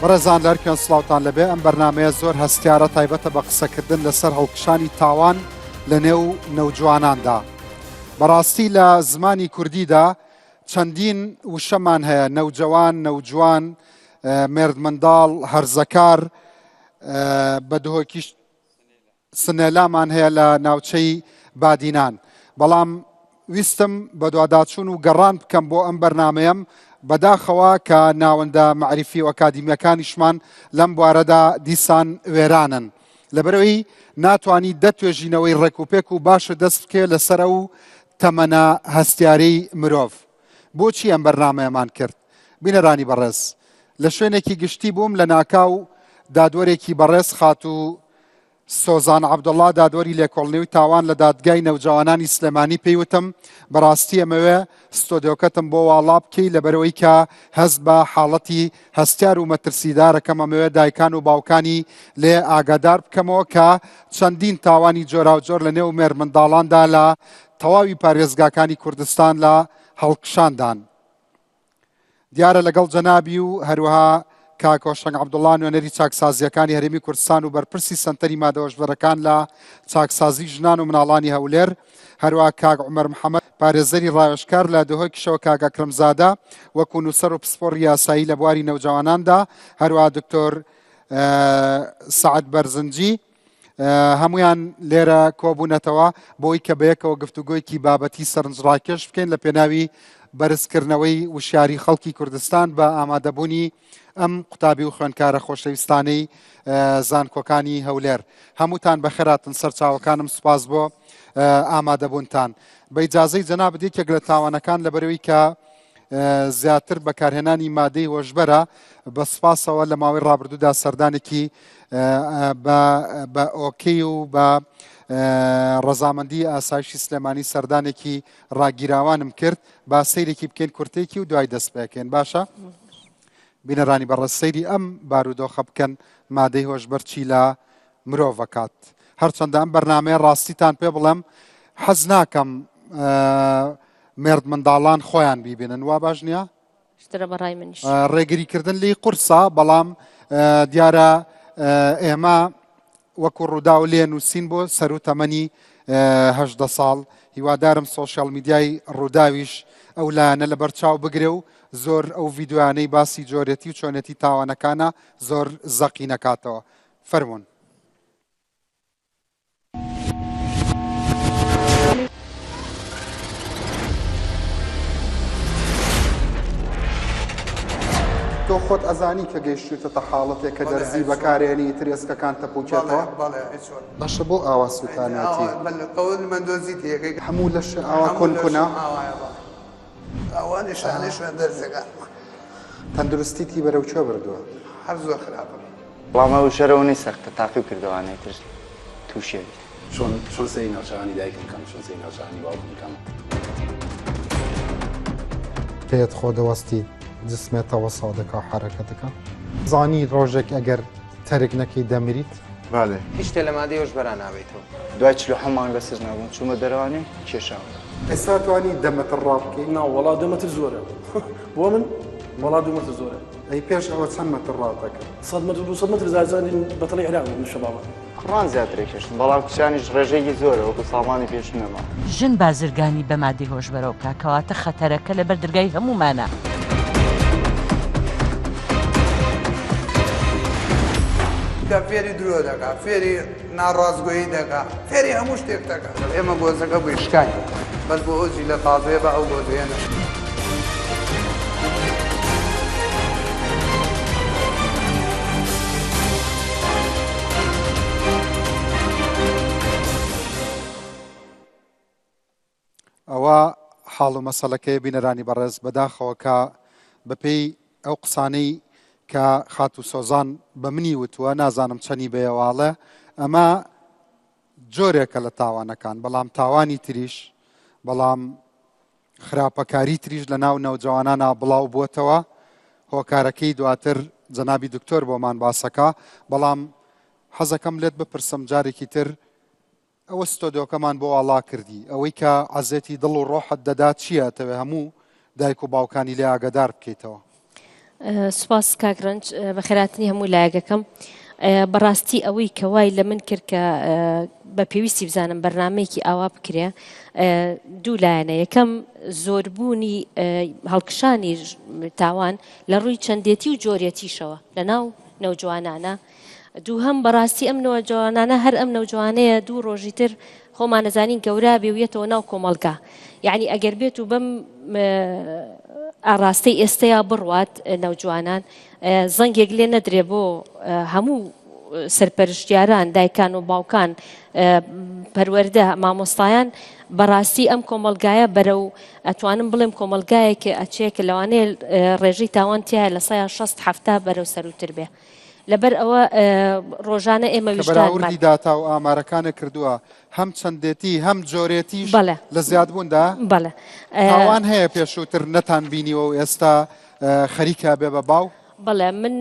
بەڕێزان لەرکوێن سڵاوتان لەبێ ئەم بەرنمەیە زۆر هەستیارە تایبەتە بە قسەکردن لەسەر هەڵکشانی تاوان لە نێو نەوجواناندا بەڕاستی لە زمانی کوردیدا چەندین وشەمان هەیە نەوجەوان نەوجوان مێردمنداڵ هەرزەکار بە دهۆکیش سنێلامان هەیە لە ناوچەی بادینان بەڵام ویستم بەدواداچوون و گەڕان بکەم بۆ ئەم بەرنمەیەم بەداخەوە کە ناوەندە مەعریفی و ئەکادیمیەکانیشمان لەم بوارەدا دیسان وێرانن لەبەرەوەی ناتوانی دە توێژینەوەی ڕێکوپێک و باشە دەست بکەوێت لەسەر ئەو تەمەنە هەستیارەی مرۆڤ بۆچی ئەم بەرنمەیەمان کرد بینەرانی بەڕێز لە شوێنێکی گشتی بووم لە ناکاو دادوەرێکی بەڕێز خاتوو سۆزان عەبدوڵا دادوەری لێکۆڵنەوەی تاوان لە دادگای نەوجەوانانی سلێمانی پێی وتم بەڕاستی ئەمەوێ ستۆدیۆکەتم بۆ واڵا بکەی لەبەرئەوەی کە هەست بە حاڵەتی هەستیار و مەترسیدارەکەم ئەمەوێ دایکان و باوکانی لێ ئاگادار بکەمەوە کە چەندین تاوانی جۆراوجۆر لە نێو مێرمنداڵاندا لە تەواوی پارێزگاکانی کوردستان لە هەڵکشاندان. دیارە لەگەڵ جەنابی و هەروەها کاک هۆشەنگ عەبدوڵڵا نوێنەری چاکسازییەکانی هەرێمی کوردستان و بەرپرسی سەنتەری مادە هۆشبەرەکان لە چاکسازی ژنان و مناڵانی هەولێر، هەروەها کاک عومەر محەمەد پارێزەری ڕاوێژکار لە دهۆکیشەوە کاک ئەکرەم زادە وەکو نووسەر و پسپۆڕی یاسایی لە بواری نەوجەواناندا، هەروەها دکتۆر سەعد بەرزنجی. هەمویان لێرە کۆبوونەتەوە بۆی کە بەیەکەوە گفتوگۆیکی بابەتی سەرنجڕاکێش بکەین لە پێناوی بەرزکردنەوەی وشیاری خەڵکی کوردستان بە ئامادەبوونی ئەم قوتابی و خوێندکارە خۆشەویستانەی زانکۆکانی هەولێر هەمووتان بەخێراتن سەرچاوەکانم سوپاس بۆ ئامادەبوونتان بە ئیجازەی جەنابت یەکێک لە تاوانەکان لەبەرەوەی کە زیاتر بەکارهێنانی مادەی هۆشبەرە بە سوپاسەوە لە ماوەی ڕابردوودا سەردانێکی بە ئۆکەی و بە ڕەزامەندی ئاسایشی سلێمانی سەردانێکی ڕاگیراوانم کرد با سەیرێکی بکەین کورتێکی و دوای دەست پێکەین باشە بینەرانی بەڕێز سەیری ئەم بارودۆخە بکەن مادەی هۆشبەر چی لە مرۆڤەکات هەرچەندە ئەم بەرنمەیە ڕاستیتان پێ بڵێم حەز ناکەم مێرد منداڵان خۆیان بیبینن وا باش نییە؟ شترە بەڕای منیش. ڕێگری کردن لێی قورسە بەڵام دیارە ئێمە وەکو ڕووداو لێ نووسین بۆ سەرو تەمەنی هەدە ساڵ هیوادارم سۆشیال میدیای ڕووداویش ئەو لایەنە لەبەر چاو بگرێ و زۆر ئەو ڤیددیوانەی باسی جۆرەتی و چۆنێتی تاوانەکانە زۆر زەقی نەکاتەوە فەرمونون. تۆ خۆت ئەزانی کە گەیشتویتەتە حاڵەتێک کە دەرزی بەکارێنی ئیتر ئێسکەکان تەپوکێتەوە؟ باشە بۆ ئاوا سوتانیەتی؟ هەموو لەشە ئاوا کون کونە؟ تەندروستیتی بەرەو کوێ بردووە؟ بەڵام ئەو شەرەوە نەی سەختە تاقیو کردەوانەی تر توشی ئەبیت. چۆن چۆن سەیری ناوچەوانی دایکم کەم چۆن سەیری ناوچەوانی باوکم کەم. پێت خۆ دەوەستی جسمێ تەوەسا دەکا حەرەکە دەکا. زانی ڕۆژێک ئەگەر تەرک نەکەی دەمریت؟ بالێ. هیچ شتێ لە مادەی هۆشبەرا نابەیتەوە. دوای 47 مانگ لە سجنا بووم چوومە دەرەوانێ کێشاوم. ئێستا توانی دە مەتر ڕابکەی؟ نا وەڵا دە مەتر زۆرە بۆ من وەڵا دوو مەتر زۆرە. ئەی پێش ئەوە چەند مەتر ڕاتەکرد؟ سەد مەتر 200 مەتر زارزانی بەتەڵی عێراق بوو من شەبابە. کوڕان زیاتر ئەکێشن بەڵام کچانیش ڕێژەیەکی زۆرە وەکو ساڵانی پێشوو نەما. ژن بازرگانی بە مادەی هۆشبەرەوە بکا کەواتە خەتەرەکە لەبەر درگای هەموومانە. کە فێری درۆ دەکا فێری ناڕاستگۆیی دەکا فێری هەموو شتێک دەکا ئێمە گۆزەکە بووین شکاین بەس بۆ ئەو جیلە تازەیە بە ئەو گۆزەیە نەشکێ. ئەوە حاڵ و مەسەلەکەیە بینەرانی بەڕێز بەداخەوە کە بەپێی ئەو قسانەی کە خاتوو سۆزان بە منی وتووە نازانم چەنی بەیەواڵێ ئەمە جۆرێکە لە تاوانەکان بەڵام تاوانی تریش بەڵام خراپەکاری تریش لە ناو نەوجەوانانا بڵاو بووەتەوە هۆکارەکەی دواتر جەنابی دکتۆر بۆمان باسەکە بەڵام حەزەکەم لێت بپرسم جارێکی تر ئەوە ستۆدیۆکەمان بۆ واڵا کردی ئەوەی کە عەزێتی دڵ و ڕۆحت دەدا چییە ئەتەوێ هەموو دایک و باوکانی لێ ئاگەدار بکەیتەوە؟ سوپاس کاک ڕەنج، بەخێرهاتنی هەموو لایەکەکەم. بەڕاستی ئەوەی کە وای لە من کرد کە بە پێویستی بزانم بەرنامەیەکی ئاوا بکرێ دوو لایەنە یەکەم زۆربوونی هەڵکشانی تاوان لە ڕووی چەندێتی و جۆرێتیشەوە لە ناو نەوجوانانە دووهەم بەڕاستی ئەم نەوجوانانە هەر ئەم نەوجوانەیە دوو ڕۆژی تر خۆمان ئەزانین گەورا بێ و یەتەوە ناو کۆمەڵگا یعنی ئەگەر بێت و بەم ئاڕاستەی ئێستەیا بڕوات نەوجوانان زەنگێک لێ نەدرێ بۆ هەموو سەرپەرشتیاران دایکان و باوکان پەروەردە مامۆستایان بەڕاستی ئەم کۆمەلگایە بەرەو ئەتوانم بڵێم کۆمەلگایەک ئەچێ کە لەوانەیە ڕێژەی تاوان تایە لە سەیا 60 هەفتا بەرەو سەروتر بێ. لەبەر ئەوە ڕۆژانە ئێمە کە ویژدانمان. بەراوردی داتا و ئامارەکانت کردووە هەم چەندێتی هەم جۆرێتیش بەڵێ. لە زیادبووندا؟ بەڵێ. تاوان هەیە پێشووتر نەتان بینیوە و ئێستا خەریکە بێ بە باو؟ بەڵێ من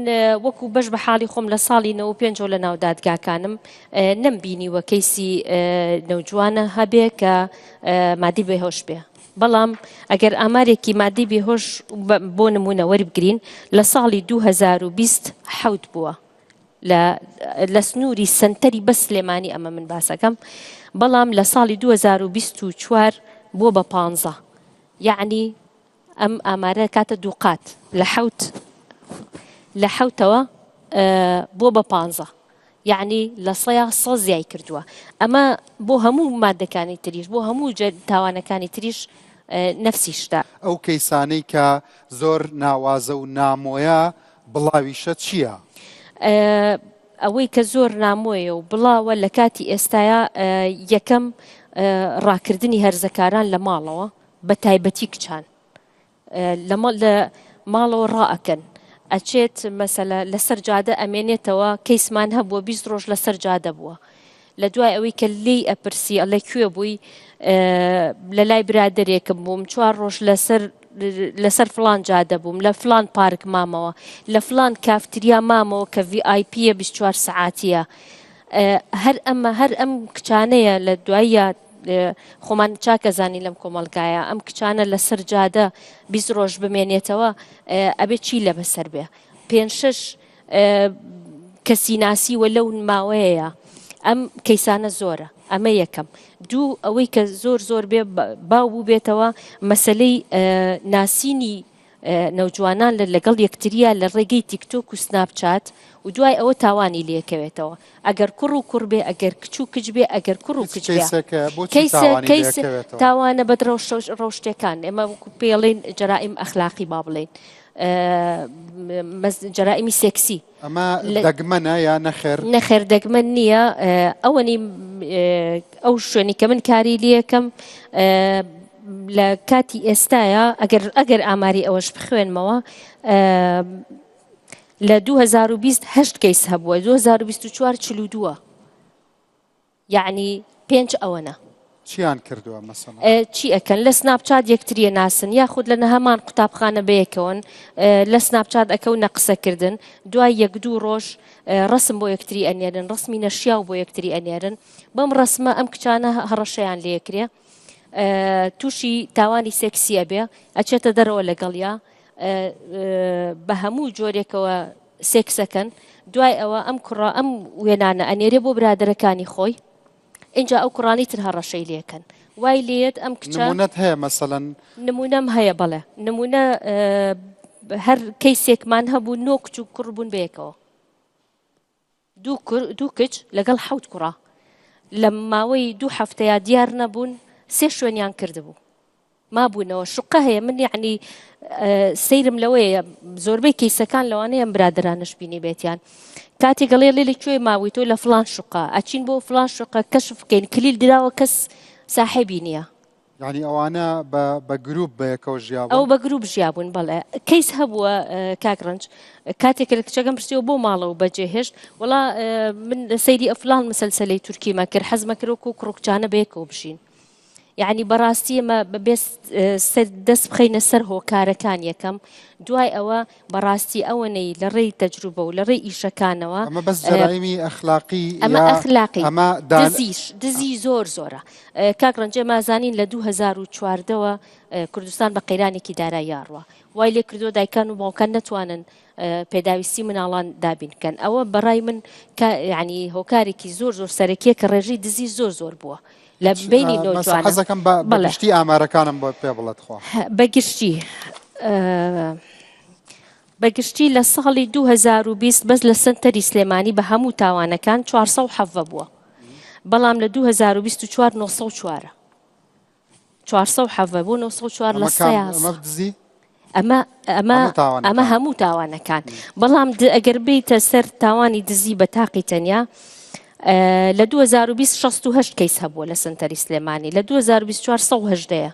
وەکو بەش بە حاڵی خۆم لە ساڵی 95 لە ناو دادگاکانم نەمبینیوە کەیسی نەوجوانە هەبێ کە مادی بێهۆش بێ. بەڵام ئەگەر ئامارێکی مادەی بێهۆش بۆ نموونە وەربگرین لە ساڵی 2020 حەوت بووە لە لە سنووری سنتەری بەس سلێمانی ئەمە من باسەکەم بەڵام لە ساڵی 2024 بووە بە پانزە یعنی ئەم ئامارە کاتە دووقات لە حەوت لە حەوتەوە بووە بە پانزە یەعنی لە سەیا سە زیای کردووە ئەمە بۆ هەموو مادەکانی تریش بۆ هەموو تاوانەکانی تریش نەفسی شتە. ئەو کەیسانەی کە زۆر ناوازە و نامۆیە بڵاویشە چیە؟ ئەوەی کە زۆر نامۆیە و بڵاوە لە کاتی ئێستایا یەکەم ڕاکردنی هەرزەکاران لە ماڵەوە بە تایبەتی کچان لە ماڵەوە ڕائەکەن ئەچێت مەسەلە لەسەر جادە ئەمێنێتەوە کەیسمان هەبووە 20 ڕۆژ لەسەر جادە بووە لە دوای ئەوەی کە لێی ئەپرسی ئەڵێ کوێ بووی لە لای برادێکم بووم چوار ڕۆژ لەسەر لەسەر فلان جادە بووم لە فلان پارک مامەوە لە فلان کافتریا مامەوە کە VIP یە 24 سعاتیە هەر ئەمە هەر ئەم کچانەیە لە دواییە خۆمان چاک ئەزانین لەم کۆمەڵگایە ئەم کچانە لەسەر جادە 20 ڕۆژ بمێنێتەوە ئەبێ چی لە بەسەر بێ پێ شش کەسی ناسیوە لەو ماوەیە ئەم کەیسانە زۆرە ئەمە یەکەم دوو ئەوەی کە زۆر زۆر بێ باو بوو بێتەوە مەسلەی ناسینی نەوجوانان لە لەگەڵ یەکترییا لە ڕێگەی تیکتۆک و سناپ چات و دوای ئەوە تاوانی لێکەوێتەوە ئەگەر کوڕ و کوڕ بێ ئەگەر کچ و کچ بێ ئەگەر کوڕ و هیچ کچ بێ کەیسێک هەیە بۆچی کەیسە تاوانی کەیس لێکەوێتەوە؟ تاوانە بەد ڕەوشتێکان ئێمە وەکو پێڵین جەرائیم ئەخلاقی با بڵێین جەرائیمی سێکسی ئەمە دەگمەنە یا نەخێر؟ نەخێر دەگمەن نییە ئەوەنی ئەو شوێنی کە من کاری لەکەم لە کاتی ئێستاە ئەگەر ئەگەر ئاماری ئەوەش بخوێنمەوە لە 2020 هەشت کەیس هەبووە 2024 42 یەعنی پێنچ ئەوەنە. چیان کردوە مەسەڵەن؟ چی ئەکەن لە سناپچات یەکتری ئەناسن یاخود لە نەهەمان قوتابخانە بەیەکەوەن لە سناپچات ئەکەونە قسەکردن دوای یەک دوو ڕۆژ ڕەسم بۆ یەکتری ئەنێرن ڕەسمی نەشیاو بۆ یەکتری ئەنێرن بەم ڕەسمە ئەم کچانە هەڕەشەیان لێکرێ تووشی تاوانی سێکسی ئەبێ ئەچێتە دەرەوە لەگەڵیا بە هەموو جۆرێکەوە سێکسەکەن دوای ئەوە ئەم کوڕە ئەم وێنانە ئەنێرێ بۆ برادەرەکانی خۆی ئینجا ئەو کوڕانی تر هەڕەشەی لێکەن وای لێت ئەم کچە نمونەت هەیە مەسەلەن؟ نمونەم هەیە بەڵێ نمونە هەر کەیسێکمان هەبوو نۆ کچ و کوڕ بوون بەیەکەوە دوو کوڕ دوو کچ لەگەڵ حەوت کوڕە لە ماوەی دوو هەفتەیا دیار نەبوون سێ شوێنیان کردبوو مابوونەوە شقە هەیە من یعنی سەیرم لەوەیە زۆربەی کەیسەکان لەوانەیە ئەم برادرانش بینی بێتیان کاتێک گەڵێ لێ لە کوێ ماوی تۆ لە فلان شقە ئەچین بۆ فلان شقە کەشف بکەین کلیل دراوە کەس ساحێبی نییە یانی ئەوانە بە بە گروپ بەیەکەوە ژیابوون؟ ئەو بە گروپ ژیابوون بەڵێ کەیس هەبووە کاک ڕەنج کاتێک کە لە کچەکەم پرسیەوە بۆ ماڵەوە بەجێ هێشت وەڵا من سەیری ئەفلان مسلسلەی تورکیمە کرد حەزمە کرد وەکو کوڕ و کچانە بەیەکەوە بژین. یەعنی بەڕاستی ئێمە بەبێ سەر دەست بخەینە سەر هۆکارەکان یەکەم دوای ئەوە بەڕاستی ئەوەنەی لە ڕێی تەجروبە و لە ڕێی ئیشەکانەوە ئەمە بەس جەرایمی ئەخلاقی ئەمە یا ئەخلاقی ئەمە دان دزیش دزی زۆر زۆرە کاک ڕەنجێ مازانین لە 2014ەوە کوردستان بە قەیرانێکی دارایی ئەڕوا وای لێ کردووە دایکان و باوکان نەتوانن پێداویستی مناڵان دابین بکەن ئەوە بەڕای من کە یعنی هۆکارێکی زۆر زۆر سەرەکیە کە ڕێژەی دزی زۆر زۆر بووە لە بینی نۆجوانە حەزەکەم بە بەڵێ. گشتی ئامارەکانم بۆ پێ بڵێت خوا بە گشتی بە گشتی لە ساڵی 2020 بەس لە سەنتەری سلێمانی بە هەموو تاوانەکان 417 بووە بەڵام لە 2024 904 417 بۆ 904 لە ئەمە کام سەیا ئەمە دزی ئەمە ئەمە هەموو تاوانەکان. ئەمە هەموو تاوانەکان بەڵام ئەگەر بیتە سەر تاوانی دزی بە تاقی تەنیا لە 2020 68 کەیس هەبووە لە سنتەری سلێمانی لە 2024 118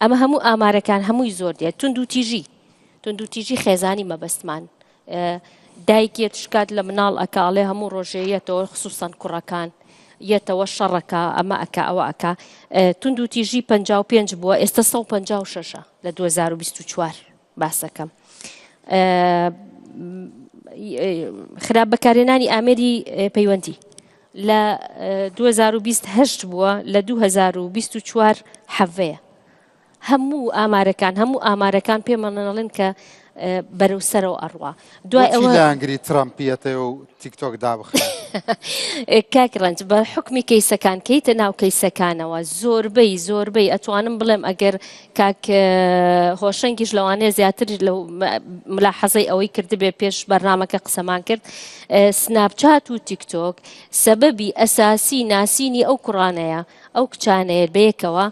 ئەمە هەموو ئامارەکان هەمووی زۆر دێت توندوتیژی توندوتیژی خێزانی مەبەستمان دایک یەت شکات لە مناڵ ئەکا ئەڵێ هەموو ڕۆژێ یەتەوە خسوسەن کوڕەکان یەتەوە شەڕەکە ئەمە ئەکا ئەوە ئەکا توندوتیژی 55 بووە ئێستا 156 لە 2024 باسەکەم خراپ بەکارهێنانی ئامێری پەیوەندی لە 2028 بووە لە 2024 حەڤەیە هەموو ئامارەکان هەموو ئامارەکان پێمان ئەڵێن کە بەرەو سەرەوە ئەڕوا دوای بۆچی ئەوە لایەنگری ترەمپیەتەوە و تیکتۆک دابخرێ؟ کاک ڕەنج بە حوکمی کەیسەکان کەیتە ناو کەیسەکانەوە زۆربەی زۆربەی ئەتوانم بڵێم ئەگەر کاک هۆشەنگیش لەوانەیە زیاتر لە ملاحەزەی ئەوەی کردبێ پێش بەرنامەکە قسەمان کرد سناپچات و تیکتۆک سەبەبی ئەساسی ناسینی ئەو کوڕانەیە ئەو کچانەیە بەیەکەوە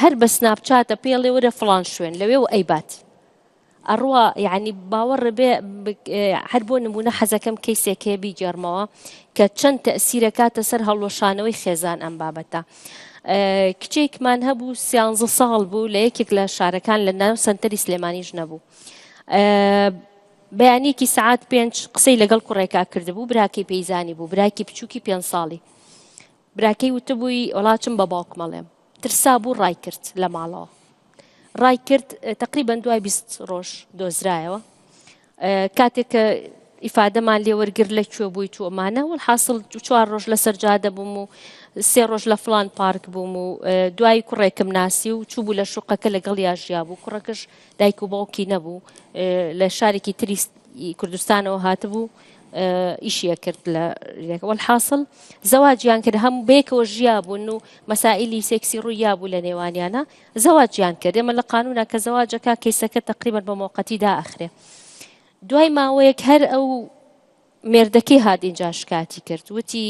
هەر بە سناپچاتە پێڵێ وەرە فڵان شوێن لەوێ و ئەیبات ئەڕوا یعنی باوەڕ بێ هەر بۆ نمونە حەزەکەم کەیسێک هەیە بیگێڕمەوە کە چەند تەسیرەکاتە سەر هەڵوەشانەوەی خێزان ئەم بابەتە. کچێکمان هەبوو سیانزە ساڵ بوو لە یەکێک لە شارەکان لە ناو سنتەری سلێمانیش نەبوو. بەیانێکی سعات پێنج قسەی لەگەڵ کوڕێکا کردبوو براکەی پێیزانی بوو براکی بچووکی پێ ساڵی براکەی وتبووی وەڵا چم بە باوکم ئەڵێم. ترسابوو ڕایکرد لە ماڵەوە. ڕایکرد تەقریبەن دوای 20 ڕۆژ دۆزرایەوە. کاتێک کە ئیفادەمان لێ وەرگر لە کوێ بووی تو ئەمانە وەلحاسڵ چوار ڕۆژ لەسەر جادە بووم و سێ ڕۆژ لە فڵان پارک بووم و دوای کوڕێکم ناسی و چوو بوو لە شوقەکە لەگەڵ یا ژیا بوو کوڕەکەش دایک و باوکی نەبوو لە شارێکی تری کوردستانەوە هاتبوو ئیشی ئەکرد لە وەلحاسڵ زەواجیان کرد هەم بەیەکەوە ژیابوون و مەسائلی سێکسی ڕووی یابوو لە نێوانیانە زەواجیان کرد ئێمە لە قانونا کە زەواجەکە کەیسەکە تقریبا بە مۆقەتی دائەخرێ دوای ماوەیەک هەر ئەو مێردەکەی هات ئینجا شکاتی کرد وتی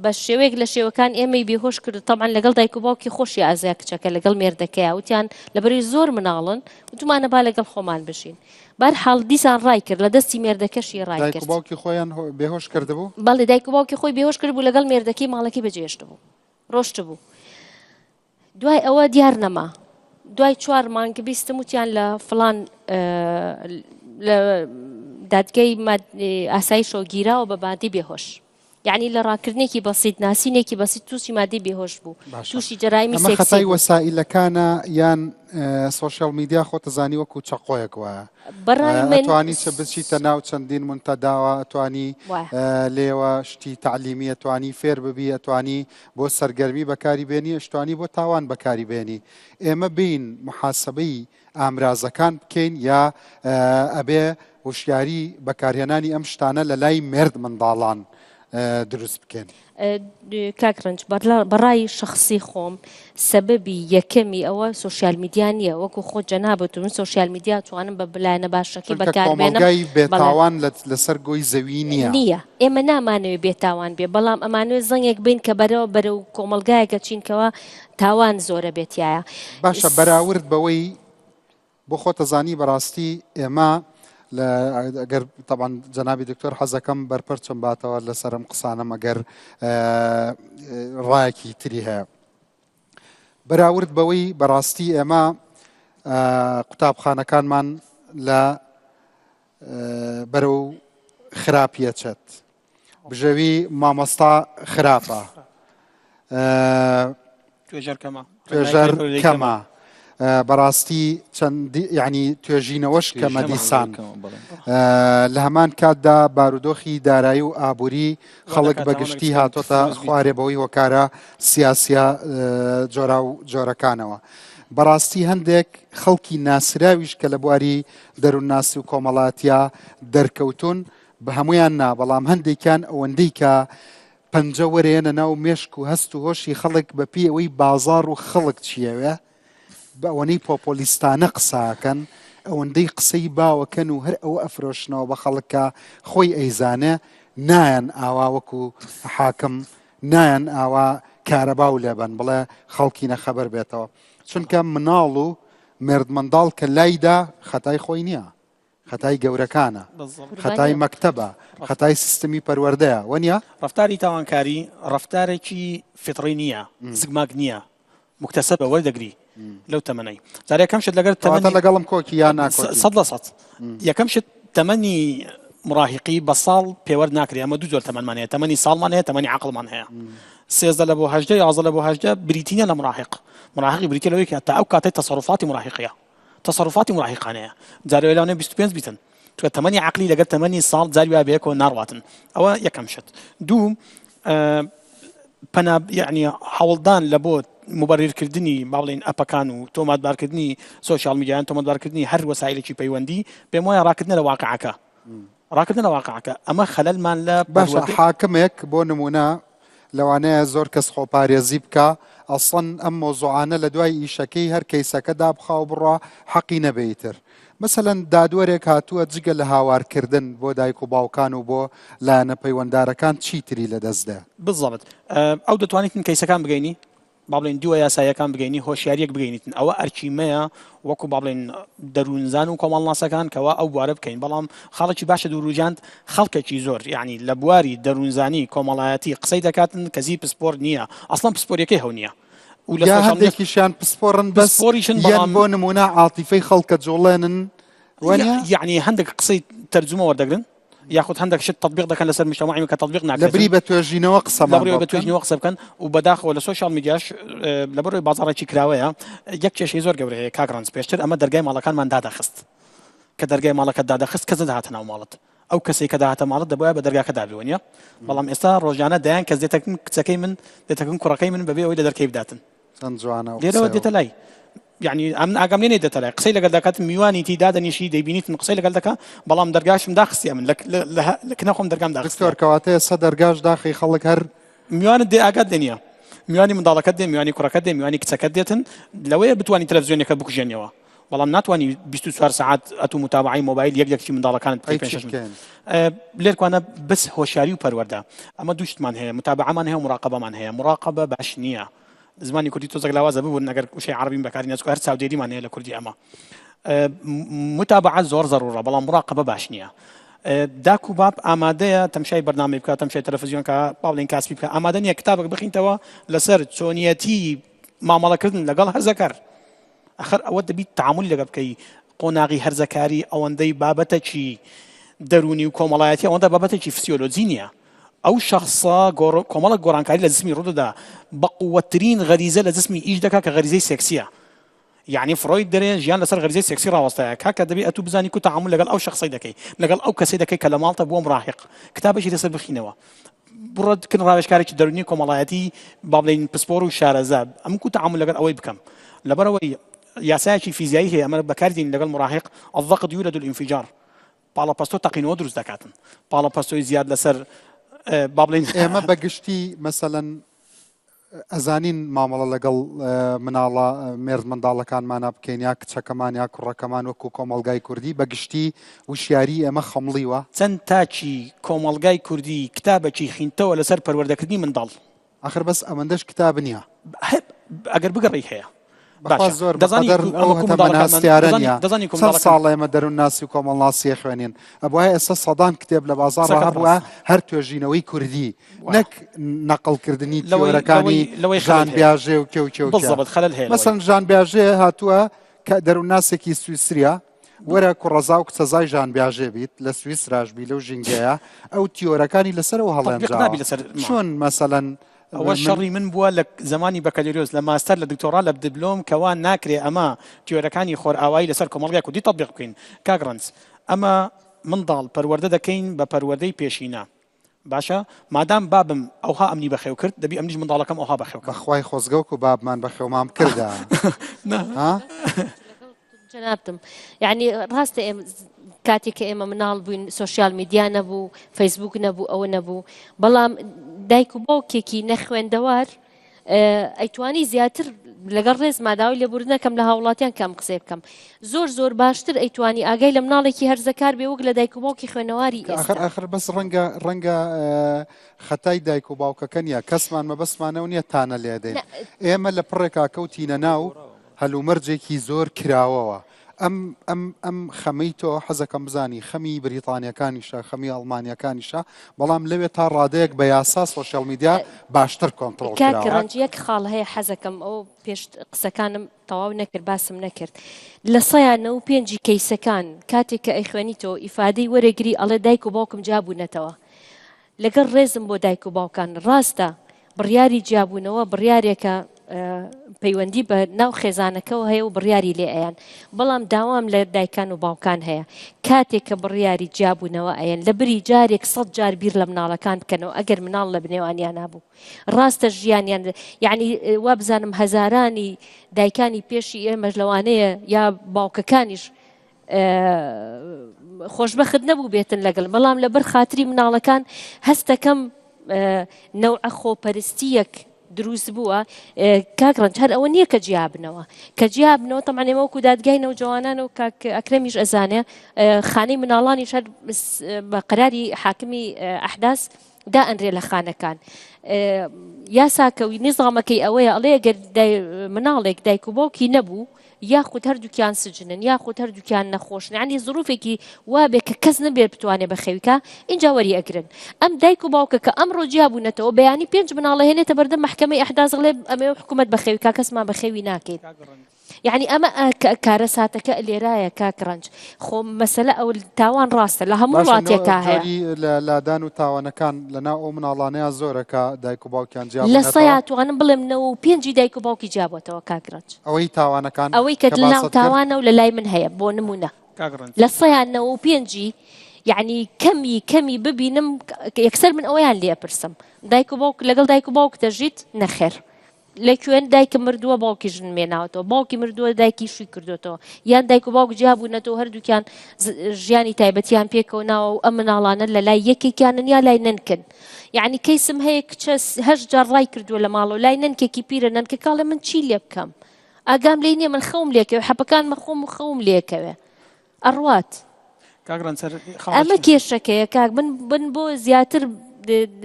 بە شێوەیەک لە شێوەکان ئێمەی بێهۆش کرد تەبعەن لەگەڵ دایک و باوکی خۆشی ئازیا کچەکە لەگەڵ مێردەکەیا وتیان لەبەرەی زۆر مناڵن وتمانە با لەگەڵ خۆمان بژین بەرحاڵ دیسان ڕای کرد لە دەستی مێردەکەشی ڕای دایک و کرد باوکی خۆیان بێهۆش کردبوو؟ بەڵێ دایک و باوکی خۆی بێهۆش کردبوو لەگەڵ مێردەکەی ماڵەکەی بەجێهێشتبوو ڕۆشتبوو دوای ئەوە دیار نەما دوای چوار مانگ بیستم وتیان لە فڵان لە دادگەی ئاسایشەوە گیراوە بە مادەی بێهۆش یعنی لە ڕاکردنێکی بەسیت ناسینێکی بەسیت تووشی مادەی بێهۆش بوو تووشی جەرایمی ئەمە سێکسی خەتای بوو. وەسائیلەکانە یان سۆشیال میدیا خۆتەزانی وەکو چەقۆیەک وایە بەڕای من ئەتوانی چ بچیتە ناو چەندین مونتەداوە ئەتوانی وایە. لێوە شتی تەعلیمی ئەتوانی فێر ببی ئەتوانی بۆ سەرگەرمی بەکاری بێنی ئەشتوانی بۆ تاوان بەکاری بێنی ئێمە بێین محاسبەی ئامرازەکان بکەین یا ئەبێ هوشیاری بەکارهێنانی ئەم شتانە لە لای مێرد منداڵان دروست بکەین. کاک ڕەنج بەڕای شەخسی خۆم سەبەبی یەکەمی ئەوە سۆشیال میدیا نییە وەکو خۆت جەنابت و من سۆشیال میدیا توانم بە لایەنە باشەکەی چونکە بەکار بێنم کۆمەڵگای بەڵێ بێتاوان لەسەر گۆی زەوی نییە. نییە ئێمە نامانەوێ بێتاوان بێ بەڵام ئەمانەوێ زەنگێک بین کە بەرەوە بەرەو کۆمەڵگایەک ئەچین کەوا تاوان زۆرە بێ تیایا. باشە بەراورد بەوەی بۆ خۆتەزانی بەڕاستی ئێمە لە ئەگەر تەبعەن جەنابی دکتۆر حەزەکەم بەرپەرچم باتەوە لەسەر ئەم قسانەم ئەگەر ڕایەکی تری هەیە بەراورد بەوەی بەڕاستی ئێمە قوتابخانەکانمان لە بەرەو خراپیەچێت بژێوی مامۆستا خراپە. توێژەر کەمە توێژەر کەمە بەڕاستی چەند یعنی توێژینەوەش کەمە دیسان لە هەمان کاتدا بارودۆخی دارایی و ئابووری خەڵک بەگشتی هاتۆتە خوارێ بەوەی هۆکارە سیاسیە جۆرا و جۆرەکانەوە. بەڕاستی هەندێک خەڵکی ناسراویش کە لە بواری دەروونناسی و کۆمەڵاتیا دەرکەوتون بە هەمویان نا بەڵام هەندێکیان ئەوەندەی کە پەنجە وەرێنە ناو مێشک و هەست و هۆشی خەڵک بە پێی ئەوەی بازاڕ و خەڵک چیەوێ بە ئەوەنەی پۆپۆلیستانە قساکەن ئەوەندەی قسەی باوەکەن و هەر ئەوە ئەفرۆشنەوە بە خەڵک کە خۆی ئەیزانێ نایەن ئاوا وەکو حاکم نایەن ئاوا کارەبا و لێبەن بڵێ خەڵکی نەخەبەر بێتەوە چونکە مناڵ و مێردمنداڵ کە لایدا خەتای خۆی نییە خەتای گەورەکانە، خەتای مەکتەبە، خەتای سیستمی پەروەردەیە، وەنیە؟ ڕەفتاری تاوانکاری ڕەفتارێکی فیتڕی نییە، زگماک نییە، موکتەسەبە، وەردەگری لەو تەمەنەی. جار یەکەم شت لەگەر تەمەنی. کەواتە لەگەڵم کۆکی یان ناکۆکی؟ 100%. یەکەم شت تەمەنی مراهیقی بە ساڵ پێوەر ناکرێ، ئەمە دوو جۆر تەمەنمان هەیە، تەمەنی ساڵمان هەیە، تەمەنی عەقڵمان هەیە. 13 لە بۆ 18، 11 لە بۆ 18 بریتی نییە لە مراهیق. مراهیقی بریتیە لەوەی کە تا ئەو کاتەی تەسەروفاتی مراهیقیە. تەسەروفاتی موراهیقانەیە جارێ لەوانەیە 25 بیتن چونکە تەمەنی عەقلی لەگەر تەمەنی ساڵ جاری وایە بەیەکەوە ناڕواتن ئەوە یەکەم شت دوو پەنا یعنی هەوڵدان لە بۆ مبررکردنی با بڵێین ئەپەکان و تۆمەتبارکردنی سۆشیال میدیایان تۆمەتبارکردنی هەر وەسایلێکی پەیوەندی پێم وایە ڕاکردنە لە واقعەکە ڕاکردنە لە واقعەکە ئەمە خەلەلمان لە باشە حاکمێک بۆ نمونە لەوانەیە زۆر کەس خۆپارێزی بکا ئەسڵەن ئەم مەوزوعانە لە دوای ئیشەکەی هەر کەیسەکە دابخا و بڕوا حەقی نەبێ ئیتر مەسەلەن دادوەرێک هاتووە جگە لە هاوارکردن بۆ دایک و باوکان و بۆ لایەنە پەیوەندارەکان چی تری لەدەست دێ؟ بالضبط ئەو دەتوانیتن کەیسەکان بگەینی با بڵێین دیوە یاساییەکان بگەینی هۆشیاریەک بگەینیتن ئەوە ئەرکی مەیە وەکو با بڵێین دەروونزان و کۆمەڵناسەکان کەوا ئەو بوارە بکەین بەڵام خاڵێکی باشە دووروژاند خەڵکێکی زۆر یعنی لە بواری دەروونزانی کۆمەڵایەتی قسەی دەکاتن کەزی پسپۆر نییە ئەسڵەن پسپۆریەکەی هەو نییە و لە هەندێکیشیان پسپۆڕن بەس پسپۆریشن بەڵام بۆ نمونە عاتیفەی خەڵکە جوڵێنن یعنی هەندێک قسەی تەرجومە وەردەگرن یاخود هەندێک شت تەتبیق دەکەن لەسەر مجتەمەعی کە تەتبیق ناکرێت. لەبری بە توێژینەوە قسەمان لەبری بە توێژینەوە قسە بکەن و بەداخەوە لە سۆشیال میدیاش لەبەرەوەی بازاڕێکی کراوەیە یەک کێشەی زۆر گەورە هەیە کاک ڕەنج پێشتر ئەمە دەرگای ماڵەکانمان دادەخست کە دەرگای ماڵەکەت دادەخست کەس نەدەهاتە ناو ماڵت ئەو کەسێک کە داهاتە ماڵت دەبوایە بە دەرگاکە دابێ وەنیە بەڵام ئێستا ڕۆژانە دەیان کەس دێتەکن کچەکەی من دێتەکن کوڕەکەی من بەبێ ئەوەی لە دەرکەی بداتن چەند جوانە ئەو لێرەوە قسەیەوە. دێتە لای یعنی ئەمن ئاگام لێ دێتە لای قسەی لەگەڵ دەکات میوانیتی دادەنیشی دەیبینیتن قسەی لەگەڵ دەکا بەڵام دەرگاشم داخستی ئەمن لە کنە خۆم دەرگام داخستیە دکتۆر کەواتە ئێستا دەرگاش داخی خەڵک هەر میوانت دێ ئاگات لێ نییە میوانی منداڵەکەت دێ میوانی کوڕەکەت دێ میوانی کچەکەت دێتن لەوەیە بتوانی تەلەفزیۆنەکە بکوژێنیەوە بەڵام ناتوانانی 24 ساعت ئەتو متابعی مۆبایل یەک یەکچی منداڵەکانت بکەی ئەی پێنج چی شەش بکەین؟ لێرکوانە بەس هۆشیاری و پەروەردە ئەمە دوو شتمان هەیە متابعەمان هەیە و مراقەبەمان هەیە مراقەبە باش نییە زمانی کوردی تۆزێک لاوازە ببورن ئەگەر وشەی عەڕەبیم بەکاری نەچکو هەر چاودێریمان هەیە لە کوردی ئەمە متابعە زۆر زەڕوڕە بەڵام مراقبە باش نییە داک و باب ئامادەیە تەمشای بەرنامەی بکە تەمشای تەلەفزیۆن کە با بڵێن کاسپی بکە ئامادە نییە کتابێک بخینتەوە لەسەر چۆنیەتی مامەڵەکردن لەگەڵ هەرزەکار ئەخەر ئەوە دەبیت تعاملی لەگەڵ بکەی قۆناغی هەرزەکاری ئەوەندەی بابەتەکی دەروونی و کۆمەڵایەتی ئەوەندە بابەتێکی فسیۆلۆجی نییە ئەو شەخسە کۆمەڵێک گۆڕانکاری لە جسمی ڕوودەدا، بە قووەتترین غەریزە لە جسمی ئیش دەکا کە غەریزەی سێکسییە. یەعنی فرۆید دەرێ ژیان لەسەر غەریزەی سێکسی ڕاوەستایە. کاکە دەبێ ئەتوو بزانی کو تەعامول لەگەڵ ئەو شەخسەی دەکەی، لەگەڵ ئەو کەسەی دەکەی کە لە ماڵتە بووە مراهق. کتابێکی لەسەر بخینەوە. بڕۆ کن ڕاوێژکارێکی دەروونی کۆمەڵایەتی با بڵێین پسپۆر و شارەزا. ئەمن کو تەعامول لەگەڵ ئەوەی بکەم. لەبەرئەوەی یاسایەکی فیزیایی هەیە ئەمە بەکاری دێنین لەگەڵ مراهق، الضغط یولد الانفجار. پاڵەپەستۆ تەقینەوە دروست دەکاتن پاڵەپەستۆی زیاد لەسەر با بڵێین ئێمە بە گشتی مەسەلەن ئەزانین مامەڵە لەگەڵ مناڵە مێرد منداڵەکانمانە بکەین یا کچەکەمان یا کوڕەکەمان وەکو کۆمەڵگای کوردی بە گشتی وشیاری ئێمە خەمڵیوە. چەند تاکی کۆمەڵگای کوردی کتابەکی خینتەوە لەسەر پەروەردەکردنی منداڵ؟ ئاخر بەس ئەوەندەش کتاب نییە. ئەگەر بگەڕێی هەیە. بەخوا زۆر بەقەدەر ئەو تەمەن هەستیارە نییە. چەند ساڵە ئێمە دەروونناسی و کۆمەڵناسی ئەخوێنین. ئەبوایە ئێستا سەدان کتێب لە بازاڕا هەبووە هەر توێژینەوەی کوردی نەک نەقڵکردنی تیۆرەکانی ژان بیاژێ و کێ و کێ و کێ. مەسەن ژان بیاژێ هاتووە کە دەروونناسێکی سویسریە وەرە کوڕەزا و کچەزای ژان بیاژێ بیت لە سویسراش بی لەو ژینگەیە ئەو تیۆرەکانی لەسەرەوە هەڵێنراوە چۆن مەسەلەن. ئەوە شەڕی من بووە لە زەمانی بەکەلۆریۆس، لە ماستەر، لە دکتۆرا، لە دبلۆم کەوا ناکرێ ئەمە تیۆرەکانی خۆرئاوایی لەسەر کۆمەڵگای کوردی تەتبیق بکەین. کاک ڕەنج ئەمە منداڵ پەروەردە دەکەین بە پەروەردەی پێشینە باشە مادام بابم ئەوها ئەمنی بەخێو کرد دەبی ئەمنیش منداڵەکەم ئەوها بەخێو کەم. بەخوای خۆزگە وەکو بابمان بەخێومان بکردا ها. جەنابتم یعنی ڕاستە ئێمە کاتێک کە ئێمە مناڵ بووین سۆشیال میدیا نەبوو فەیسبوک نەبوو ئەوە نەبوو بەڵام دایک و باوکێکی نەخوێندەوار ئەیتوانی زیاتر لەگەڵ ڕێز ماداوای لێبوردنەکەم لە هاوڵاتیان کەم قسەی بکەم زۆر زۆر باشتر ئەیتوانی ئاگای لە مناڵێکی هەرزەکار بێ وەک لە دایک و باوکی خوێنەواری ئاخر ئاخر بەس ڕەنگە ڕەنگە خەتای دایک و باوکەکە نییە کەسمان مەبەستمانەوە نییە تانە لێدەین ئێمە لە پڕێکا کەوتینە ناو هەلومەرجێکی زۆر کراوەوە. ئەم ئەم ئەم خەمەی تۆ حەزەکەم بزانی خەمی بریتانیەکانیشە خەمی ئەڵمانیەکانیشە بەڵام لەوێ تا ڕادەیەک بە یاسا سۆشیال میدیا باشتر کۆنتڕۆڵ کاک کراوە. ڕەنج یەک خاڵ هەیە حەزەکەم ئەو پێش قسەکانم تەواو نەکرد باسم نەکرد لە سەیا نەو پێنجی کەیسەکان کاتێک کە ئەیخوێنیتەوە ئیفادەی وەرەگری ئەڵێ دایک و باوکم جیابوونەتەوە لەگەڵ ڕێزم بۆ دایک و باوکان، ڕاستە بڕیاری جیابوونەوە بڕیارێکە پەیوەندی بە ناو خێزانەکەوە هەیە و بڕیاری لێ ئەیان، بەڵام داوام لە دایکان و باوکان هەیە کاتێک کە بڕیاری جیابوونەوە ئەیەن لە بری جارێک سەد جار بیر لە مناڵەکان بکەنەوە ئەگەر مناڵ لە بنێوانیانا بوو ڕاستە ژیانیان یعنی وابزانم هەزارانی دایکانی پێشی ئێمەش لەوانەیە یا باوکەکانیش خۆشبەخت نەبووبێتن لەگەڵ بەڵام لەبەر خاتری مناڵەکان هەستەکەم نەوعە خۆپەرستیەک دروست بووە کاک ڕەنج هەر ئەوە نییە کە جیابنەوە کە جیابنەوە تەمان ئێمە وەکو دادگای نەوجەوانان و کاک ئەکرەمیش ئەزانێ خانەی مناڵانیش هەر بە قەراری حاکمی ئەحداس دائەنرێ لە خانەکان یاساکە و نیزامەکەی ئەوەیە ئەڵێ گەر مناڵێک دایک و باوکی نەبوو یاخود هەردووکیان سجنن یاخود هەردووکیان نەخۆشن یعنی زروفێکی وابێ کە کەس نەبێت بتوانێ بەخێوی کا ئینجا وەری ئەگرن ئەم دایک و باوکە کە ئەمڕۆ جیا بوونەتەوە بەیانی پێنج مناڵە هێنێتە بەردەم مەحکەمەی ئەحداس ئەڵێ ئەمەوێ حکوومەت بەخێوی کا کەسمان بەخێوی ناکەین یعنی ئەمە کارەساتەکە لێرایە کاک ڕەنج خۆ مەسەلە ئەو تاوان ڕاستە لە هەموو باشە وڵاتێکا هەیە. جۆری لە لادان و تاوانەکان لە ناو ئەو مناڵانەیا زۆرە کە دایک و باوکیان جیا لە بوونەتەوە؟ سەیا توانم بڵێم نەوە و پێنجی دایک و باوکی جیا بۆتەوە کاک ڕەنج. ئەوەی تاوانەکان ئەوەی کە کە لە ناو باست کرد؟ تاوانە و لە لای من هەیە بۆ نموونە کاک ڕەنج. لە سەیا نەوە و پێنجی یەعنی کەمی کەمی ببینم یەکسەر من ئەوەیان لێ ئەپرسم دایک و باوک لەگەڵ دایک و باوک دەژیت؟ نەخێر. لە کوێن دایکم مردووە باوکی ژنم هێناوەتەوە باوکی مردووە دایکی شووی کردوێتەوە یان دایک و باوک جیا بوونەتەوە هەردووکیان ژیانی تایبەتیان پێکەوە ناوە و ئەم مناڵانە لە لای یەکێکیانن یا لای نەنکن یعنی کەیسم هەیە کچە هەشت جار ڕای کردووە لە ماڵەوە لای نەنکێکی پیرە نەنکەکاڵێ من چی لێ بکەم ئاگام لێی نییە من خەوم لێکەوێ حەپەکان مەخۆم و خەوم لێکەوێ ئەڕوات. کاک ڕەنجەر خاڵە ئەمە چی؟ کێشەکەیە کاک من بن بۆ زیاتر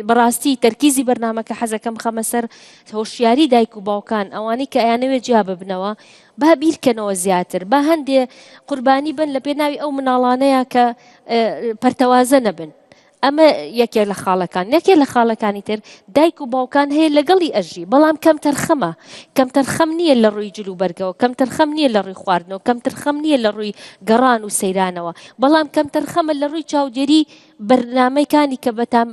بەڕاستی تەرکیزی بەرنامەکە حەزەکەم خەمە سەر هۆشیاری دایک و باوکان ئەوانەی کە ئەیانەوێت جیا ببنەوە با بیرکەنەوە زیاتر با هەندێ قوربانی بن لە پێناوی ئەو مناڵانەیە کە پەرتەوازە نەبن ئەمە یەکێک لە خاڵەکان، یەکێک لە خاڵەکانی تر دایک و باوکان هەیە لەگەڵی ئەژی بەڵام کەمتەرخەمە، کەمتەرخەم نییە لە ڕووی جل و بەرگەوە، کەمتەرخەم نییە لە ڕووی خواردنەوە، کەمترخەم نییە لە ڕووی گەڕان و سەیرانەوە، بەڵام کەمتەرخەمە لە ڕووی چاودێری بەرنامەکانی کە بەتام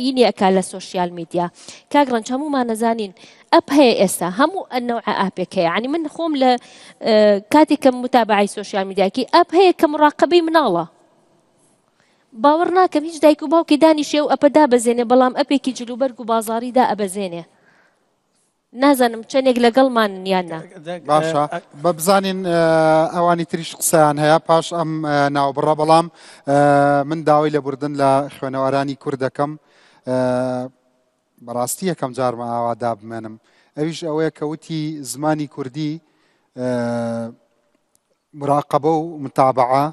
ینی ئەکا لە سۆشیال میدیا. کاک ڕەنج هەموومان ئەزانین ئەپ هەیە ئێستا هەموو نەوعە ئاپێک هەیە یانی من خۆم لە کاتێک کە متابعەی سۆشیال میدیاکی ئەپ هەیە کە مڕاقەبەی مناڵە باوەڕ ناکەم هیچ دایک و باوکێ دانیشێ ئەو ئەپە دابەزێنێ بەڵام ئەپێکی جلوبەرگ و بازاڕی دائەبەزێنێ نازانم چەندێک لەگەڵمانن یان نا. باشە بە بزانین ئەوانی تریش قسەیان هەیە پاش ئەم ناوبڕە بەڵام من داوای لێبوردن لە خوێنەوارانی کورد دەکەم بەڕاستی یەکەم جارمە ئاوا دابمێنم ئەویش ئەوەیە کە وتی زمانی کوردی مراقەبە و متابەعە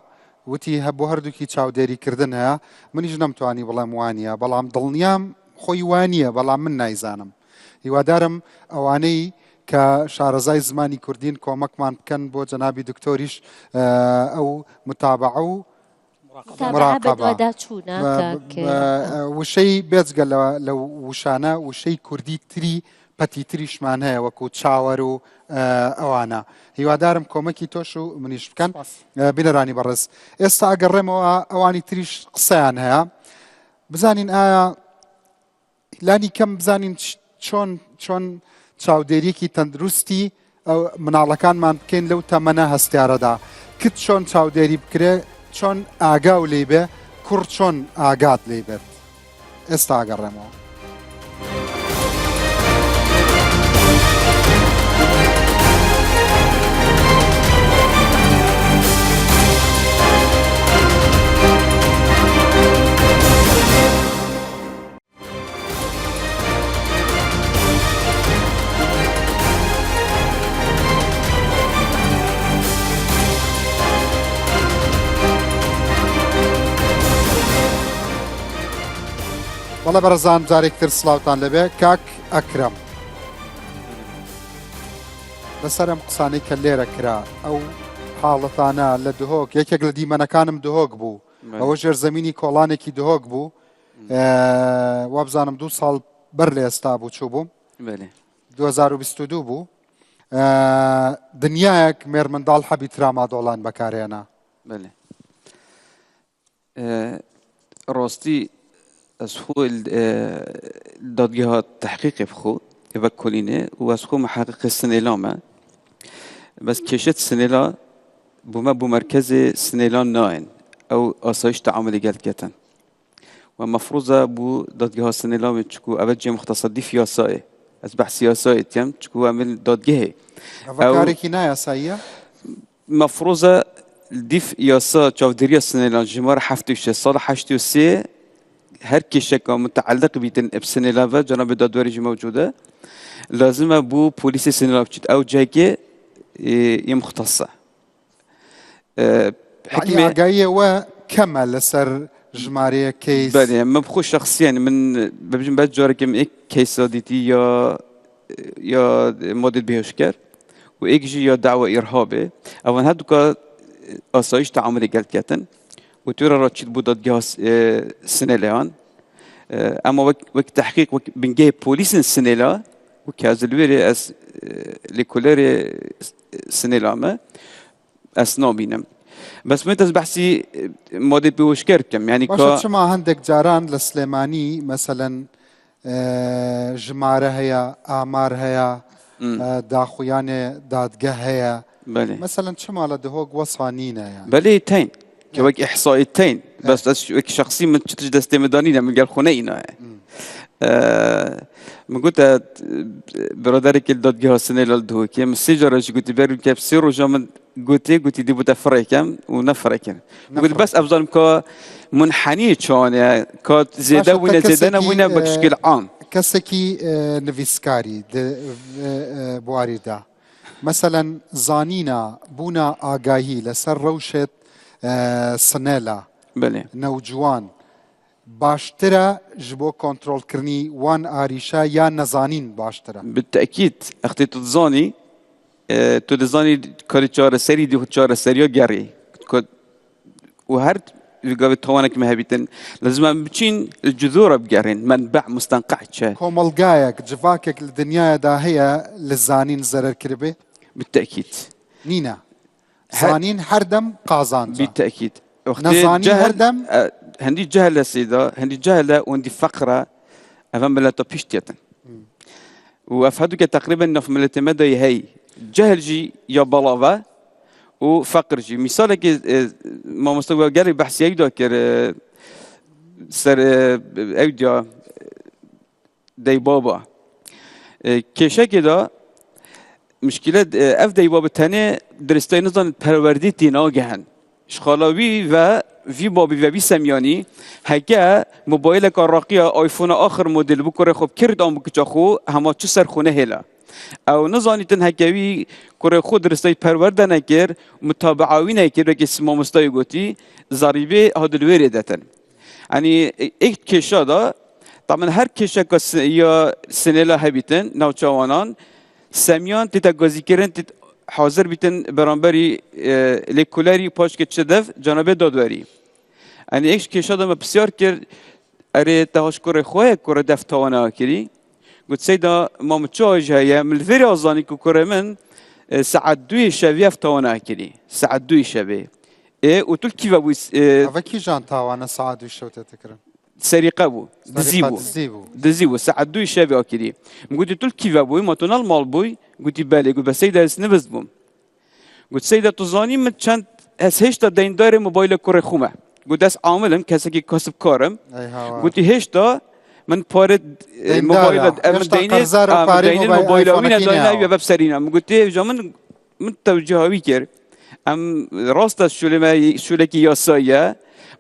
وتی هە بۆ هەردووکی چاودێری کردن هەیە منیش نەمتوانی بڵێم وانە بەڵام دڵنیام خۆی وانە بەڵام من نایزانم هیوادارم ئەوانەی کە شارەزای زمانی کوردین کۆمەکمان بکەن بۆ جەنابی دکتۆریش ئەو متابەعە و مراقبە وشەی بێجگە لە وشانە وشەی کوردی تری پەتی تریشمان هەیە وەکو چاوەر و ئەوانە هیوادارم کۆمەکی تۆش و منیش بکەن بینەرانی بەڕێز ئێستا ئەگەڕێمەوە ئەوانی تریش قسەیان هەیە بزانین ئایا لانی کەم بزانین چۆن چۆن چاودێریەکی تەندروستی ئەو مناڵەکانمان بکەین لەو تەمەنە هەستیارەدا کچ چۆن چاودێری بکرێ چۆن ئاگاو لێی بێ کوڕ چۆن ئاگات لێی بێت ئێستا ئەگەڕێمەوە. بەڵێ بەڕێزان جارێک تر سڵاوتان لەبێ کاک ئەکرەم لەسەر ئەم قسانەی کە لێرە کرا ئەو حاڵەتانە لە دهۆک یەکێک لە دیمەنەکانم دهۆک بوو ئەوە ژێرزەمینی کۆڵانێکی دهۆک بوو وابزانم دوو ساڵ بەر لە ئێستا بوو چوو بووم 2022 بوو دنیایەک مێرمنداڵ حەبی ترامادۆڵان بەکارهێنا. بەێ ڕاستی ئەس خۆ دادگەها تحقیقێ بخۆ بە کۆلینێ و ئەس خۆ محقق سنێلامە بەس کێشت سنێلا بوومە بۆ مەرکەزێ سنێلان نایەن ئەو ئاسایش تەعاملی گەل کەتن و مەفروزە بو دادگەها سنێلاوێ چکو ئەوە جێ مختصە دیف یاسایێ ئەز بەحسی یاسایێ تیم چکو ئەمل دادگەهێ ئەوە کارێکی نایاساییە؟ مەفروزە دیف یاسا چاودێریە سنێلان ژمارە 76 ساڵ 83 هەر کێشەکە متعلق بیتن اب سنێلا و جناب دادوەری جی موجودە لازمە بو پۆلیسی سنێلا بچیت ئەو جێگێ یە مختصە حکمی ئاگاییەوە کەمە لەسەر ژمارەیە کەیس بەێ من بخۆ شخصیان من ببژم بە جارێکم ئێک کەیسا دیتی یا یا مادت بێهشکەر و ئێکژی یا داوە ئیرهابێ ئەوان هەردووکە ئاسایش تعاملی گەل کەتن و تورە ڕاچیت بۆ دادگاه سنێلیان ئەمە وەک وەک تحقیق وەک بنگەی پۆلیسن سنێلا و کازلوێرێ ئەس لێکۆلەرێ سنێلامە ئەس نابینم بەس من دەست بەحسی مادەی پێوەشکەر بکەم یعنی باشە چما هەندێک جاران لە سلێمانی مەسەلەن ژمارە هەیە ئامار هەیە داخویانێ دادگە هەیە مەسەلەن چما لە دهۆک وەسا نینە یان بەلێ تین کە وەک ئیحسایی تین بەس وەک شخصی من چتش دەستێ مدانینە من گەر خۆ نەئینایە من گوتە برادەرێکی دادگەها سنێ لە دهۆکێ من سێ جارە jî گوتی بەر کە سێ ڕۆژە من گوتێ گوتی دی بوتە فڕێکەم و نەفڕێکم گوت بەس ئەبزانم کە منحنی چۆنە کە زێدە بوونە زێدە نەبوونە بە شکل عام کەسێکی نویسکاری بواریدا مەسەلەن زانینا بوونا ئاگاهی لەسەر ڕەوشێت سنێلا نەوجوان باشترە ژ بۆ کۆنترۆڵکردنی وان ئاریشە یان نەزانین باشترە؟ بالتأکید ئەختی تو دزانی تو دزانی کاری چارەسەری دی چارەسەریا گەڕی و هەر گاوی تاوانێک مە هەبیتن لازم em بچین جذورە بگەڕین منبع مستنقع چە کۆمەڵگایەک جڤاکێک لە دنیادا هەیە لە زانین زەرەر کردبێ؟ بالتأکید نینە زانین هەردەم قازانجە. بالتأکید نەزانی هەردەم هەندی جەهلە سیدا هەندی جەهلە و هەندی فەقرە ئەڤە ملەتە پیش تێتن و ئەف هەردووکە تقریبا ناف ملەتێ مە دای هەی جەهل ژی یا بەڵاوە و فەقر ژی میسالێکی مامۆستا وە گەلێک بەحسی ئەو دا کرد سەر ئەو دا دەی بابا کێشەکێ دا مشکلە ئەف دەی بابا تەنێ درستای نزان پەروەردی تێناگەهن شخالا وی و وی بابی و وی سەمیانی هەکە مۆبایلەکە ڕاقیە ئایفۆنە ئاخر مۆدل بوو کوڕێ خۆ کرد ئەم بکچە خۆ هەما چ سەر خۆ نەهێلا ئەو نزانیتن هەکەوی کوڕێ خۆ درستای پەروەردە نەکرد متابعاوی نەکرد وەکی مامۆستای گوتی زەریبێ هادلوێرێ دەتن ئەنی ئێک کێشەدا طبعا هەر کێشەکە یا سنێلا هەبیتن ناوچەوانان سەمیان تێتە گازیکردن تێت حاضر بیتن بەرامبەری لێکولەری پاشکە چ دەف جانبێ دادوەری ئەنی ئێک کێشەدا مە پرسیار کرد ئەرێ تەهاش کوڕێ خۆیە کوڕێ دەف تاوانە کردی گوت سەیدا مام چاژ هەیە من لەێ ئازانی کو کوڕێ من سەعات دوی شەوی ئەف تاوانە کردی سەعات دوی شەوێ ئێ و تو کیڤە بووی ئەڤە کیژان تاوانە سەعات دوی شەو تێتە کرن؟ سەریقە بوو دزی بوو دزی بوو سەعات دووی شەوێ ئاکری من گوتی تو کیڤە بووی ما تو نەڵ ماڵ بووی گوتی بەلێ گوت بە سەیدە ئەس نڤست بووم گوت سەیدە تو زانی من چەند ئەس هێشتا دەیندارێ مۆبایلە کوڕێ خومە گوت دەست عاملم کەسێکی کاسبکارم گوتی هێشتا من پارە مۆبایلە من دەینێ دەینێ مۆبایلە وینە دایناویە بە سەرینە من گوتی جا من من تەوجیهاوی کرد ئەم ڕاستە شولێمە شولێکی یاساییە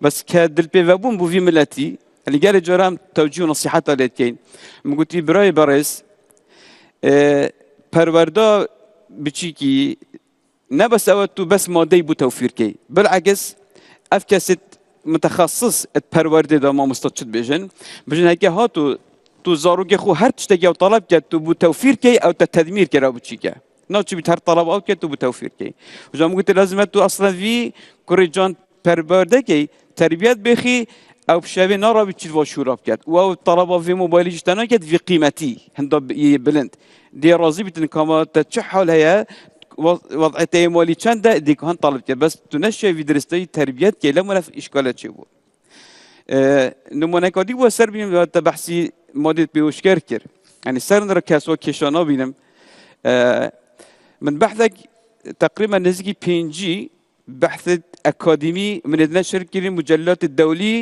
بەس کە دلپێوە بووم بۆ وی ملەتی یعنی گەلێ جاران تەوجیه و نصیحەتا لێ دکەین من گوتی برای بەڕێز پەروەردە بچیکی نە بەس ئەوە تو بەس مادەی بوو تەوفیرکەی بالعکس ئەف کەسێت متخصص ات پەروەردێ دا مامۆستا چت بێژن بژن هەکە هاتو تو زارۆکێ خۆ هەر تشتێک ئەو تەڵەب کە تو بوو تەوفیر کەی ئەو تە تەدمیر کەرا بچیکە ناچی بیت هەر تەڵەب ئەو کە تو بوو تەوفیر کەی وجا من گوتی لازمە تو ئەسڵەن وی کوڕی جان پەروەردەکەی تەربیەت بێخی ئەو شەوێ ناڕاوی چیت وا شورا بکات و ئەو تەڵەبا وی مۆبایلیش تەناکەت وی قیمەتی هەندا بلند دێ ڕازی بیتن کاما تە چ حال هەیە وضعیت مالی چەندە دێک هەند طالب کرد بەس تو نەشێوی درستەی تەربیەت کەی لەم وەرە ئیشکالە چێ بوو نمونەکە دی بووە سەر بینم تە بەحسی مادێت پێوشکەر کرد یعنی سەر نرە کەسوە کێشا نابینم من بەحثێک تقریبا نزیکی پێنجی بحث ئەکادیمی منێت نەشر کردین مجلات دەولی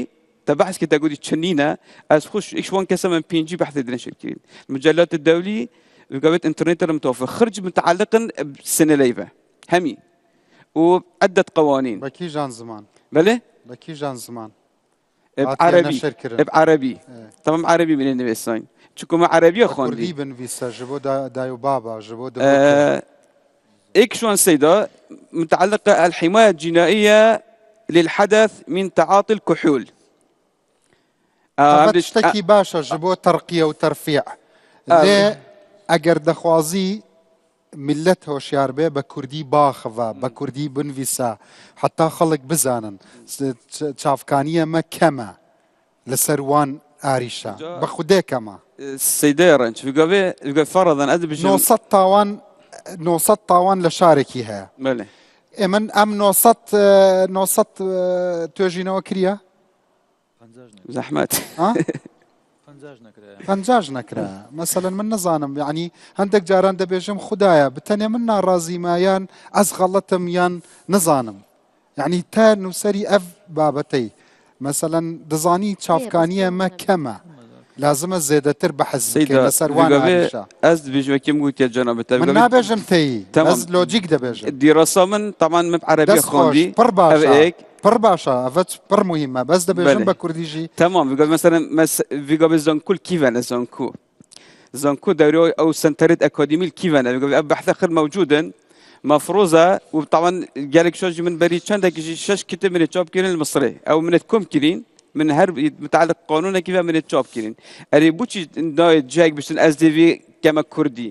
تە بحث کە تەگوتی چنینە ئەس خوش ئیشوان کەسە من پێنجی بحث نەشر کردین مجلات الدولي وقابلت انترنت متوفر خرج متعلقا بسنة ليفة همي وعدة قوانين بە کیژان زمان بله بە کیژان زمان بعربي بعربي تمام عربي من النویسان چونکە ما عربیە خوندی بنویسە ji bo دای و بابا ji bo اكشون سيدة متعلقة الحماية الجنائية للحدث من تعاطي الكحول ئەمە شتێکی باشە ji bo تەرقیە و تەرفیع لێ ئەگەر دەخوازی میللەت هۆشیار بێ بە کوردی باخڤە بە کوردی بنڤیسە حەتا خەڵک بزانن چاڤکانیە مە کەمە لەسەر وان ئاریشە بە خودێ کەمە. سەیدای ڕەنج وگاوێ وگا فەڕەدەن ئەز بژم. 900 تاوان 900 تاوان لە شارێکی هەیە. بەلێ. ئێ من ئەم 900 900 توێژینەوە کریە؟ زەحمەت. پەنجاش نەکرا مەسەلەن من نەزانم یعنی هەندێک جاران دەبێژم خدایە بتەنێ من ناڕازیمە یان ئەز غەڵەتم یان نزانم یعنی تا نووسەری ئەv بابەتەی مەسەلەن دەزانی چاڤکانیە مە کەمە لازمە زێدەتر بەحس بکەین لەسەر وان ئاریشە. ئەز دبێژم وەکی گوتیە جەنابت من نابێژم تێی بەس لۆجیک دەبێژم. دیراسا من تەبعەن من عەرەبی دەست خۆش خوێندی پڕ ئەڤ باشە ئێک پڕ باشە ئەڤە پڕ موهیمە بەس دەبێژم بەلێ بە کوردیژی تەمام ویگا مەسەلەن مەس ویگا بێ زانکول کیڤەنە زانکو زانکو دەورێ ئەو سەنتەرێت ئەکادیمیل کیڤەنە ویگا ئەڤ بەحثە خر مەوجودن مەفروزە و تەبعەن گەلێک شۆژی من بەری چەندێکیشی شەش کتێب منێ چاپ کرن لە مصرێ ئەو منێت کۆم کرین من هەر متعلق قانونێکی و منێت چاپ کرین ئەرێ بۆچی نایێت جایەک بشتن ئەس دێوی کەمە کوردی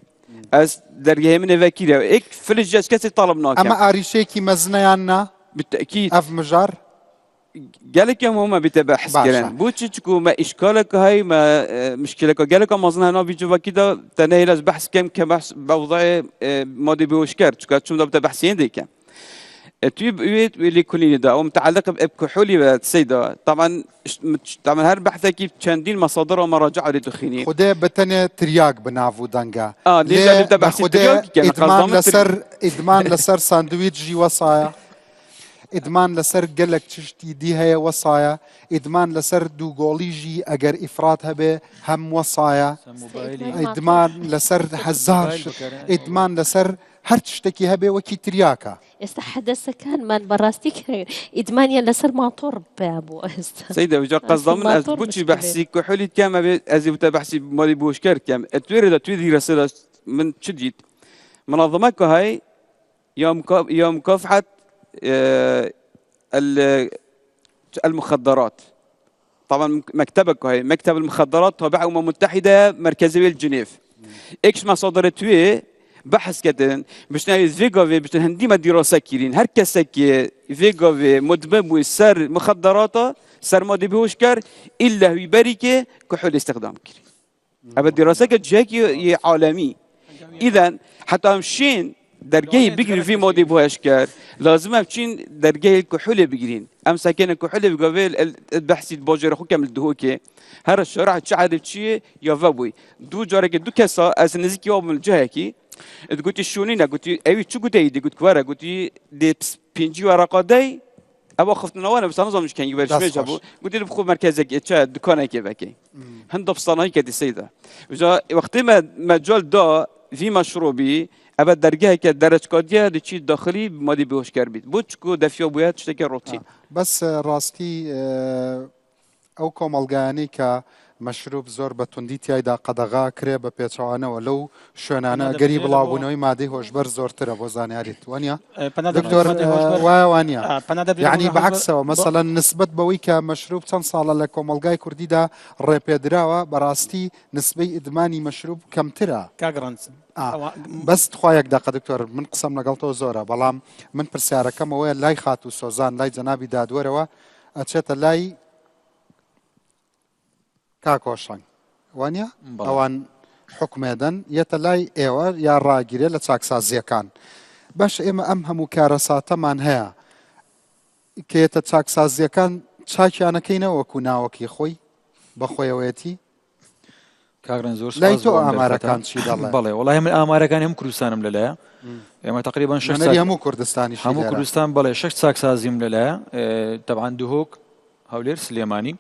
ئەس دەرگەی منێ ڤەکیرە ئێک فلج ئەس کەسێ تەڵەب ئەمە ناکەم ئاریشەیەکی مەزنە یان نا؟ بالتأكيد ئەڤ مژار؟ گەلێک هەموو بیتە بەحس باشە. کرن بۆچی چکو مە ئیشکالێک هەی مە مشکلێکە گەلێکە مەزن هەنا بی جڤاکی دا تەنە هێلەز بەحس کەم کە بەحس بەوضع مادی بێهۆشکەر چکە چوم دا بتە بەحسی هێندێک کەم توی وێت لێکۆلینی دا ئەو متعلق بكحولي سيدا طبعا طبعا هەر بەحثێکی چەندین مصادر و مراجع لێ دخینی خودێ بتەنێ تریاک بە ناڤ و دەنگە آه لێ لێ بتە بە بەحسی خودێ تریاک کەم ئیدمان قەزدامن تر لەسەر ئیدمان لەسەر ساندویچ ژی وەسایە ئیدمان لەسەر گەلەک چشتی دی هەیە وەسایە ئیدمان لەسەر دووگۆڵی ژی ئەگەر ئیفرات هەبێ هەم وەسایە ئیدمان لەسەر هەزار شت ئیدمان لەسەر هەر شتێکی هەبێ وەکی تریاکە. ئێستا حەدەسەکانمان بەڕاستی کە ئیدمانیان لەسەر ماتۆڕ پیا بوو ئێستا سەیدە وجا قەزدا من ئەز ماتۆڕ بۆچی مشکلەیە. بەحسی کحولی کەم ئەبێ ئەزی بتە بەحسی مالی بۆشکەر کەم ئەتوێرێ دا توێ دیرەسە من چ دیت منظمە کە هەی یا مكافحة المخدرات طبعا مكتبك هي مكتب المخدرات تابع أمم متحدة مركزية لجنيف اكش مصادر توي بحث كتن باش نعرف فيغا باش هندي دراسة كيرين هر كسك فيغا مدمن سر مخدرات سر ماده بهوشكر إلا هو بريكة كحول استخدام كري أبا دراسة جاكي عالمي إذا حتى مشين دەرگەی بگرین ڤی مادەی بۆهشکەر لازمە بچین دەرگەی کحولێ بگرین ئەم سەکێنە کحولێ بگەوێ بەحسی باجێرە خو کەم دهۆکێ هەرە شارع چ عەرب چیە یا ڤە بووی دوو جارێکی دوو کەسا ئەز نزیکی وا بووم جهەکی گوتی شوونی نە گوتی ئەوی چ گوتەی دی گوت کوەرە گوتی دێ پێنجی وەرەقا دەی ئەوە خفتنەوە نە بسانە زانم کەنگی دەست بەرشمێ خۆش. بوو گوتی بخۆ مەرکەزێک چە دکانێکی بەکەی هەند دەفسانایی کە دیسەیدا جا وەختی مە مەجال دا ڤی مەشروبی ئەبە دەرگەیەکە دەرەچکادیە دچی داخلی مادی بێهۆشکەر بیت بۆ چکو دەفیا بووە شتێکی ڕۆتین. بەس ڕاستی ئەو کۆمەڵگایانەی کە مەشروب زۆر بە توندی تیایدا قەدەغە کرێ بە پێچەوانەوە لەو شوێنانە ئەگەری بڵاوبوونەوەی مادەی هۆشبەر زۆرترە بۆ زانیاریت وانە دکتۆر وایە وانە یعنی بەعکسەوە مەسەلەن نسبەت بەوەی کە مەشروب چەند ساڵە لە کۆمەڵگای کوردیدا ڕێپێدراوە بەڕاستی نسبەی ئیدمانی مەشروب کەمترە. کاک ڕەنج بەس تخوا یەک دەقە دکتۆر من قسەم لەگەڵ تۆ زۆرە بەڵام من پرسیارەکەم ئەوەیە لای خاتوو سۆزان لای جەنابی دادوەرەوە ئەچێتە لای کاک هۆشەنگ وانە ئەوان حکومێدەن یەتە لای ئێوە یا ڕاگیرێ لە چاکسازیەکان باش ئێمە ئەم هەموو کارەساتەمان هەیە کێتە چاکسازیەکان چاکیانەکەینەوە وەکو ناوەکی خۆی بەخۆیەوەیەتی کاک ڕێن زۆر لای سوپاس تۆ بۆ ئەم دەرفەتە. ئامارەکان چی دەڵێ؟ بەڵێ وەڵاهی من ئامارەکانی هەموو کوردستانم لەلایە ئێمە تقریبا شەش نوێنەری چاک- هەموو کوردستانیشی هەموو لێرە. کوردستان بەڵێ شەش چاکسازیم لەلایە تەبعەن دهۆک هەولێر سلێمانی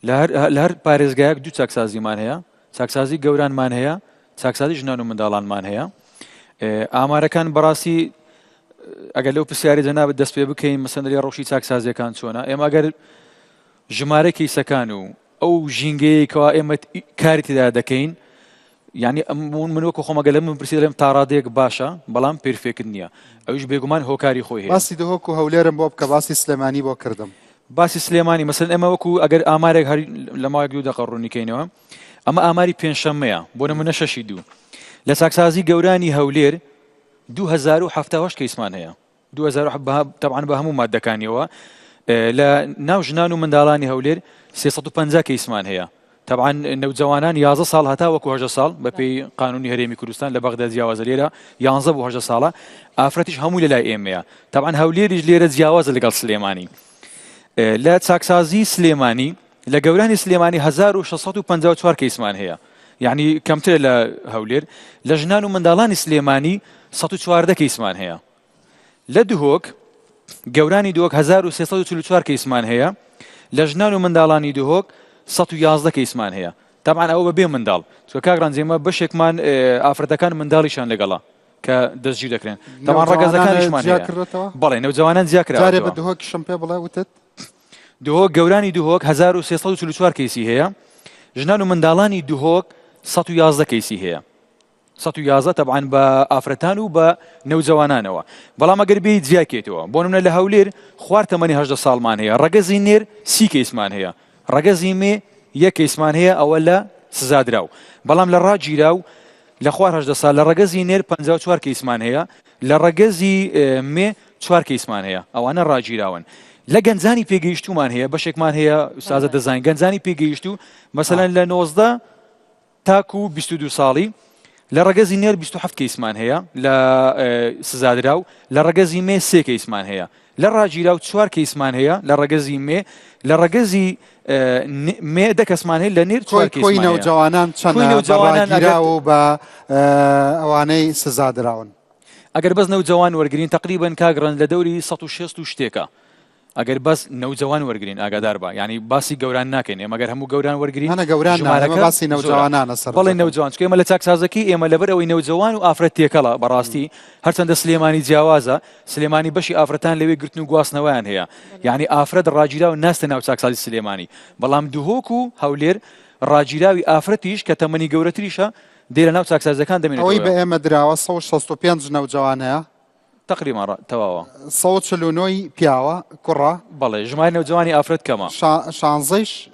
لە هەر لە هەر پارێزگایەک دوو چاکسازیمان هەیە چاکسازی گەورانمان هەیە چاکسازی ژنان و منداڵانمان هەیە ئامارەکان بەڕاستی ئەگەر لەو پرسیاری جەنابت دەست پێ بکەین مەسەن لێ ڕەوشی چاکسازیەکان چۆنە ئێمە ئەگەر ژمارە کەیسەکان و ئەو ژینگەیەی کەوا ئێمە کاری تێدا دەکەین یعنی من وەکو خۆم ئەگەر لە من پرسی دەڵێم تاڕادەیەک باشە بەڵام perfect نییە ئەویش بێگومان هۆکاری خۆی هەیە باسی دهۆک و هەولێرم بۆ بکە باسی سلێمانی بۆ کردم. باسی سلێمانی مەسەلەن ئێمە وەکو ئەگەر ئامارێک هەر لە ماوەیەک دوو دەقە ڕوونیکەینەوە ئەمە ئاماری پێنجشەممەیە بۆ نمونە شەشی دوو لە چاکسازی گەورانی هەولێر 2078 کەیسمان هەیە 2007 تەبعەن بە هەموو ماددەکانیەوە لە ناو ژنان و منداڵانی هەولێر 350 کەیسمان هەیە تەبعەن نەوجەوانان 11 ساڵ هەتا وەکو 18 ساڵ بەپێی قانونی هەرێمی کوردستان لە بەغدا جیاوازە لێرە 11 بۆ 18 ساڵە ئافرەتیش هەموو لە لای ئێمەیە تەبعەن هەولێریش لێرە جیاوازە لەگەڵ سلێمانی لە چاکسازی سلێمانی لە گەورانی سلێمانی 1654 کەیسمان هەیە یعنی کەمترە لە هەولێر لە ژنان و منداڵانی سلێمانی 114 کەیسمان هەیە لە دهۆک گەورانی دهۆک 1344 کەیسمان هەیە لە ژنان و منداڵانی دهۆک 111 کەیسمان هەیە تەبعەن ئەوە بە بێ منداڵ چونکە کاک ڕەنج ئێمە بەشێکمان ئافرەتەکان منداڵیشان لەگەڵە کە دەستگیر دەکرێن تەبعەن نەوجەوانان ڕەگەزەکانیشمان جیا هەیە کردۆتەوە؟ بەڵێ نەوجەوانان جیا جارێ بە کراوەتەوە دهۆکیشم پێ بڵێ وتت دهۆک گەورانی دهۆک 1344 کەیسی هەیە ژنان و منداڵانی دهۆک 111 کەیسی هەیە 111 تەبعەن بە ئافرەتان و بە نەوجەوانانەوە بەڵام ئەگەر بێی جیاکەیتەوە بۆ نمونە لە هەولێر خوار تەمەنی 18 ساڵمان هەیە ڕەگەزی نێر سی کەیسمان هەیە ڕەگەزی مێ یەک کەیسمان هەیە ئەوە لە سزادراو بەڵام لە ڕاگیراو لە خوار 18 ساڵ لە ڕەگەزی نێر 54 کەیسمان هەیە لە ڕەگەزی مێ چوار کەیسمان هەیە ئەوانە ڕاگیراون لە گەنجانی پێگەیشتومان هەیە بەشێکمان هەیە سازە دەزانین گەنجانی پێگەیشتوو مەسەلەن لە 19 تاکو 22 ساڵی لە ڕەگەزی نێر 27 کەیسمان هەیە لە سزادراو لە ڕەگەزی مێ سێ کەیسمان هەیە لە ڕاگیراو چوار کەیسمان هەیە لە ڕەگەزی مێ لە ڕەگەزی مێ دە کەسمان هەیە لە نێر چوار کۆی کۆی کەیسمان هەیە نەوجەوانان کۆی چەنە بە نەوجەوانان ئەگەر ڕاگیراو و بە ئەوانەی سزادراون؟ ئەگەر بەس نەوجەوان وەرگرین تەقریبەن کاک ڕەنج لە دەوری 160 و شتێکە ئەگەر بەس نەوجەوان وەرگرین ئاگادار بە یانی باسی گەوران ناکەین ئێمە گەر هەموو گەوران وەرگرین نا نا گەوران نا ئێمە ژمارەکە باسی زۆرە نەوجەوانانە بەڵێ سەرنجەکەم. نەوجەوان چونکە ئێمە لە چاکسازەکەی ئێمە لەبەر ئەوەی نەوجەوان و ئافرەت تێکەڵە بەڕاستی هەرچەندە سلێمانی جیاوازە سلێمانی بەشی ئافرەتان لەوێ گرتن و گواستنەوەیان هەیە یانی ئافرەت ڕاگیراو ناستە ناو چاکسازی سلێمانی بەڵام دهۆک و هەولێر ڕاگیراوی ئافرەتیش کە تەمەنی گەورەتریشە دێ لە ناو چاکسازیەکان ئەوەی بە دەمێنێتەوە. ئێمە دراوە 165 نەوجەوان هەیە. تەقریبا ڕا تەواوە. 149 ی پیاوە، کوڕە. بەڵێ ژمارەی نەوجەوانی ئافرەت کەمە. شانزەیش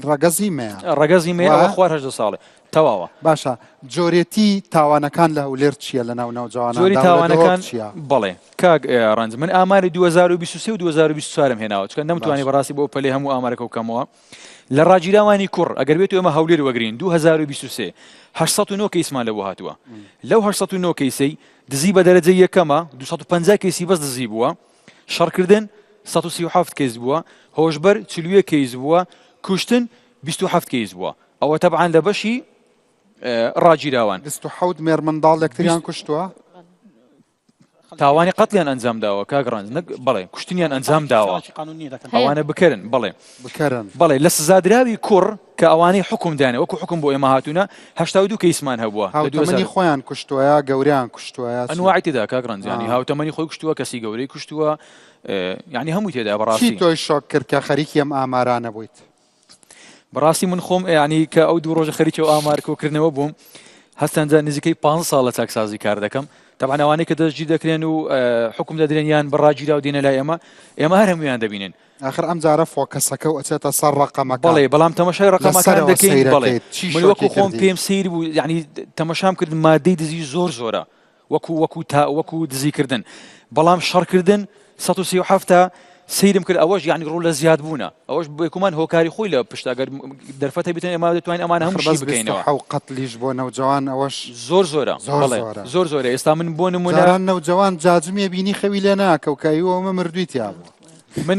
ڕەگەزی مێیە. ڕەگەزی مێیە ئەوە خوار 18 ساڵێ تەواوە. باشە جۆرێتی تاوانەکان لە هەولێر چییە لە ناو نەوجەواناندا جۆری و لە دهۆک تاوانەکان چییە؟ بەڵێ کاک ڕەنج من ئاماری 2023 و 2024 م هێناوە چونکە نەمتوانی باشە. بەڕاستی بۆ پەلەی هەموو ئامارەکە بکەمەوە لە ڕاگیراوانی کوڕ ئەگەر بێت ئێمە هەولێر وەگرین 2023 809 کەیسمان لە بۆ هاتووە لەو 809 کەیسەی دزی بە دەرەجەی یەکەمە 250 کەیسی بەس دزی بووە شەڕکردن 137 کەیس بووە هۆشبەر 41 کەیس بووە کوشتن 27 کەیس بووە ئەوە تەبعەن لە بەشی ڕاگیراوان. 27 مێرمنداڵ یەکتریان کوشتووە؟ تاوانی قەتڵیان ئەنجام داوە کاک ڕەنج نەک بەڵێ کوشتنیان ئەنجام داوە ئەوانە بکەرن بەڵێ بکەرن بەڵێ لە سزادراوی کوڕ کە ئەوانەی حکوم دانێ وەکو حکوم بۆ ئێمە هاتوونە 82 کەیسمان هەبووە لە هاوتەمەنی 2000 خۆیان کوشتووە یا گەورەیان کوشتووە یا چی؟ ئەنواعی تێدا کاک ڕەنج یانی آه. هاوتەمەنی خۆی کوشتووە کەسی گەورەی کوشتووە یانی هەمووی تێدا چی بەڕاستی تۆی شۆک کرد کە خەریکی ئەم ئامارانە بوویت؟ بەڕاستی من خۆم یانی کە ئەو دوو ڕۆژە خەریکی ئەو ئامار کۆکردنەوە بووم هەستەنجا نزیکەی پ ساڵ لە چاکسازی کار دەکەم تەبعەن ئەوانەی کە دەستگیر دەکرێن و حکوم دەدرێن یان بە ڕاگیراو دێنە لای ئێمە ئێمە هەر هەموویان دەبینن ئاخر ئەم جارە focus ەکە و ئەچێتە سەر ڕەقەمەکان بەڵێ بەڵام تەمەشای ڕەقەمەکان لەسەرەوە دەکەین بەڵێ سەیرەکەیت چی من شۆکی وەکو خۆم کردی؟ پێم سەیر بوو یعنی تەمەشام کرد مادەی دزی زۆر زۆرە وەکو وەکو تا وەکو دزی کردن بەڵام شەڕکردن 137 تا سەیرم کرد ئەوەش یعنی ڕوو لە زیاد بوونە ئەوەش بێکومان هۆکاری خۆی لە پشت ئەگەر دەرفەتە بتن ئێمە دەتوانین ئەمانە ئاخر هەموو شی بەس بکەینەوە 27 قەتلیش بۆ نەوجەوان ئەوەش زۆر زۆرە زۆر بەڵێ زۆرە زۆر زۆرە ئێستا من بۆ نمونە جاران نەوجەوان جاجمیە بینی خەوی لێ ناکەو کە ئەیوە ئەمە مردووی تیا بوو من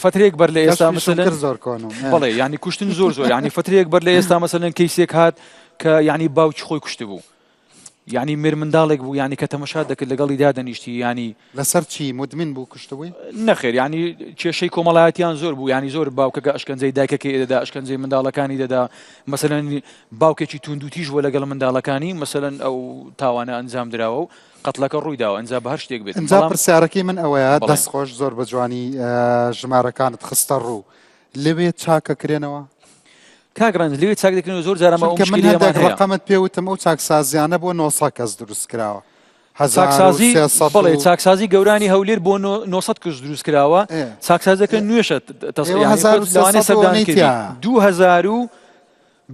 فترەیەک بەر لە ئێستا کەشفیشم مثلەن کرد زۆر کۆنم بەڵێ یعنی کوشتن زۆر زۆر یعنی فترەیەک بەر لە ئێستا مەسەلەن کەیسێک هات کە یعنی باوکی خۆی کوشتبوو یانی مێرمنداڵێک بوو یانی کە تەمەشات دەکرد لەگەڵی دادەنیشتی یانی. لەسەر چی مدمن بوو کوشتبووی؟ نەخێر یانی کێشەی کۆمەڵایەتیان زۆر بوو یانی زۆر باوکەکە ئەشکەنجەی دایکەکەی دەدا ئەشکەنجەی منداڵەکانی دەدا مەسەلەن باوکێکی توندوتیژ بووە لەگەڵ منداڵەکانی مەسەلەن ئەو تاوانە ئەنجام دراوە و قەتڵەکە ڕووی داوە ئەنجا بە هەر شتێک بێت ئینجا بەڵام پرسیارەکەی من ئەوەیە بەڵێ. دەست خۆش زۆر بە جوانی ژمارەکانت خستە ڕوو لەوێ چاکەکرێنەوە؟ کاک ڕەنج لەوێ چاک دەکرێنەوە زۆر جار ئەمە ئەو چونکە من مشکلەیەمان هەندێک هەیە. ڕەقەمت پێ وتم ئەو چاکسازیانە بۆ 900 کەس دروست کراوە هەزار و چاکسازی 300 بەڵێ و چاکسازی گەورانی هەولێر بۆ 900 کەس دروست کراوە ئێ. چاکسازەکە نوێشە تەس- ئێوە یعنی خۆت لەوانەیە 1300 سەردان ئەوەنەی کردی. تیایە. 2000 و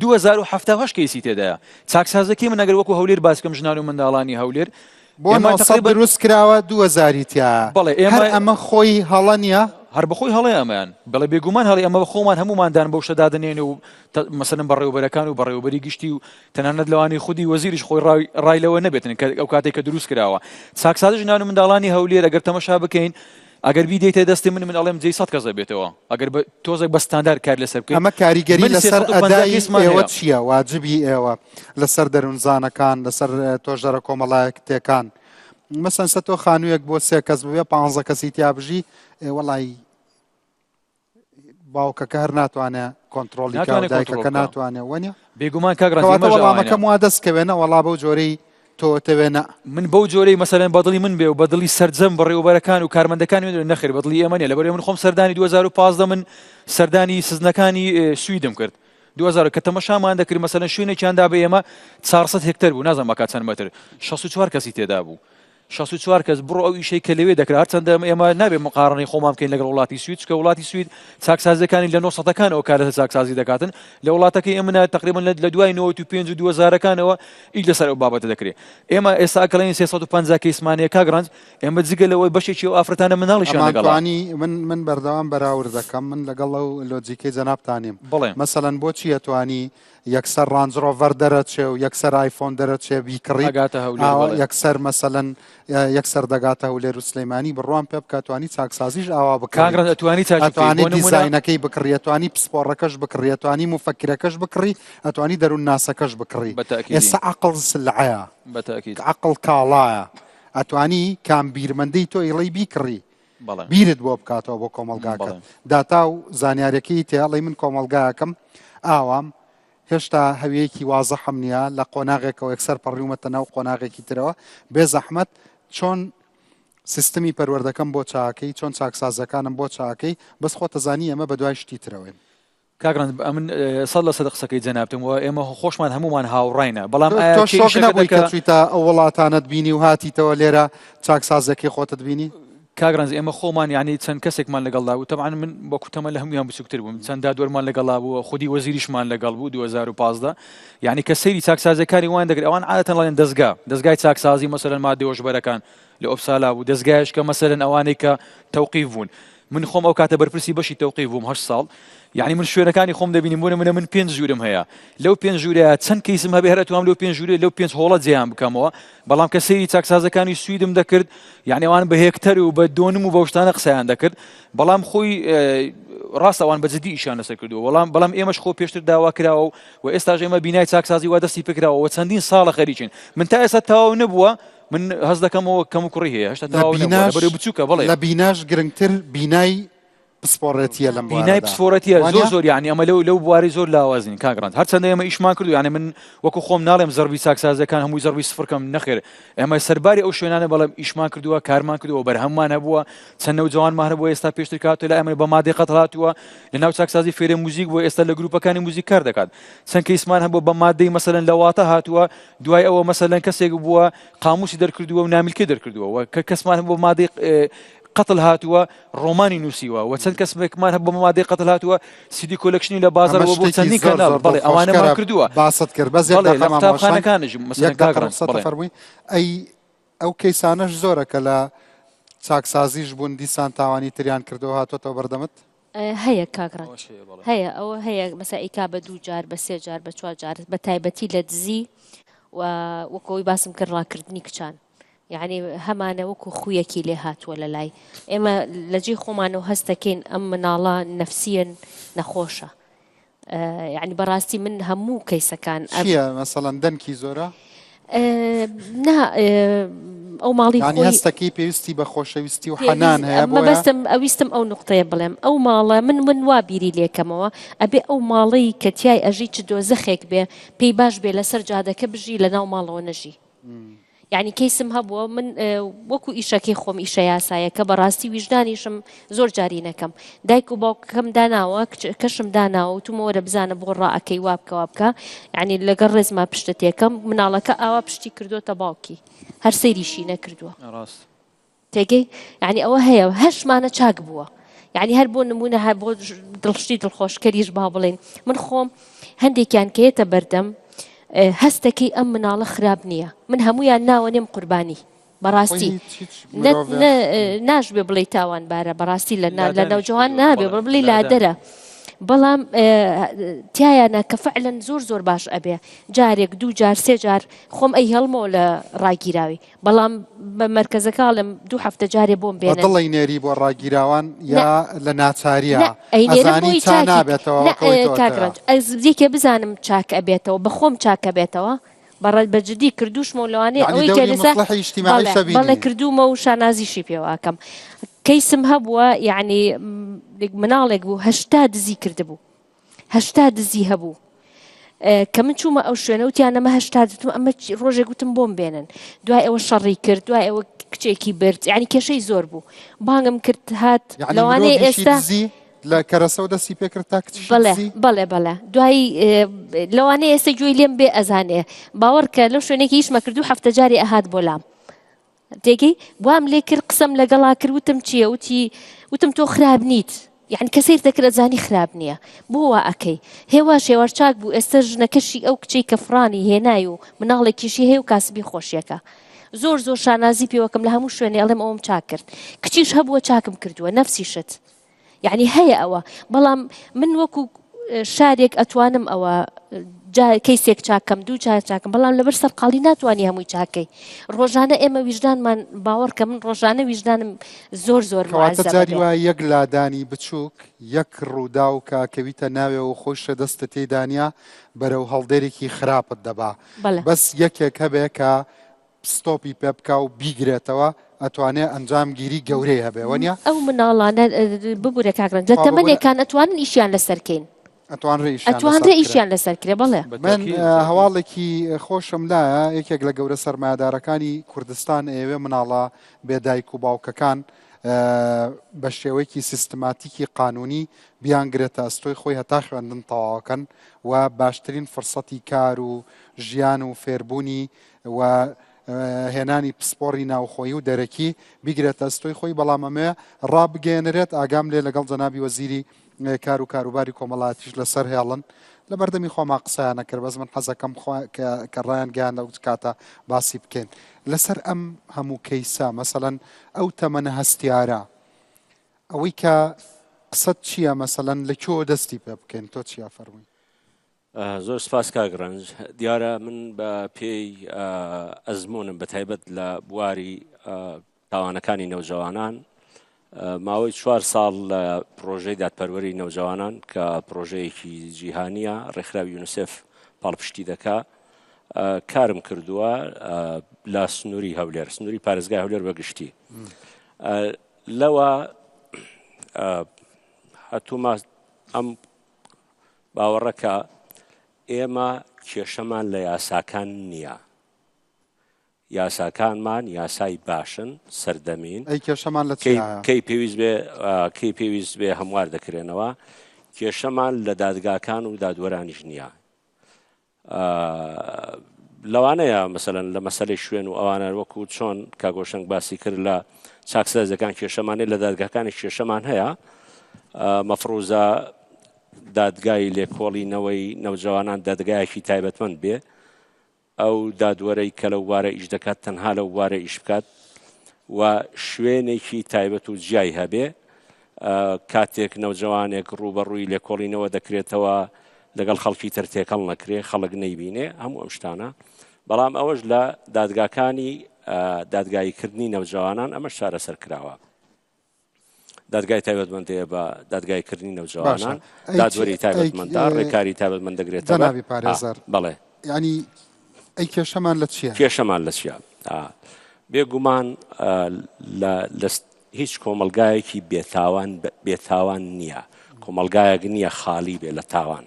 2078 کەیسی تێدایە چاکسازەکەی من ئەگەر وەکو هەولێر باس بکەم ژنان و منداڵانی هەولێر بۆ ئێمە 900 تقریبا دروست کراوە 2000 تیایە بەڵێ ئێمە هەر ئەمە خۆی هەڵە نییە؟ هەر بەخۆی هەڵەیە ئەمەیان بەڵێ بێگومان هەڵەیە ئەمە خۆمان هەموومان دان بەو شتە دادەنێین و مەسەلەن بەڕێوەبەرەکان و بەڕێوەبەری گشتی و تەنانەت لەوانەیە خودی وەزیریش خۆی ڕای ڕای لەوە نەبێتن کە ئەو کاتێک کە دروست کراوە چاکسازی ژنان و منداڵانی هەولێر ئەگەر تەمەشا بکەین ئەگەر بیدەیتە دەستی من من ئەڵێم جێی 100 کەس دەبێتەوە ئەگەر بە تۆزێک بە ستاندار کار لەسەر بکەین ئەمە کاریگەری من لەسەر 350 ئەدای کەیسمان ئێوە هەیە. چییە؟ واجبی ئێوە لەسەر دەروونزانەکان لەسەر تۆژەرە کۆمەڵایەتیەکان مەسەن سە تۆ خانوویەک بۆ سێ کەس ببێ پ کەسی تیا بژی ئێ وەڵی باوکەکە هەر ناتوانێ کۆنتترۆلی کا و ناتوانێ کۆنتڕۆڵ دایکەکە بکا. ناتوانێ وەنیە بێگومان کاک ڕەنج کەواتە ئێمەش ئەوانە. وەڵامەکەم وا دەست کەوێ نە وەڵا بەو جۆرەی تۆ تەوێ نە. من بەو جۆرەی مەسەلەن بەدڵی من بێ و بەدڵی سەرجەم بەڕێوەبەرەکان و کارمەندەکانی من بێ نەخێر بەدڵی ئێمە نیە لەبەرئەوەی من خۆم سەردانی 2015 من سەردانی سزنەکانی سویدم کرد 2000 کە تەمەشامان دەکرد مەسەلەن شوێنێکیان دا بە ئێمە 400 هێکتەر بوو نازانم ئەکات چەند مەتر 64 کەسی تێدا بوو 64 کەس بڕۆ ئەو ئیشەی کە لەوێ دەکرا هەرچەندە ئێمە نابێ مقارنەی خۆمان بکەین لەگەڵ وڵاتی سوید چونکە وڵاتی سوید چاکسازیەکانی لە 900ەکانەوە کار لەسەر چاکسازی دەکاتن لە وڵاتەکەی ئێمە تقریبا لە دوای 95 و 2000ەکانەوە ئیش لەسەر ئەو بابەتە دەکرێت ئێمە ئێستا ئەکەڵێن 350 کەیسمان هەیە کاک ڕەنج ئێمە جگە لەوەی بەشێکی ئەو ئافرەتانە مناڵیشیان ئەمان لەگەڵە. توانی من من بەردەوام بەراورد دەکەم من لەگەڵ ئەو لۆجیکەی جەنابتانیم بەڵێ. مەسەلەن بۆچی ئەتوانی یەکسەر ڕانج ڕۆڤەر دەرەچێ و یەکسەر ئایفۆن دەرەچێ بیکڕیت ئەگاتە هەولێر ئاوا بەڵێ. یەکسەر مەسەلەن یەکسەر دەگاتە هەولێر و سلەیمانی بڕوام پێ بکە توانی چاکسازیش ئاوا کاک بکڕیت ڕەنج ئەتوانی چاکی بکەی ئەتوانی بۆ نمونە دیزاینەکەی بکڕی ئەتوانی پسپۆڕەکەش بکڕی ئەتوانی موفەکرەکەش بکڕی ئەتوانی دەروونناسەکەش بکڕی بە تەئکیدی. ئێستا عەقڵ سلعەیە بە تەئکید. عەقڵ کاڵایە ئەتوانی کام بیرمەندەی تۆ ئیڵێی بیکڕی بەڵێ. بیرت بۆ بکاتەوە بۆ کۆمەڵگاکەت بەڵێ. داتا و زانیاریەکەی تێ ئەڵێی من کۆمەڵگایەکەم ئاوام هێشتا هەویەکی وازحم نییە لە قۆناغێکەوە یەکسەر پەڕیومەتە ناو قۆناغێکی ترەوە بێ زەحمەت چۆن سیستمی پەروەردەکەم بۆ چاکەی چۆن چاکسازەکانم بۆ چاکەی بەس خۆتەزانی ئێمە بە دوای شتی ترەوەین. کاک ڕەنج ئەمن 100% قسەکەی جەنابتم و ئێمە خۆشمان هەمومان هاوڕاینە بەڵام ئایا تۆ کێ شۆک ئیشەکە نەبووی کە دەکا؟ چوویتە ئەو وڵاتانەت بینی و هاتیتەوە لێرە چاکسازەکەی خۆتت بینی؟ کاک ڕەنج ئێمە خۆمان یانی چەند کەسێکمان لەگەڵدا بوو تەبعەن من وەکو تەمەن لە هەموویان بچووکتر بووم چەند دادوەرمان لەگەڵا بوو خودی وەزیریشمان لەگەڵ بوو 2015 یعنی کە سەیری چاکسازیەکانی وان دەکرد ئەوان عادەتەن ڵێن دەزگا دەزگای چاکسازی مەسەلەن مادە هۆشبەرەکان لە ئۆپسالا بوو دەزگایش کە مەسەلەن ئەوانەی کە تەوقیف بوون من خۆم ئەو کاتە بەرپرسی بەشی تەوقیف بووم هەشت ساڵ یعنی من شوێنەکانی خۆم دەبینیم بۆ نمونە من پێنج ژوورم هەیە لەو پێنج ژوورە چەند کەیسم هەبێ هەر ئەتوام لەو پێنج ژوورە لەو پێنج هۆڵە جێیان بکەمەوە بەڵام کە سەیری چاکسازەکانی سویدم دەکرد یعنی ئەوان بە هێکتەر و بە دۆنم و بەو شتانە قسەیان دەکرد بەڵام خۆی ڕاست ئەوان بە جدی ئیشیان لەسەر کردووە بەڵام بەڵام ئێمەش خۆ پێشتر داوا کراوە و و ئێستاش ئێمە بینای چاکسازی وا دەستی پێکراوە و چەندین ساڵە خەریکین من تا ئێستا تەواو نەبووە من هەست دەکەمەوە کەم و کوڕی هەیە هەشتا لە تەواو نەبووە بیناش لەبەرەوەی بچووکە بەڵێ لە بیناش گرنگتر بینای پسپۆڕێتیە لەم بینای بوارەدا پسپۆڕێتیە زۆر وانە؟ زۆر یعنی ئەمە لەو لەو بوارەی زۆر لاوازین کاک ڕەنج هەرچەندە ئێمە ئیشمان کردو یعنی من وەکو خۆم ناڵێم زەربی چاکسازیەکان هەمووی زەربی سفر کەم نەخێر ئێمە سەرباری ئەو شوێنانە بەڵێم ئیشمان کردووە کارمان کردووە بەرهەممان هەبووە چەند نەوجەوانمان هەبووە ئێستا پێشتر کاتێ لای ئێمە بە مادەی قەتڵ هاتووە لە ناو چاکسازی فێرە موزیک بووە ئێستا لە گروپەکانی موزیک کار دەکات چەند کەیسمان هەبووە بە مادەی مەسەلەن لە واتە هاتووە دوای ئەوە مەسەلەن کەسێک بووە قاموسی دەرکردووە و نامیلکەی دەرکردووە و کە کەسمان هەبووە مادەی قەتڵ هاتووە ڕۆمانی نووسیوە و چەند کەسێکمان هەبوو بە مادەی قەتڵ هاتووە CD collection ی لە بازاڕ ئەمە بۆ شتێکی چەندین زۆر کەناڵ زۆر بەڵێ ئەوانەمان دڵخۆشکەرە کردووە باست کرد بەس یەک بەڵێ لە دەقە مامۆشان قوتابخانەکانیش مەسەلەن یەک دەقە کاک ڕەنج ڕوخسەتە بەڵێ فەرمووی ئەی ئەو کەیسانەش زۆرە کە لە چاکسازیش بوون دیسان تاوانی تریان کردەوە هاتۆتەوە بەردەمت؟ هەیە کاک ڕەنج ئەوەش هەیە بەڵێ. هەیە ئەوە هەیە مەسا ئیکا بە دوو جار بە سێ جار بە چوار جار بە تایبەتی لە دزی و وەکەوەی باسم کرد ڕاکردنی کچان یعنی هەمانە وەکو خویەکی لێ هاتووە لە لای ئێمە لە جێی خۆمانەوە هەست دەکەین ئەم مناڵە نەفسیەن نەخۆشە یعنی بەڕاستی من هەموو کەیسەکان چییە مەسەڵەن دەنکی زۆرە؟ نا ئەو ماڵی یعنی هەستەکەی پێویستی بە خۆشەویستی و حەنان هەیە مەبەستم ئەویستم ئەو نقطەیە بڵێم ئەو ماڵە من من وا بیری لێکەمەوە ئەبێ ئەو ماڵەی کە تای ئەژی چ دۆزەخێک بێ پێی باش بێ لەسەر جادەکە بژی لە ناو ماڵەوە نەژی. یانی کەیسم هەبووە من وەکو ئیشەکەی خۆم ئیشە یاسایەکە بەڕاستی ویژدانیشم زۆر جاری نەکەم دایک و باوکەکەم داناوە کەشم داناوە وتومە وەرە بزانە بۆ ڕائەکەی وا بکە وا بکە یعنی لەگەڵ ڕێزما پشتە تێکەم مناڵەکە ئاوا پشتی کردوتە باوکی هەر سەیریشی نەکردووە ڕاست تێگەی یعنی ئەوە هەیە هەشمانە چاک بووە یعنی هەر بۆ نمونە هەر بۆ دڵشتی دڵخۆشکەریش با بڵێن من خۆم هەندێکیان کەیەتە بەردەم هەستەکەی ئەم مناڵە خراپ نییە من هەمویان ناوە نێم قوربانی بەڕاستی ناشبێ بڵێ تاوان بارە بەڕاستی لە لە نەوجوان نابێ بڵێ بڵێ لادەرە بەڵام تایانە کە فعلەن زۆر زۆر باش ئەبێ جارێک دوو جار سێ جار خۆم ئەی هەڵمەوە لە ڕاگیراوی بەڵام بە مەرکەزەکە ئەڵێم دوو هەفتە جارێ بۆم بە بێنن. دڵ ئەینێری بۆ ڕاگیراوان یا لە ناچاریە نا ئەینێرم ئەزانی بۆی چا چاکی نابێتەوە نا وەک ئەوەی تۆ کاک ئەتەوێ. ڕەنج ئەز یەکێ بزانم چاک ئەبێتەوە بە خۆم چاک ئەبێتەوە بە ڕە بە جدی کردووشمە و لەوانەیە یەعنی ئەوەی کە دەوری لەسە موسڵحی ئیجتیماعیش بەڵێ بەڵێ ئەبینی. کردوومە و شانازیشی پێوە ئەکەم کەیسم هەبووە یەعنی مناڵێک بوو 80 دزی کردبوو 80 دزی هەبوو کە من چوومە ئەو شوێنە وتیان ئەمە 80 وتم ئەمە ڕۆژێک وتم بۆم بێنن دوای ئەوە شەڕی کرد دوای ئەوە کچێکی برد یعنی کێشەی زۆر بوو بانگم کرد هات یعنی لەوانەیە مرۆڤیشی ئێستا دزی لە کەرەسەوە دەستی پێکرد تا کچیشی بەڵێ دزی؟ بەڵێ بەڵێ دوایی لەوانەیە ئێستا گوێی لێم بێ ئەزانێ باوەڕ کە لەو شوێنێکی ئیشمە کرد و هەفتە جارێ ئەهات بۆ لام تێگەی وام لێ کرد قسەم لەگەڵا کرد وتم چییە وتی وتم تۆ خراپ نیت یعنی کە سەیر دەکرد ئەزانی خراپ نییە بۆ وا ئەکەی هێواش هێواش چاک بوو ئێستا ژنەکەشی ئەو کچەی کە فڕانی هێنای و مناڵێکیشی هەیە و کاسبی خۆشیەکە زۆر زۆر شانازی پێوەکەم لە هەموو شوێنێ ئەڵێم ئەوم چاک کرد کچیش هەبووە چاکم کردووە نەفسی شت یەعنی هەیە ئەوە بەڵام من وەکو شارێک ئەتوانم ئەوە کەیسێک چاکەم دوو چار چاکەم بەڵام لەبەر سەرقاڵی ناتوانانی هەمووی چاکەی ڕۆژانە ئێمە ویژدانمان باوەڕکە من ڕۆژانە ویژدانم زۆر زۆر کەواتە جاری وایە یەک لادانی بچووک یەک ڕووداو کە کەویتە ناوێ و خۆیشە دەستە تێدانە بەرەو هەڵدێرێکی خراپت دەبا بەس یەکێک هەبێ کە ستۆپی پێ بکا و بیگرێتەوە ئەتوانێ ئەنجام گیری گەورەی هەبێ وەنیە؟ ئەو مناڵانە ببورە کاک ڕەنج لە تەمەنێکان ئەتوانن ئیشیان لەسەر کەین. ئەتوانرێ ئیشیان لەسەر ئەتوانرێ ئیشیان لەسەر کرێ بەڵێ. من هەواڵێکی خۆشم لایە یەکێک لە گەورە سەرمایەدارەکانی کوردستان ئەیەوێ مناڵە بێ دایک و باوکەکان بە شێوەیەکی سیستماتیکی قانونی بیانگرێتە ئەستۆی خۆی هەتا خوێندن تەواوەکەن و باشترین فرسەتی کار و ژیان و فێربوونی و. هێنانی پسپۆڕی ناوخۆیی و دەرەکی بیگرێتە ئەستۆی خۆی، بەڵام ئەمەوێ ڕابگەیەنرێت، ئاگام لێ لەگەڵ جەنابی وەزیری کار و کاروباری کۆمەڵایەتیش لەسەر هێڵن لە بەردەمی خۆمان قسەیان نەکرد بەس من حەزەکەم کە ڕایان گەیاند ئەو کاتە باسی بکەین لەسەر ئەم هەموو کەیسە مەسەلەن ئەو تەمەنە هەستیارە ئەوەی کە قسەت چییە مەسەلەن لە کوێوە دەستی پێ بکەین تۆ چیا فەرمووی؟ زۆر سپاس کاک ڕەنج دیارە من بە پێی ئەزمونم بە تایبەت لە بواری تاوانەکانی نەوجەوانان ماوەی چوار ساڵ لە پرۆژەی دادپەروەری نەوجەوانان کە پرۆژەیەکی جیهانیە ڕێکخراوی یونسف پاڵپشتی دەکا کارم کردووە لە سنووری هەولێر سنووری پارێزگای هەولێر بەگشتی لەوە هەتوومە ئەم باوەڕە کە ئێمە کێشەمان لە یاساکان نییە. یاساکانمان یاسای باشن، سەردەمین. ئەی کێشەمان لە چیایە؟ کەی پێویست بێ کەی پێویست بێ هەموار دەکرێنەوە. کێشەمان لە دادگاکان و دادوەرانیش نییە. لەوانەیە مەسەلەن لە مەسەلەی شوێن و ئەوانە وەکو چۆن کاک هۆشەنگ باسی کرد لە چاکسازیەکان کێشەمان هەیە لە دادگاکانی کێشەمان هەیە مەفروزە دادگای لێکۆڵینەوەی نەوجەوانان دادگایەکی تایبەتمەند بێ ئەو دادوەرەی کە لەو بوارە ئیش دەکات تەنها لەو بوارە ئیش بکات و شوێنێکی تایبەت و جیای هەبێ کاتێک نەوجەوانێک ڕووبەڕووی لێکۆڵینەوە دەکرێتەوە لەگەڵ خەڵکی تر تێکەڵ نەکرێ خەڵک نەیبینێ هەموو ئەم شتانە بەڵام ئەوەش لە دادگاکانی دادگاییکردنی نەوجەوانان ئەمەش چارەسەر کراوە دادگای تایبەتمەند هەیە بە دادگایکردنی نەوجەوانان دادوەری تایبەتمەندە ڕێکاری تایبەتمەند دەگرێتەوە جەنابی پارێزەر بەڵێ ینی ئەی کێشەمان لە چییە؟ کێشەمان لە چییە؟ بێگومان لە هیچ کۆمەڵگایەکی بێتاوان بێتاوان نییە کۆمەڵگایەک نییە خاڵی بێ لە تاوان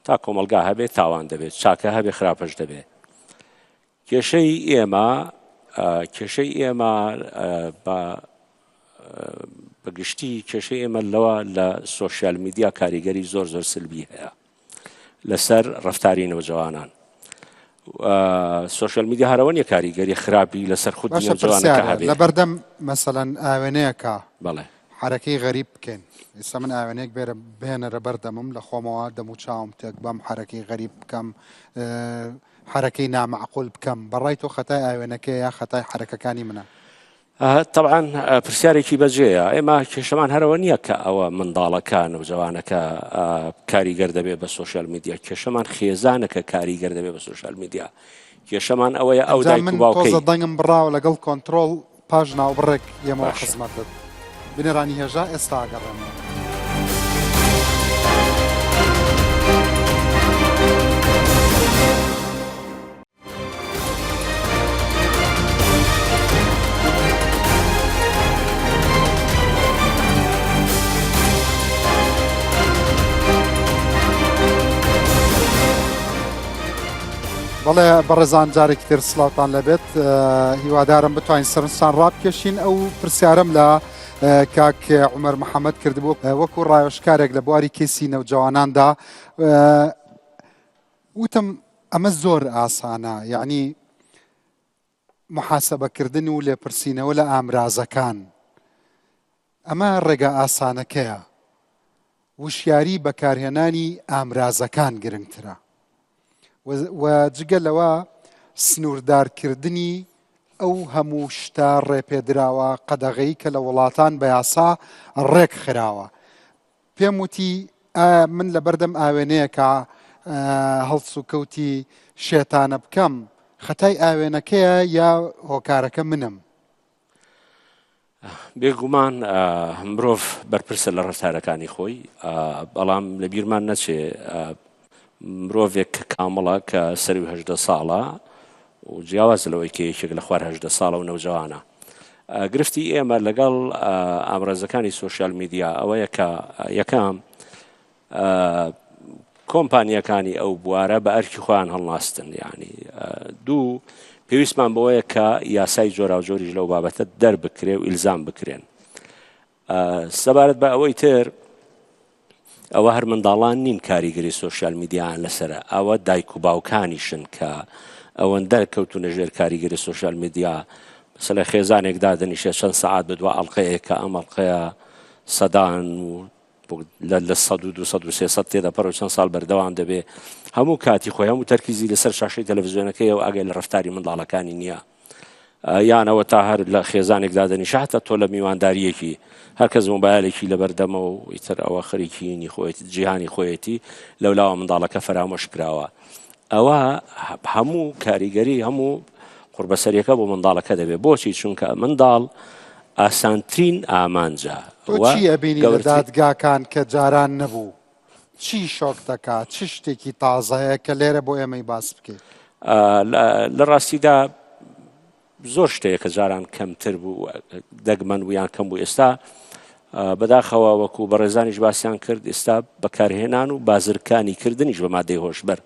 تا کۆمەڵگا هەبێ تاوان دەبێت چاکە هەبێ خراپەش دەبێت کێشەی ئێمە کێشەی ئێمە بە بەگشتی کێشەی ئێمە لەوە لە سۆشیال میدیا کاریگەری زۆر زۆر سلبی هەیە لەسەر ڕفتاری نەوجەوانان سۆشیال میدیا هەرەوە نیە کاریگەری خراپی لەسەر خود نەوجەوانەکە هەبێت لەبەردەم مەسەلەن ئاوێنەیەکە بەڵێ حرەکەی غەریب بکەین ئێستا من ئاوێنەیەک بێرە بهێنەرە بەردەمم لە خۆمەوە دەم و چاوم تێک بەم حرەکەی غەریب بکەم حرەکەی نامەعقول بکەم بەڕای تۆ خەتای ئاوێنەکەیە یا خەتای حرەکەکانی منە؟ تەبعەن پرسیارێکی بەجێیە ئێمە کێشەمان هەرەوە نییە کە ئەوە منداڵەکە نەوجەوانەکە کاریگەر دەبێت بە سۆشیال میدیا کێشەمان خێزانەکە کاریگەر دەبێت بە سۆشیال میدیا کێشەمان ئەوەیە ئەو دایک و باوکەی دەنگم بڕاوە لەگەڵ کۆنتترۆل پاش ناوبڕێک ئێمە خزمەتت بینەرانی هێژا ئێستا گەڕێنەوە. بەڵێ بەڕێزان جارێکی تر سلااوان لەبێت هیوادارم بتوانین سەرنجتان ڕابکێشین ئەو پرسیارم لە کاک عمر محەممەد کردبوو وەکو ڕاوێژکارێک لە بواری کەیسی نەوجەواناندا وتم ئەمە زۆر ئاسانە یەعنی محاسبەکردن و لێپرسینەوە لە ئامرازەکان ئەمە ڕێگا ئاسانەکەیە وشیاری بەکارهێنانی ئامرازەکان گرنگترە و جگە لەوە سنووردارکردنی ئەو هەموو شتە ڕێپێدراوە قەدەغەی کە لە وڵاتان بە یاسا ڕێک خراوە پێم وتی ئایا من لەبەردەم ئاوێنەیەکا هەڵسوکەوتی شێتانە بکەم خەتای ئاوێنەکەیە یا هۆکارەکە منم؟ بێگومان مرۆڤ بەرپرسە لە ڕەفتارەکانی خۆی بەڵام لە بیرمان نەچێ مرۆڤێک کە کامڵە کە سەروی هەدە ساڵە و جیاواز لەوەی کە یەکێک لە خوار هەدە ساڵە و نەوجەوانە گرفتی ئێمە لەگەڵ ئامرازەکانی سۆشیال میدیا ئەوەیە کە یەکەم کۆمپانیەکانی ئەو بوارە بە ئەرکی خۆیان هەڵناستن ینی دوو پێویستمان بەوەیە کە یاسای جۆراوجۆریش لەو بابەتە دەربکرێ و ئیلزام بکرێن سەبارەت بە ئەوەی تر ئەوە هەر منداڵان نین کاریگەری سۆشیال میدیایان لەسەرە ئەوە دایک و باوکانیشن کە. ئەوەندە کەوتونە ژێر کاریگەری سۆشیال میدیا مەسەلەن خێزانێک دادەنیشێت چەند سەعات بەدوا ئەڵقەیەک کە ئەم ئەڵقەیە سەدان و لە 100 و 200 و 300 تێدەپەڕ و چەند ساڵ بەردەوام دەبێ هەموو کاتی خۆی هەموو تەرکیزی لەسەر شاشەی تەلەڤزیۆنەکەی و ئاگای لە ڕەفتاری منداڵەکانی نییە یان ئەوە تا هەر لە خێزانێک دادەنیشە حتا تۆ لە میوانداریەکی هەر کەس مۆبایلێکی لەبەردەمە و ئیتر ئەوە خەریکی خۆیەتی جیهانی خۆیەتی لەولاوە منداڵەکە فەرامۆش کراوە ئەوە هەموو کاریگەری هەموو قوربەسەریەکە بۆ منداڵەکە دەبێت بۆچی چونکە منداڵ ئاسانترین ئامانجە تۆ چی ئەبینی لە دادگاکان کە جاران نەبوو چی شۆک دەکا چ شتێکی تازە هەیە کە لێرە بۆ ئێمەی باس بکەیت؟ لە ڕاستیدا زۆر شتەیە کە جاران کەمتر بوو دەگمەن بوو یان کەم بوو ئێستا بەداخەوە وەکو بەڕێزانیش باسیان کرد ئێستا بەکارهێنان و بازرکانی کردنیش بە مادەی هۆشبەر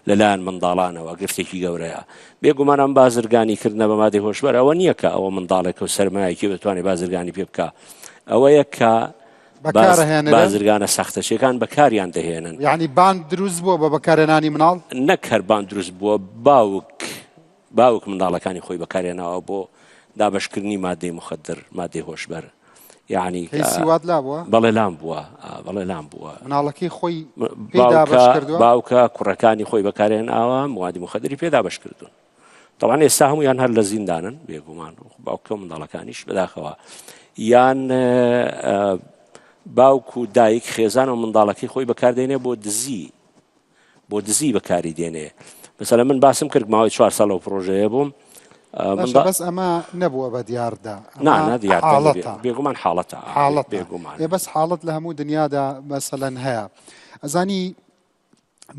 لەلایەن منداڵانەوە گرفتێکی گەورەیە بێگومان ئەم بازرگانی کردنە بە مادەی هۆشبەر ئەوە نییە کە ئەوە منداڵێکە و سەرمایەکی بتوانێت بازرگانی پێ بکە ئەوەیە کە بازرگانە ساختەچیەکان بەکاریان دەهێنن. یانی باند دروست بووە بە بەکارهێنانی مناڵ؟ نەک هەر باند دروست بووە، باوک باوک منداڵەکانی خۆی بەکارهێناوە بۆ دابەشکردنی مادەی مخدر، مادەی هۆشبەر. یانی کەیسی وات لابووە؟ بەڵێ لام بووە، بەڵێ لام بووە. مناڵەکەی خۆی پێی دابەش کردووە؟ باوکە کوڕەکانی خۆی بەکارهێناوە، موادی مخدری پێ دابەش کردوون. تەبعەن ئێستا هەموویان هەر لە زیندانن بێگومان باوکە و منداڵەکانیش بەداخەوە یان باوک و دایک خێزان و منداڵەکەی خۆی بەکاردێنێ بۆ دزی بۆ دزی بەکاری دێنێ مثلا من باسم کرد ماوەی چوار ساڵ ئەو پرۆژەیە بووم بەس ئەمە نەبووە بە دیاردا حاڵەتە بێگومان حاڵەتە حاڵەت بێگومان بەس حاڵەت لە هەموو دنیادا مەسەلەن هەیە ئەزانی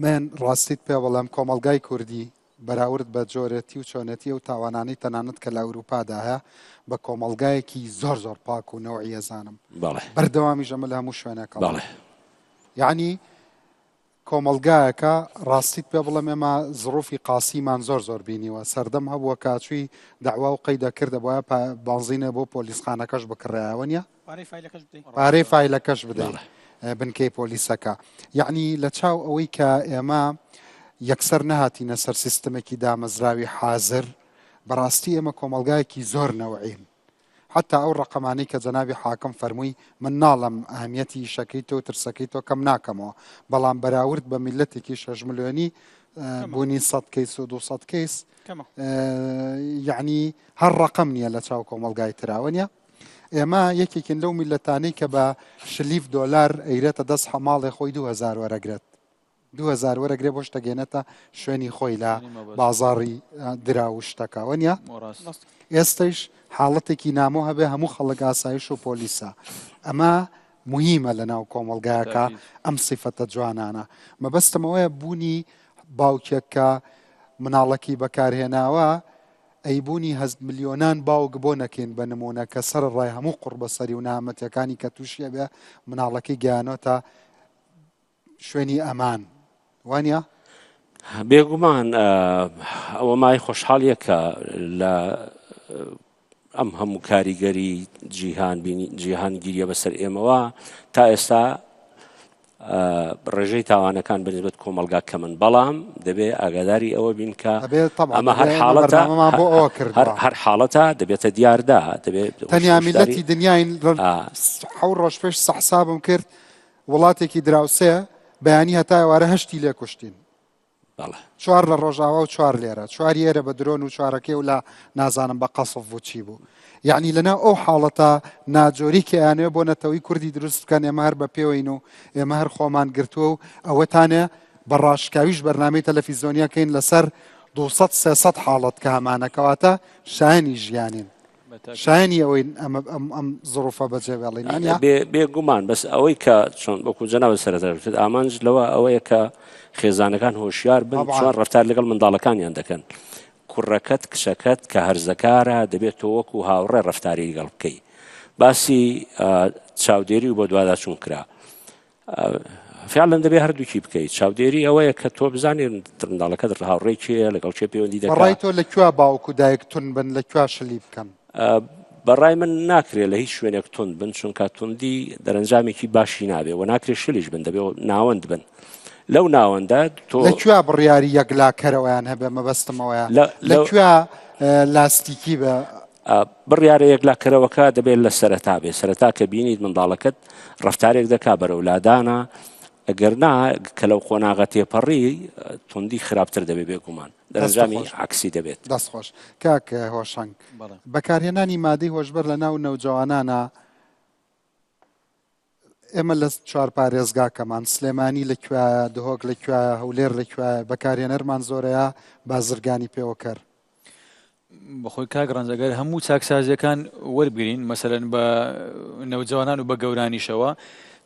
من ڕاستیت پێ بڵێم کۆمەڵگای کوردی بەراورد بە جۆرێتی و چۆنێتی ئەو تاوانانەی تەنانەت کە لە ئەوروپادا هەیە بە کۆمەڵگایەکی زۆر زۆر پاک و نەوعی ئەزانم بەڵێ بەردەوامیش ئەمە لە هەموو شوێنێک ئەڵێم بەڵێ یعنی کۆمەڵگایەکە ڕاستیت پێ بڵێم ئێمە زڕوفی قاسیمان زۆر زۆر بینیوە سەردەم هەبووە کاچووی داوا و قەی دەکرد دەبوایە بانزینە بۆ پۆلیسخانەکەش بکڕایەوە نیە پارەی فایلەکەش بدەی بنکەی پۆلیسەکە یعنی لە چاو ئەوەی کە ئێمە یەکسەر نەهاتینە سەر سیستمێکی دامەزراوی حازر بەڕاستی ئێمە کۆمەلگایەکی زۆر نەوعین حتا ئەو ڕقەمانەی کە جەنابی حاکم فەرمووی من ناڵم ئەهمیەتی ئیشەکەی تۆ ترسەکەی تۆ کەم ناکەمەوە بەڵام بەراورد بە میلەتێکی 6 ملیۆنی بوونی 100 کەیس و 200 کەیس یعنی هەر ڕقم نییە لە چاو کۆمەلگای تراوە نیە ئێمە یەکێکین لەو میللەتانەی کە بە شلیف دۆلار ئەیرێتە دەست حەماڵێ خۆی 2000 وەرەگرێت 2000 وەرەگرێ بۆ شتەگەێنێتە شوێنی خۆی لە بازاڕی درا و شتەکە وەنیە ئێستش حاڵەتێکی نامۆ هەبێ هەموو خەڵک ئاسایش و پۆلیسە ئەمە مهمە لە ناو کۆمەلگایەکە ئەم سیفەتە جوانانە مەبەستمەوەیە بوونی باوکێک کە مناڵەکی بەکارهێناوە ئەی بوونی هەست ملیۆنان باوک بۆ نەکەین بە نموونە کە سەرەڕای هەموو قوڕبەسەری و نەهامەتیەکانی کە تووشی ئەبێ مناڵەکەی گەیانۆتە شوێنی ئەمان وانە؟ بێگومان ئەوە مای خۆشحاڵیە کە لە ئەم هەموو کاریگەری جیهان جیهانگیریە بەسەر ئێمەوە تا ئێستا ڕێژەی تاوانەکان بە نسبەت کۆمەڵگا کەمن بەڵام دەبێ ئاگاداری ئەوە بین کە ئەمە هەر حاڵەتە هەر حاڵەتە دەبێتە دیاردا دەبێت تەنیا میلەتی دنیاین حەو ڕۆژ پێش سەحسابم کرد وڵاتێکی دراوسێ بەیانی هەتا ئێوارە هەشتی لێ کوشتین بەڵێ. چوار لە ڕۆژاوا و چوار لێرە چواری ئێرە بە درۆن و چوارەکەی و لە نازانم بە قەسف بوو چی بوو یعنی لەناو ئەو حاڵەتە ناجۆری کە ئەیانەوێ بۆ نەتەوەی کوردی دروست بکەن ئێمە هەر بە پێوەین و ئێمە هەر خۆمان گرتووە و ئەوەتانێ بە ڕاشکاویش بەرنامەی تەلەفیزۆنیەکەین لەسەر 200 300 حاڵەت کە هەمانە کەواتە شایەنی ژیانین. شایەنی ئەوەین ئەمە ئەم ئەم زڕوفە بەجێ بێڵین وانە؟ بێ بێگومان بەس ئەوەی کە چۆن وەکو جەنابت سەرەتا وتت ئامانج لەوە ئەوەیە کە خێزانەکان هۆشیار بن طبعا. چۆن ڕەفتار لەگەڵ منداڵەکانیان دەکەن کوڕەکەت کچەکەت کە هەرزەکارە دەبێت تۆ وەکو هاوڕێ ڕەفتاری لەگەڵ بکەی باسی چاودێری و بۆ دواداچوون کرا فعلا دەبێ هەردووکی بکەیت چاودێری ئەوەیە کە تۆ بزانێت منداڵەکەت هاوڕێی کێیە لەگەڵ کێ پەیوەندی دەکات بەڕای تۆ لە کوێ باوک و دایک تون بن لە کوێ شلی بکەن؟ بەڕای من ناکرێت لە هیچ شوێنێک توند بن چونکە توندی دەرەنجامێکی باشی نابێ و ناکرێت شلیش بن دەبێ ناوەند بن. لەو ناوەندە تۆ. لە کوێ بڕیاری یەکلاکەرەوەیان هەبێ مەبەستم ئەوەیە لە کوێ لاستیکی بە. بڕیارە یەکلاکەرەوەکە دەبێت لە سەرەتا بێت، سەرەتا کە بینیت منداڵەکەت ڕەفتارێک دەکا بەرەو لادانە، ئەگەر نا کە لەو قۆناغە تێپەڕی توندی خراپتر دەبێت بێگومان دەرەنجامی عەکسی دەبێت. دەست خۆش کاک هۆشەنگ. بەکارهێنانی مادەی هۆشبەر لە ناو نەوجەوانانا ئێمە لە چوار پارێزگاکەمان سلێمانی لە کوایە دهۆک لە کوایە هەولێر لە کوایە بەکارهێنەرمان زۆرەیە بازرگانی پێوەکەر بەخۆی کاک ڕەنج ئەگەر هەموو چاکسازیەکان وەربگرین مەسەلەن بە نەوجەوانان و بە گەورانیشەوە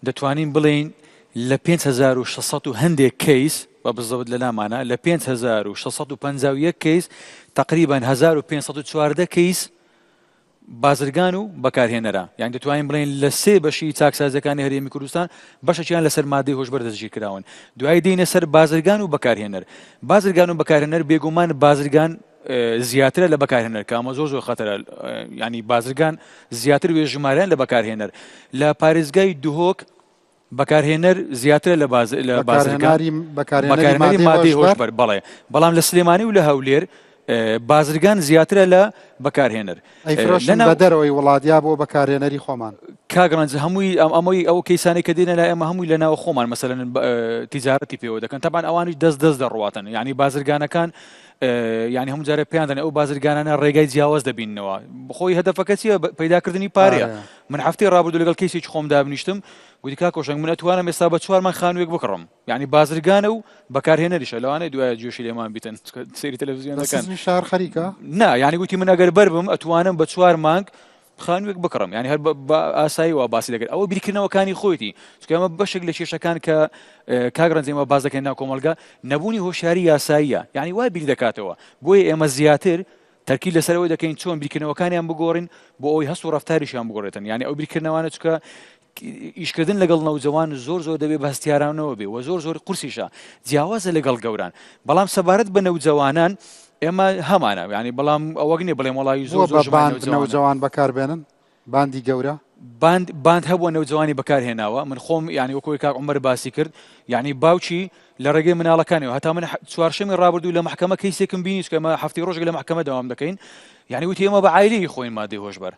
دەتوانین بڵێین لە 5600 و هەندێک کەیس بە بزەبت لە لامانە لە 5651 کەیس تقریبا 1514 کەیس بازرگان و بەکارهێنەرە، یان دەتوانین بڵێین لە سێ بەشی چاکسازیەکانی هەرێمی کوردستان بەشێکیان لەسەر مادەی هۆشبەر دەستگیرکراون، دوایی دێینە سەر بازرگان و بەکارهێنەر. بازرگان و بەکارهێنەر بێگومان بازرگان زیاترە لە بەکارهێنەر کە ئەمە زۆر زۆر خەتەرە، یانی بازرگان زیاتر وێ ژمارەیان لە بەکارهێنەر. لە پارێزگای دهۆک بەکارهێنەر زیاترە لە باز لە بازرگان بەکارهێنەری مادەی هۆشبەر بەڵێ بەڵام لە سلێمانی و لە هەولێر بازرگان زیاترە لە بەکارهێنەر ئەیفرۆشن بە دەرەوەی وڵات یا بۆ بەکارهێنەری خۆمان کاک ڕەنج هەمووی ئەم ئەمەی ئەو کەیسانەی کە دێنە لای ئێمە هەمووی لە ناو خۆمان مەسەلەن تیجارەتی پێوە دەکەن تەبان ئەوانیش دەست دەست دەڕواتن یعنی بازرگانەکان یعنی هەموو جارێ پێیان دەنێ ئەو بازرگانانە ڕێگای جیاواز دەبیننەوە بخۆی هەدەفەکە چییە پەیداکردنی پارەیە من هەفتەی ڕابردوو لەگەڵ کەیسێکی خۆم دابنیشتم گوتی کاک هۆشەنگ من ئەتوانم ئێستا بە چوار مانگ خانوویەک بکڕم یعنی بازرگانە و بەکارهێنەریشە لەوانەیە دوایە گوێشی لێمان بیتن سەیری تەلەڤزیۆن دەکەن سزنی شار خەریکە نا یعنی گوتی من ئەگەر بەر بم ئەتوانم بە چوار مانگ خانوویەک بکڕم یعنی هەر بە ئاسایی وا باسی دەکرد ئەوە بیرکردنەوەکانی خۆیتی چونکە ئەمە بەشێک لە کێشەکان کە کاک ڕەنج ئێمە باس دەکەین ناو کۆمەڵگا نەبوونی هۆشیاری یاساییە یعنی وای بیر دەکاتەوە بۆیە ئێمە زیاتر تەرکیز لەسەر ئەوەی دەکەین چۆن بیرکردنەوەکانیان بگۆڕین بۆ ئەوەی هەست و ڕەفتاریشیان بگۆڕێتن یعنی ئەو بیرکردنەوانە چکە ئیشکردن لەگەڵ نەوجەوان زۆر زۆر دەبێ بە هەستیارانەوە بێ و زۆر زۆر قورسیشە جیاوازە لەگەڵ گەوران بەڵام سەبارەت بە نەوجەوانان ئێمە هەمانە یعنی بەڵام ئەوەک نییە بڵێم وەڵی زۆر زۆر باند نەوجەوان بەکاربێنن باندی گەورە باند باند هەبووە نەوجەوانی بەکار هێناوە من خۆم یعنی وەکوی کاک عمر باسی کرد یعنی باوکی لە ڕێگەی مناڵەکانیەوە هەتا من چوارشەمی ڕابردوو لە محکەمە کەیسێکم بینی چکە ئێمە هەفتەی ڕۆژێک لە محکەمە دەوام دەکەین یعنی وتی ئێمە بە عایلەی خۆین مادەی هۆشبەر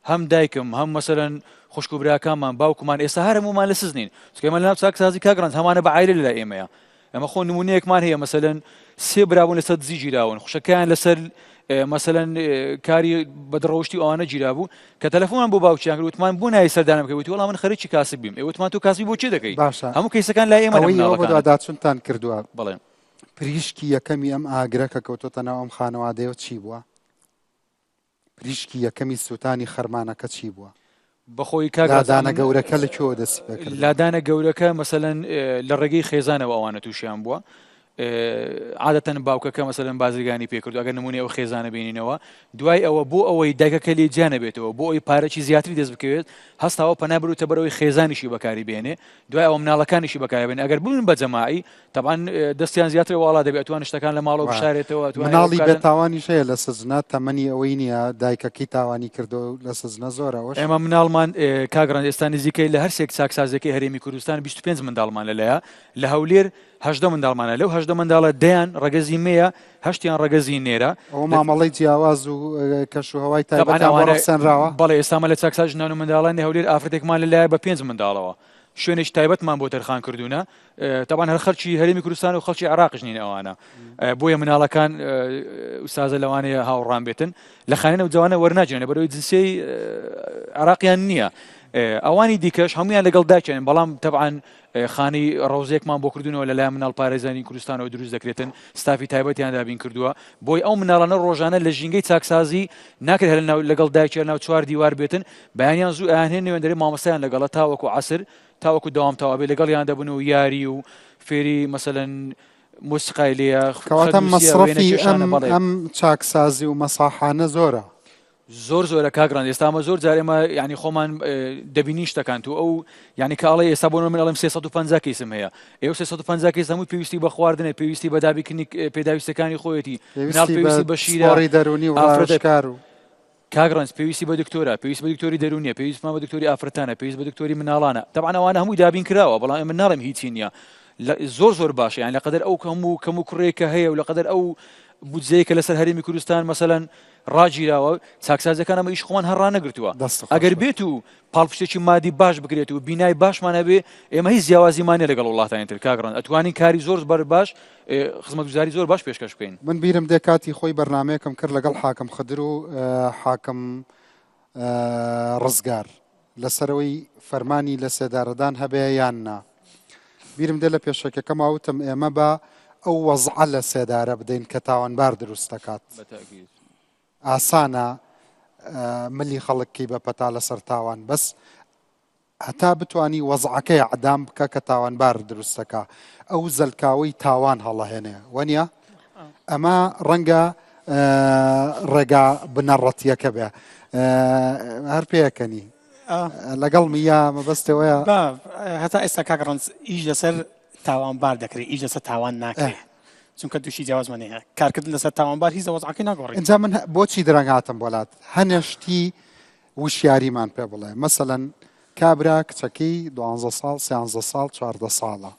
هەم دایکم هەم مەسەلەن خوشک و براکانمان باوکمان ئێستا هەر هەموومان لە سزنین چونکە ئێمە لەناو چاکسازی کاک ڕەنج هەمانە بە عایلە لەلای ئێمەیە ئەمە خۆ نمونەیەکمان هەیە مەسەلەن سێ برابوون لەسەر دزی گیراون خوشەکەیان لەسەر مەسەلەن کاری بەدڕەوشتی ئەوانە گیرابوو کە تەلەفۆنمان بۆ باوکیان کرد وتمان بۆ نایە سەردانم بکەی وتی وەڵا من خەریکی کاسب بیم ئێ وتمان تۆ کاسبی بۆ چێ دەکەی باشە هەموو کەیسەکان لای ئێمە ئەوەی ئێوە بەدواداچونتان کردووە بەڵێ پریشکی یەکەمی ئەم ئاگرە کە کەوتۆتە ناو ئەم خانەوادەیەوە چی بووە؟ پریشکی یەکەمی سووتانی خەرمانەکە چی بووە؟ بەخۆی کاک لادانە گەورەکە لە کوێوە دەستی پێکردووە؟ لادانە گەورەکە مەسەلەن لە ڕێگەی خێزانەوە ئەوانە تووشیان بووە عادەتەن باوکەکە مەسەلەن بازرگانی پێکردو ئەگەر نمونەی ئەو خێزانە بینینەوە دوای ئەوە بۆ ئەوەی دایکەکە لێ جیا نەبێتەوە بۆ ئەوی پارەی زیاتری دەست بکەوێت هەستاوە پەنا بروتە بەرەوەی خێزانیشی بەکاری بێنێ دوای ئەوە مناڵەکانیشی بەکاربێن ئەگەر بوون بە جەماعی تەبعەن دەستیان زیاتر واڵا دەبێت ئەتوان شتەکان لە ماڵەوە بشارێتەوە ئەتوان مناڵی بێ تاوانیش هەیە لە سجنە تەمەنی ئەوەی نییە دایکەکەی تاوانی کردو لە سجنە زۆرە ئەوەش ئێمە مناڵمان کاک ڕەنج ئێستا نزیکەی لە هەر سێک چاکسازیەکەی هەرێمی کوردستان 25 منداڵمان لەلایە لە هەولێر 18 منداڵمانە لەو 18 منداڵە دەیان ڕەگەزی مێیە هەشتیان ڕەگەزی نێرە ئەوە مامەڵەی جیاواز و کەش و هەوای تایبەتیان بۆ ڕەخسێنراوە بەڵێ ئێستا مە لە چاکساز ژنان و منداڵانی هەولێر ئافرەتێکمان لەلایە بە پێنج منداڵەوە شوێنێکی تایبەتمان بۆ تەرخان کردوونە تەبان هەر خەڵکی هەرێمی کوردستان و خەڵکی عێراقیش نین ئەوانە بۆیە مناڵەکان ئوستازە لەوانەیە هاوڕان بێتن لە خانە نەوجەوانە وەرناگیرێن لەبەرەوەی جنسیەی عێراقیان نییە ئەوانی دیکەش هەمویان لەگەڵ داکێن بەڵام تەبان خانی ڕەوزێکمان بۆ کردوونەوە لەلایەن مناڵ پارێزانی کوردستانەوە دروست دەکرێتن ستافی تایبەتیان دابین کردووە بۆی ئەو مناڵانە ڕۆژانە لە ژینگەی چاکسازی ناکرێت هەر لەناو لەگەڵ دایکیان ناو چوار دیوار بێتن بەیانیان زوو ئەیانهێننەوە دەرێ مامۆستایان لەگەڵە تاوەکو عەسر تاوەکو دەوام تەواو بێ لەگەڵیان دەبن و یاری و فێری مەسەلەن مۆسیقای لێیە کەواتە خەت نووسیە مەسرەفی وێنەکێشانە ئەم بەڵێ ئەم چاکسازی و مەساحانە زۆرە. زۆر زۆرە کاک ڕەنج ئێستا ئەمە زۆر جار ئێمە یعنی خۆمان دەبینین شتەکان تو ئەو یعنی کە ئەڵێ ئێستا بۆ من ئەڵێم 350 کەیسم هەیە ئێوە 350 کەیس هەمووی پێویستی بە خواردنە پێویستی بە دابینکردنی پێداویستەکانی خۆیەتی مناڵ پێویستی بە پێویستی بە شیرە پسپۆڕی دەروونی و ئافرەتە ڕاوێژکار و کاک ڕەنج پێویستی بە دکتۆرە، پێویستی بە دکتۆری دەروونیە، پێویستمان بە دکتۆری ئافرەتانە، پێویست بە دکتۆری مناڵانە، تەبعەن ئەوانە هەمووی دابین کراوە، بەڵام ئێمە ناڵێم هیچی نییە. زۆر زۆر باشە یان لە قەدەر ئەو هەموو کەم و کوڕێک کە هەیە و لە قەدەر ئەو بودجەیە کە لەسەر هەرێمی کوردستان مەسەلەن ڕاگیراوە چاکسازیەکان ئەمە ئیش خۆمان هەر ڕانەگرتووە ئەگەر بێت و پاڵپشتێکی مادی باش بکرێت و بینای باشمان هەبێ ئێمە هیچ جیاوازیمان نیە لەگەڵ وڵاتانی تر کاک ڕەند ئەتوانین کاری زۆر بەر باش خزمەتگوزاری زۆر باش پێشکەش بکەین. من بیرم دێ کاتی خۆی بەرنامەیەکم کرد لەگەڵ حاکم خدر و حاکم ڕزگار لەسەرەوەی فەرمانی لە سێدارەدان هەبێ یان نا. بیرم دێ لە پێشەکەکەما وتم ئێمە بە ئەو وەزعە لە سێدارە بدەین کە تاوانبار دروست دەکات. ئاسانە ملی خەڵک کەی بە پەتا لەسەر تاوان بەس هەتا بتانی وەزعەکەی عدام بکە کە تاوانبار دروستەکە ئەو زەلکاوەی تاوان هەڵەهێنێ وەنیە ئەمە ڕەنگە ڕێگا بنەڕەتیەکە بێ هەر پێەکەنی لەگەڵ میە مەبەستەوەیە هەتا ئێستا کاک ڕەنج ئیش لەسەر تاوانبار دەکرێت ئیش لەسەر تاوان ناکرێت چونکە دووشی جیاوازمان هەیە کارکردن لەسەر تاوانبار هیچ لە وەزعەکەی ناگۆڕێت. ئینجا من بۆچی درەنگ هاتم بۆ لات هەنێ شتی وشیاریمان پێ بڵێ مەسەلەن کابرا کچەکەی دوانزە ساڵ سیانزە ساڵ 14 ساڵە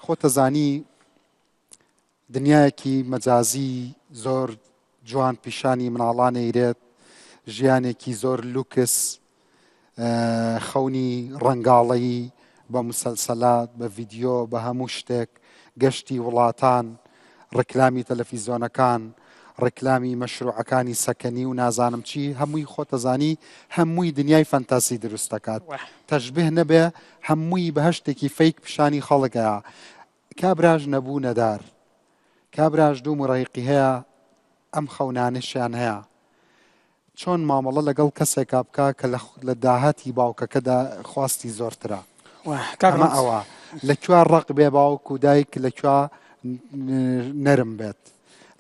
خۆتەزانی دنیایەکی مەجازی زۆر جوان پیشانی مناڵان ئەیرێت، ژیانێکی زۆر لوکس، خەونی ڕەنگاڵەیی بە موسەلسەلات، بە ڤیدیۆ، بە هەموو شتێک، گەشتی وڵاتان، ڕیکلامی تەلەفیزۆنەکان، ڕیکلامی مەشروعەکانی سەکەنی و نازانم چی، هەمووی خۆتەزانی هەمووی دنیای فەنتازی دروست دەکات. تەشبیه نەبێ هەمووی بەهەشتێکی فەیک پیشانی خەڵک ئەیا. کابراش نەبوو نەدار. کابراش دوو مڕەیقی هەیە ئەم خەونانەشیان هەیە چۆن مامەڵە لەگەڵ کەسێکا بکا کە لە داهاتی باوکەکەدا خواستی زۆرترە ئەمە ئەوە لە کوێ ڕق بێ باوک و دایک لە کوێ نەرم بێت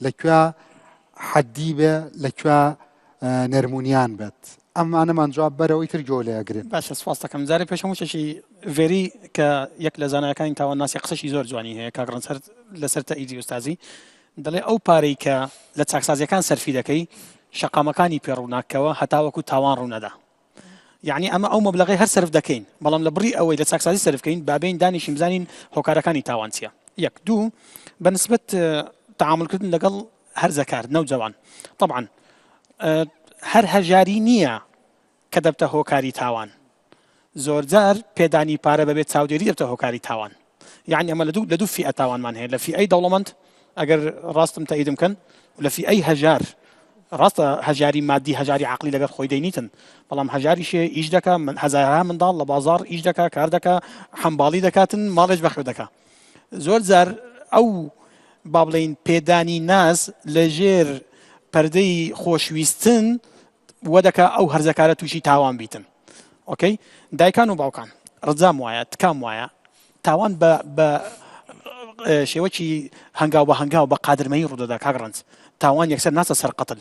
لە کوێ حەدی بێ لە کوێ نەرمونیان بێت ئەمانەمان جواب بەرەوەی تر گۆ لێ ئەگرن. باشە سوپاست دەکەم جارێ پێش هەموو شتێکی ڤێری کە یەک لە زانایەکانی تاوانناسی قسەشی زۆر جوانی هەیە کاک ڕەنج هەر لەسەر تەئیدی ئوستازی دەڵێ ئەو پارەی کە لە چاکسازیەکان سەرفی دەکەی شەقامەکانی پێ ڕووناکەوە هەتاوەکو تاوان ڕوونەدا یعنی ئەمە ئەو مەبلەغەی هەر سەرف دەکەین بەڵام لە بڕی ئەوەی لە چاکسازی سەرف کەین بابین دانیشین بزانین هۆکارەکانی تاوان چییە یەک دوو بەنسبەت تعاملکردن لەگەڵ هەرزەکار نەوجەوان طبعا هەر هەژاری نییە کە دەبتە هۆکاری تاوان زۆرجار پێدانی پارە بەبێت چاودێری دەبتە هۆکاری تاوان یعنی ئەمە لە دوو لە دوو فیئە تاوانمان هەیە لە فیئەی دەوڵەمەند ئەگەر ڕاستم تەئیدم کەن لە فیئەی هەژار ڕاستە هەژاری مادی هەژاری عقلی لەگەڵ خۆی دەینیتن بەڵام هەژاریشێ ئیش دەکا من هەزارها منداڵ لە بازار ئیش دەکا کار دەکا حەمباڵی دەکاتن ماڵێش بەخێو دەکا زۆر جار ئەو با بڵێین پێدانی ناز لە ژێر پەردەی خۆشویستن وە دەکا ئەو هەرزەکارە تووشی تاوان بیتن ئۆکەی دایکان و باوکان ڕجام وایە تکام وایە تاوان بە بە شێوەکی هەنگاو بە هەنگاو بە قادرمەیی ڕوودەدا کاک ڕەنج تاوان یەکسەر ناسە سەر قەتل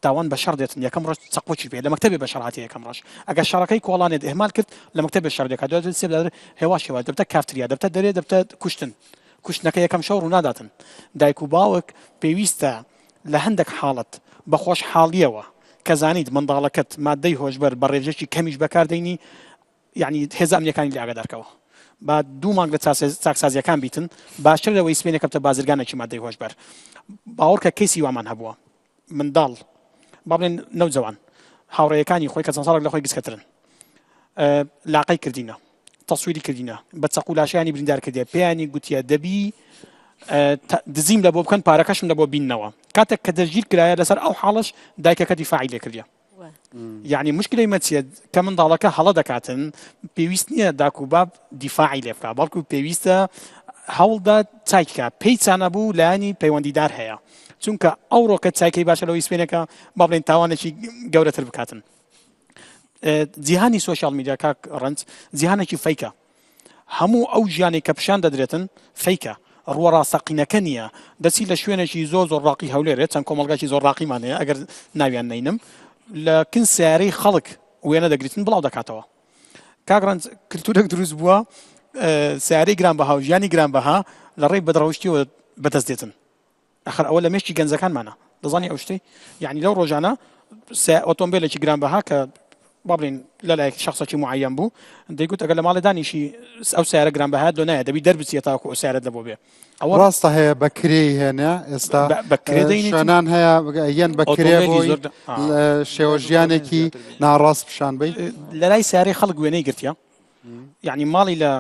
تاوان بە شەڕ دێتن یەکەم ڕۆژ چەقۆکی پێ لە مەکتەبێ بە شەڕ هاتیە یەکەم ڕۆژ ئەگەر شەڕەکەی کۆڵانێت ئیهمال کرد لە مەکتەبێ شەڕ دەکات دواتر سێ دەر هێواش هێواش دەبتە کافتریا دەبتە دەرێ دەبتە کوشتن کوشتنەکە یەکەم شەو ڕووناداتن دایک و باوک پێویستە لە هەندێک حاڵەت بە خۆشحاڵیەوە کە زانیت منداڵەکەت مادەی هۆشبەر بە ڕێژەکی کەمیش بەکاردەینی یەعنی هێزە ئەمنیەکانی لێ ئاگادار کەوە با دوو مانگ لە چاکسازیەکان بیتن باشتر لەوەی سپێنێ کەوتە بازرگانێکی مادەی هۆشبەر باوەڕکە کەیسی وامان هەبووە منداڵ با بڵێن نەوجەوان هاوڕێیەکانی خۆی کە چەند ساڵێک لە خۆی گسکەترن لاقەی کردینە تەسویری کردینە بە چەقو لاشیانی بریندار کردێ پێیانی گوتیە دەبی دزیم لە بۆ بکەن پارەکەشم لە بۆ بینەوە کاتێک کە دەستگیر کرایە لەسەر ئەو حاڵش دایکەکە دیفاعی لێ کردە یعنی مشکلەی مە چیە کە منداڵەکە هەڵە دەکاتن پێویست نییە داک و باب دیفاعی لێ بکە بەڵکو پێویستە هەوڵدا چایکە پێی چانە بوو لایەنی پەیوەندیدار هەیە چونکە ئەو ڕۆکە چایکەی باشە لەوەی سپێنەکە با بڵێن تاوانێکی گەورەتر بکاتن جیهانی سۆشیال میدیا کاک ڕەنج جیهانێکی فەیکە هەموو ئەو ژیانەی کە پیشان دەدرێتن فەیکە، ڕووە ڕاستەقینەکە نییە، دەچی لە شوێنێکی زۆر زۆر ڕاقی هەولێرێ چەند کۆمەڵگایکی زۆر ڕاقیمان هەیە ئەگەر ناویان نەینم لە کن سیارەی خەڵک وێنە دەگریتن بڵاو دەکاتەوە کاک ڕەنج کلتورێک دروست بووە سیارەی گرانبەها و ژیانی گرانبەها لە ڕێی بەدڕەوشتیەوە بەدەست دێتن ئەخر ئەوە لە مێشکی گەنجەکانمانە دەزانی ئەو شتەی یعنی لەو ڕۆژانە ئۆتۆمبیلێکی گرانبەها کە با بڵێین لەلایەک شخصێکی معەیەن بوو دەیگوت ئەگەر لە ماڵێ دانیشی ئەو سیارە گرانبەهات لۆ نایە دەبی دەربچیە تاکو ئەو سیارەت لە بۆ بێ ئەوە ڕاستە هەیە بە کرێی هێنە ئێستا بە کرێ دەینێتی؟ شوێنان هەیە یەن بە کرێ ئۆتۆمبێلی بۆی زۆر د- ئا. لە شێوە ژیانێکی ناڕاست پیشان بەی لەلای سیارەی خەڵک وێنەی گرتیە یعنی ماڵی لە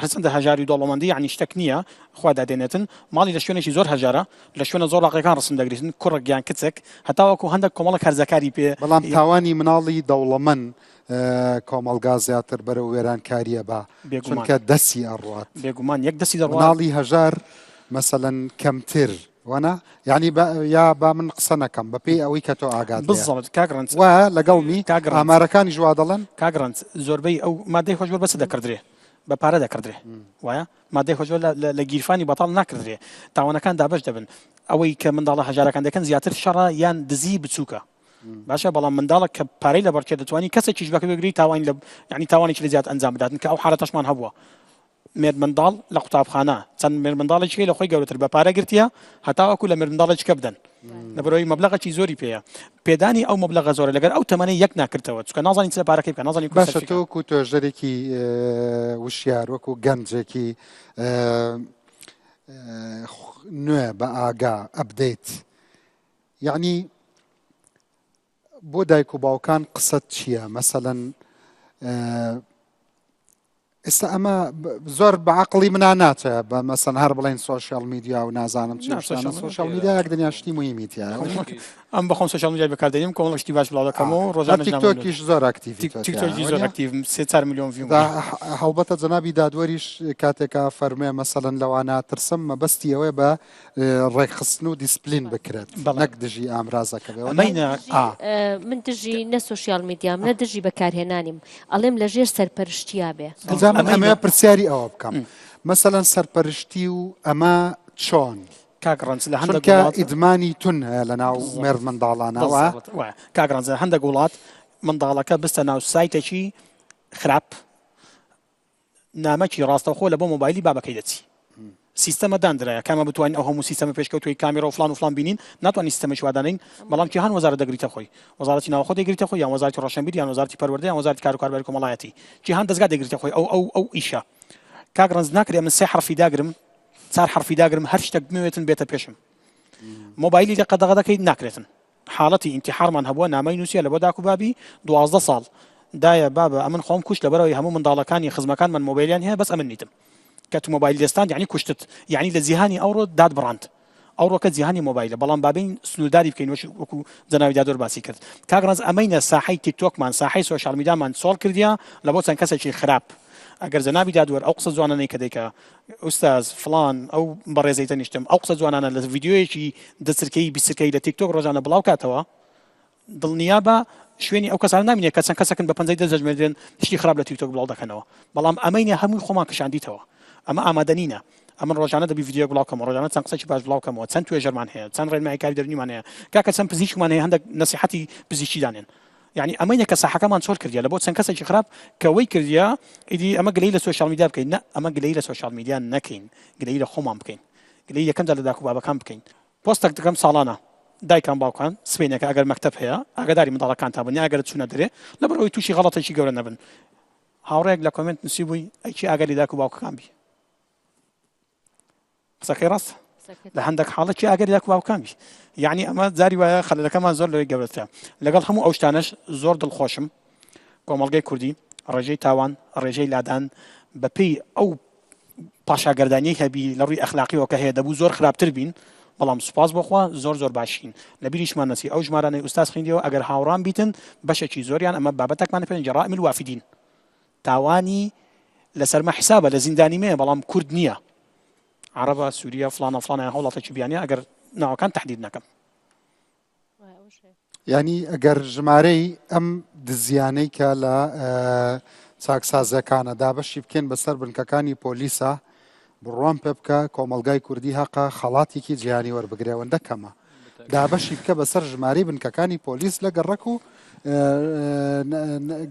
هەرچەندە هەژاری و دەوڵەمەندی یعنی شتەک نییە خوا دادێنێتن ماڵی لە شوێنێکی زۆر هەژارە لە شوێنە زۆر ڕاقیەکان ڕسم دەگریتن کوڕک یان کچێک هەتاوەکو هەندێک کۆمەڵە هەرزەکاری پێ بەڵام تاوانی مناڵی دەوڵەمەند کۆمەڵگا زیاتر بەرەو وێرانکاریە با بێگومان. چونکە دەستی ئەڕوات بێگومان یەک دەستی دەڕوات مناڵی هەژار مەسەلەن کەمتر وەنا یعنی با یا با من قسە نەکەم بەپێی ئەوەی کە تۆ ئاگات لێیە. بالضبط کاک ڕەنج وایە لەگەڵمی کاک ڕەنج ئامارەکانیش وا دەڵێن کاک ڕەنج زۆربەی ئەو مادەی هۆشبەر بەس دەکڕدرێ بە پارە دەکڕدرێ وایە مادەی هۆشبەر لە لە لە گیرفانی بەتاڵ ناکڕدرێ تاوانەکان دابەش دەبن ئەوەی کە منداڵە هەژارەکان دەکەن زیاتر شەڕە یان دزی بچووکە باشە بەڵام منداڵە کە پارەی لە بەڕکێ دەتوانی کەسێکیش بەکە بگری تاوانی لە یعنی تاوانێکی لە زیاد ئەنجام بداتن کە ئەو حالەتەشمان هەبووە مێردمنداڵ لە قوتابخانە چەند مێردمنداڵێکی لە خۆی گەورەتر بە پارە گرتیە هەتاوەکو لە مێردمنداڵێکی کە بدەن لەبەرەوەی مەبلەغێکی زۆری پێیە پێدانی ئەو مەبلەغە زۆرە لەگەر ئەو تەمەنەی یەک ناکردەوە چونکە نازانی چ لە پارەکەی بکە نازانی کوێ باشە سەرفی تۆ کە. وەکو توێژەرێکی وشیار وەکو گەنجێکی نوێ بە ئاگا update یعنی بۆ دایک و باوکان قسەت چییە مەسەلەن ئێستا ئەمە زۆر بە عقلی منا ناچێ بە مەسەن هەر بڵێن social media و نازانم چی social media یەک دنیا شتی مهمی تیا ئەم بەخۆم social media بەکاردێنیم کۆمەڵ شتی باش بڵاو دەکەمەوە ڕۆژانە تیکتۆکیش زۆر active تیکتۆکی زۆر active سێ 4 میلیۆن view هەڵبەتە جەنابی دادوەریش کاتێکا فەرمێ مەسەلەن لەوانە ترسم مەبەستی ئەوەیە بە ڕێکخستن و دیسپلین بکرێت نەک دژی ئامرازەکە بێ من دژی نە social media م نە دژی بەکارهێنانیم ئەڵێم لە ژێر سەرپەرشتیا بێ. ئەنجا من ئەمەوێ پرسیاری ئەوە بکەم مەسەلەن سەرپەرشتی و ئەمە چۆن؟ کاک ڕەنج لە هەندێک چونکە ئیدمانی تون هەیە لە ناو مێرد منداڵانەوە کاک ڕەنج هەندێک وڵات منداڵەکە بستە ناو سایتێکی خراپ نامەکی ڕاستەوخۆ لە بۆ مۆبایلی بابەکەی دەچی سیستەمە داندرایە کامە بتوانین ئەو هەموو سیستەمە پێشکەوتوی کامیرا و فلان و فلان بینین ناتوانین سیستەمێکی وا دانێین بەڵام کیهان وەزارەت دەگریتە خۆی وەزارەتی ناوخۆ دەگریتە خۆی یان وەزارەتی ڕۆشنبیر یان وەزارەتی پەروەردە یان وەزارەتی کار و کارباری کۆمەڵایەتی کیهان دەزگا دەگریتە خۆی ئەو ئەو ئەو ئیشە کاک ڕەنج ناکرێ من سێ حەرفی داگرم چار حەرفی داگرم هەر شتێک بمەوێتن بێتە پێشم مۆبایلی لە قەدەغە دەکەیت ناکرێتن حاڵەتی ئینتیحارمان هەبووە نامەی نووسیە لەبۆ داک و بابی 12 ساڵ دایە بابە ئەمن خۆم کوشت لەبەرەوەی هەموو منداڵەکانی خزمەکانمان مۆبایلیان هەیە بەس ئەمن نیتم کە تو مۆبایل دەستاند یعنی کوشتت یعنی لە جیهانی ئەوڕۆ داد بڕاند ئەوڕۆکە جیهانی مۆبایلە بەڵام بابین سنوورداری بکەین وەکو جەناوی دادوەر باسی کرد کاک ڕەنج ئەمەینە ساحەی تیکتۆکمان ساحەی social media مان چۆڵ کردیە لە بۆ چەند کەسێکی خراپ ئەگەر جەنابی دادوەر ئەو قسە جوانانەی کە دەیکا ئوستاز فڵان ئەو بەڕێزەی تەنیشتم ئەو قسە جوانانە لە ڤیدیۆیەکی دە چرکەیی 20 چرکەیی لە تیکتۆک ڕۆژانە بڵاو کاتەوە دڵنیابە شوێنی ئەو کەسانە نامینێت کە چەند کەسەکن بە پەنجەی دەست دەژمێردرێن شتی خراپ لە تیکتۆک بڵاو دەکەنەوە بەڵام ئەمەی نیە هەمووی خۆمان کشاندیتەوە ئەمە ئامادە نینە ئەمن ڕۆژانە دەبی ڤیدیۆ بڵاو کەمەوە ڕۆژانە چەند قسەی باش بڵاو کەمەوە چەند توێژەرمان هەیە چەند ڕێنمایی کاری دەرونیمان هەیە کاکە چەند پزیشکمان هەیە هەندێک نەسیحەتی پزیشکی دانێن یعنی ئەمەی کە ساحەکەمان چۆل کردیە لە بۆ چەند کەسێکی خراپ کە وەی کردیە ئیدی ئەمە گلەی لە social media بکەین نە ئەمە گلەی لە social media نەکەین گلەی لە خۆمان بکەین گلەی یەکەم جار لە داک و بابەکان بکەین پۆستەک دەکەم ساڵانە دایکان باوکان سبەینێکە ئەگەر مەکتەب هەیە ئاگاداری منداڵەکانتان بن یا ئەگەر چوونە دەرێ لەبەر ئەوەی تووشی غەڵەتێکی گەورە نەبن هاوڕێیەک لە comment نووسیبووی ئەی کێ ئاگای لە دایک و باوکەکان بی قسەکەی ڕاستە لە هەندێک حاڵە کێ ئاگای لە دایک و باوکان بی یعنی ئەمە جاری وایە خەلەکەمان زۆر لەوەی گەورەترە لەگەڵ هەموو ئەو شتانەش زۆر دڵخۆشم کۆمەڵگەی کوردی ڕێژەی تاوان ڕێژەی لادان بەپێی ئەو پاشاگەردانیەی هەبی لە ڕووی ئەخلاقیەوە کە هەیە دەبوو زۆر خراپتر بین بەڵام سوپاس بۆ خوا زۆر زۆر باشین لە بیریشمان نەچی ئەو ژمارانەی ئوستاز خوێندیەوە ئەگەر هاوڕام بیتن بەشێکی زۆریان ئەمە بابەتەکمان پێ جەرائم الوافدین تاوانی لەسەرمە حسابە لە زیندانی مەیە بەڵام کورد نییە عەرەبە سووریە فلانە فلانە یان هەوڵاتێکی بیانیە ئەگەر ناوەکان تهدید نەکەم. یانی ئەگەر ژمارەی ئەم دزیانەی کە لە چاکسازیەکانە دابەشی بکەین بەسەر بنکەکانی پۆلیسا بڕوام پێ بکە کۆمەڵگای کوردی هەقە خەڵاتێکی جیهانی وەربگرێ ئەوەندە کەمە دابەشی بکە بەسەر ژمارەی بنکەکانی پۆلیس لە گەڕەک و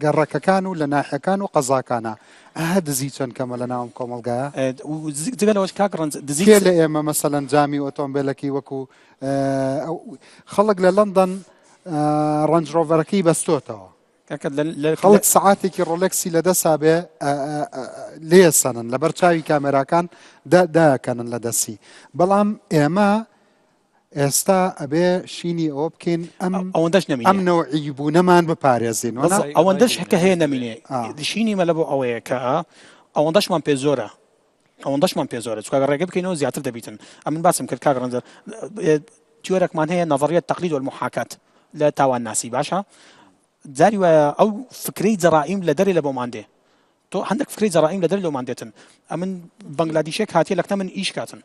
گەڕەکەکان و لە ناحەکان و قەزاکانە ئەه دزی چەند کەمە لە ناوم کۆمەڵگایە جگە لەوەش کاک ڕەنج دزی کێ لە ئێمە مەسەلەن جامی ئۆتۆمبێلەکەی وەکو خەڵک لە لەندەن ڕەنج ڕۆڤەرەکەی بەستۆتەوە. خەڵک سەعاتێکی ڕۆلێکسی لە دەسا بێ لێسەنن لەبەر چاوی کامێراکان داکەنن لە دەستی بەڵام ئێمە ئێستا ئەبێ شینی ئەوە بکەین ئەم ئەوەندەش نەمینێ ئەم نەوعی بوونەمان بپارێزین ئەوەندەش کە هەیە نەمینێ شینی مە لە بۆ ئەوەیە کە ئەوەندەشمان پێ زۆرە ئەوەندەشمان پێ زۆرە چونکە ڕێگە بکەینەوە زیاتر دەبیتن ئەمن باسم کرد کاک ڕەنجەر تیۆرەکمان هەیە نظریە تقلید والمحاکات لە تاوان ناسی باشە جاری وایە ئەو فکرەی جەرائیم لە دەرێ لە بۆمان دێ تۆ هەندێک فکرەی جەرائیم لە دەرێ لۆمان دێتن ئەمن بەنگلادیشێک هاتیە لەکنە من ئیش کاتن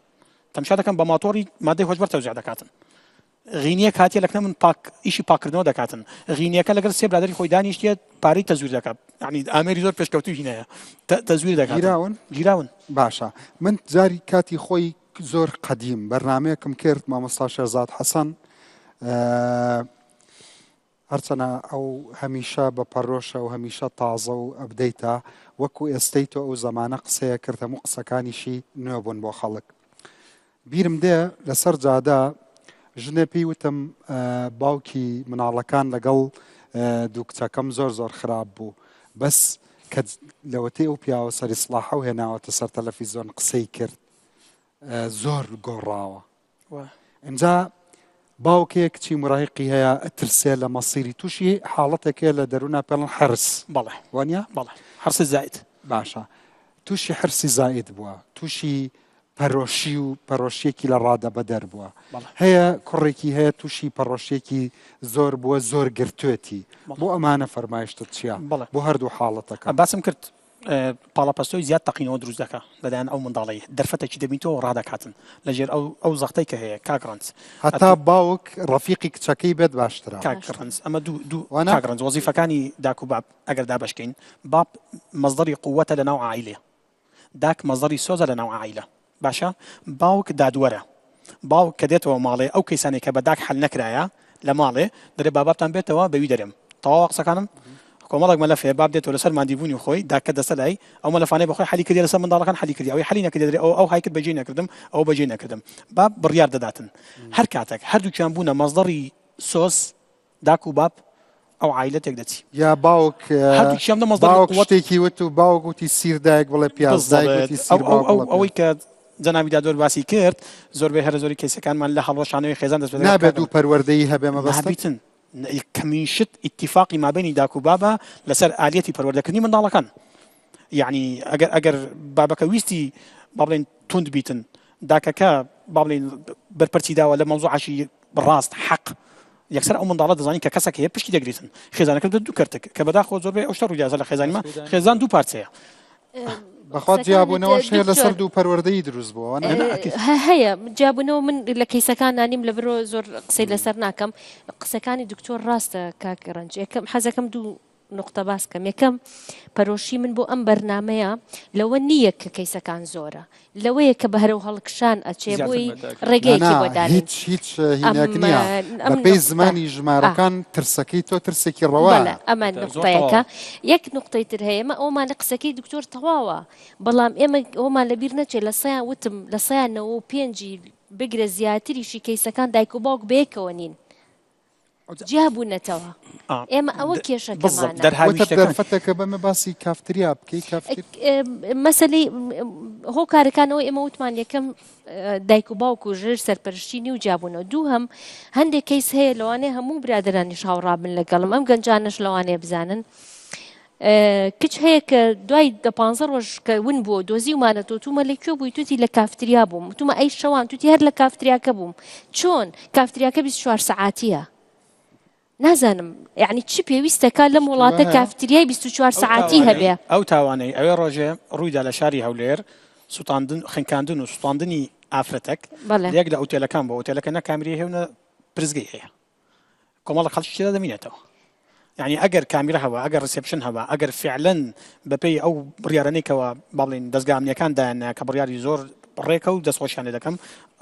تەمشا دەکەم بە ماتۆڕی مادەی هۆشبەر تەوزیع دەکاتن غینیەک هاتیە لەکنە من پاک ئیشی پاکردنەوە دەکاتن غینیەکە لەگەڵ سێ برادری خۆی دانیشتیە پارەی تەزویر دەکات یعنی ئامێری زۆر پێشکەوتوی هینایە تەزویر دەکات گیراون گیراون باشە من جاری کاتی خۆی زۆر قەدیم بەرنمەیەکم کرد مامۆستا شێرزاد حەسەن هەرچەنە ئەو هەمیشە بە پەرۆشە و هەمیشە تازە و ئەبدەیتە وەکو ئێستەی تۆ ئەو زەمانە قسەیە کرد هەموو قسەکانیشی نوێ بوون بۆ خەڵک. بیرم دێ لەسەر جادە ژنێ پێی وتم باوکی مناڵەکان لەگەڵ دوو کچەکەم زۆر زۆر خراپ بوو بەس کە لەوەتەی ئەو پیاوە سەری سڵاحە و هێناوەتە سەر تەلەفیزۆن قسەی کرد زۆر گۆڕاوە ئینجا باوکێک کچی مراهقی هەیە ئەترسێ لە مەسیری تووشی حاڵەتێک هەیە لە دەرونا پێڵن حرس بەڵێ وانە بەڵێ حرسی زائد باشە تووشی حرسی زائد بووە تووشی پەرۆشی و پەرۆشیەکی لە ڕادە بەدەر بووە هەیە کوڕێکی هەیە تووشی پەڕۆشیەکی زۆر بووە زۆر گرتوێتی بۆ ئەمانە فەرمایشتت چییە بۆ هەردوو حاڵەتەکە باسم کرد پاڵەپەستۆی زیاد تەقینەوە دروست دەکا لەلایەن ئەو منداڵەی دەرفەتێکی دەبینتەوە ڕادەکاتن لەژێر ئەو ئەو زەختەی کە هەیە کاک ڕەنج هەتا باوک ڕەفیقی کچەکەی بێت باشترە کاک ڕەنج ئەمە دوو دوو کاک ڕەنج وەزیفەکانی داک و باب ئەگەر دابەشکەین باب مەزدەری قووەتە لەناو عائیلەیە داک مەزدەری سۆزە لەناو عائیلە باشە باوک دادوەرە باوک کە دێتەوە ماڵێ ئەو کەیسانەی کە بە داک حەل نەکرایە لە ماڵێ دەرێ بابابتان بێتەوە بەوی دەرێم تەواوە قسەکانم کۆمەڵێک مەلەف هەیە باب دێتەوە لەسەر مادیبوونی خۆی داکە دەستە لای ئەو مەلەفانەی بەخۆی حەلی کردی لەسەر منداڵەکان حەلی کردی ئەوەی حەلی نەکردی دەرێ ئەو ئەو های کرد بەجێی نەکردم ئەو بەجێی نەکردم باب بڕیار دەداتن هەر کاتێک هەردووکیان بوونە مەزدەڕی سۆز داک و باب ئەو عایلە تێک دەچی. یا باوک هەردووکیان بنە مەزدەری باوک قوت. شتێکی وت و باوک وتی سیر دایک بڵێ پیاز دایک بالضبط وتی سیر ئەو باوک ئەو بڵێ ئەوەی پیاز. کە جەنابی دادوەر باسی کرد زۆربەی هەرە زۆری کەیسەکانمان لە هەڵوەشانەوەی خێزان دەست پێ دەکات نابێت کاک دوو پەروەردەیی هەبێ مەبەستت؟ نابیتن یەکەمین شت ئیتیفاقی مابەینی داک و بابە لەسەر ئالیەتی پەروەردەکردنی منداڵەکان یعنی ئەگەر ئەگەر بابەکە ویستی با بڵێین توند بیتن داکەکە با بڵێین بەرپەرچی داوە لە مەوزوعەکی ڕاست حەق یەکسەر ئەو منداڵە دەزانی کە کەسێک هەیە پشتی دەگریتن خێزانەکە دەبێت دوو کەرتک کە بەداخەوە زۆربەی ئەو شتە ڕوویدازە لە خێزانی ما خێزان دوو پارچەیە. بەخوا قسەکانت جیابوونەوەش هەیە لەسەر دکتۆر دوو پەروەردەیی دروست بووە وانە؟ هەیە جیابوونەوە من لە کەیسەکان نانیم لە برۆ زۆر قسەی لەسەر ناکەم قسەکانی دکتۆر ڕاستە کاک ڕەنج یەکەم حەزەکەم دوو نوقتە باس کەم یەکەم پەرۆشی من بۆ ئەم بەرنامەیە لەوە نییە کە کەیسەکان زۆرە لەوەیە کە بەرەو هەڵکشان ئەچێ زیاتر بۆی بە تاکید. ڕێگەیەکی نا بۆ دانێین هیچ هیچ هینێک ئەم نییە ئەم بەپێی نوقتە زمانی ئا ژمارەکان ترسەکەی تۆ ترسێکی بەڵێ ڕەوایە. ئەمە زۆر نوقتەیەکە تەواوە. یەک نوقتەی تر هەیە ئێمە ئەومان لە قسەکەی دکتۆر تەواوە بەڵام ئێمە ئەومان لەبیر نەچێت لە سەیان وتم لە سەیان نەوە و پێنجی بگرە زیاتریشی کەیسەکان دایک و باوک بەیەکەوە نین جیا بوونەتەوە ئێمە ئەوە کێشەکەمانە. وتت دەرفەتێکە بەمە باسی کافتریا بکەی کافتر مەسەلەی هۆکارەکانەوە ئێمە وتمان یەکەم دایک و باوک و ژێر سەرپەرشتی نی و جیابوونەوە دووهەم هەندێک کەیس هەیە لەوانەیە هەموو برادەرانیش هاوڕابن لەگەڵم ئەم گەنجانەش لەوانەیە بزانن کچ هەیە کە دوای دە پانزە ڕۆژ کە ون بووە دۆزیومانەتەوە تومە لە کوێ بووی توتی لە کافتریا بووم وتومە ئەی شەوان توتی هەر لە کافتریاکە بووم چۆن کافتریاکە 24 سەعاتیە نازانم یعنی چ پێویستەکە لەم وڵاتە کافتریای 24 سەعاتی هەبێ ئەو تاوانەی ئەوێ ڕۆژێ ڕوویدا لە شاری هەولێر سوتاندن خنکاندن و سوتاندنی ئافرەتەک یەک لە ئوتێلەکان بۆ ئوتێلەکە نە کامیرەی هەیە و نە پرسگەی هەیە کۆمەڵە خەڵکی تێدا دەمینێتەوە یعنی ئەگەر کامیرە هەبا ئەگەر reception هەبا ئەگەر فعلەن بەپێی ئەو بڕیارانەی کەوا با بڵێین دەزگا ئەمنیەکان دایاننا کە بڕیاری زۆر ڕێکە و دەستخۆشیان لێ دەکەم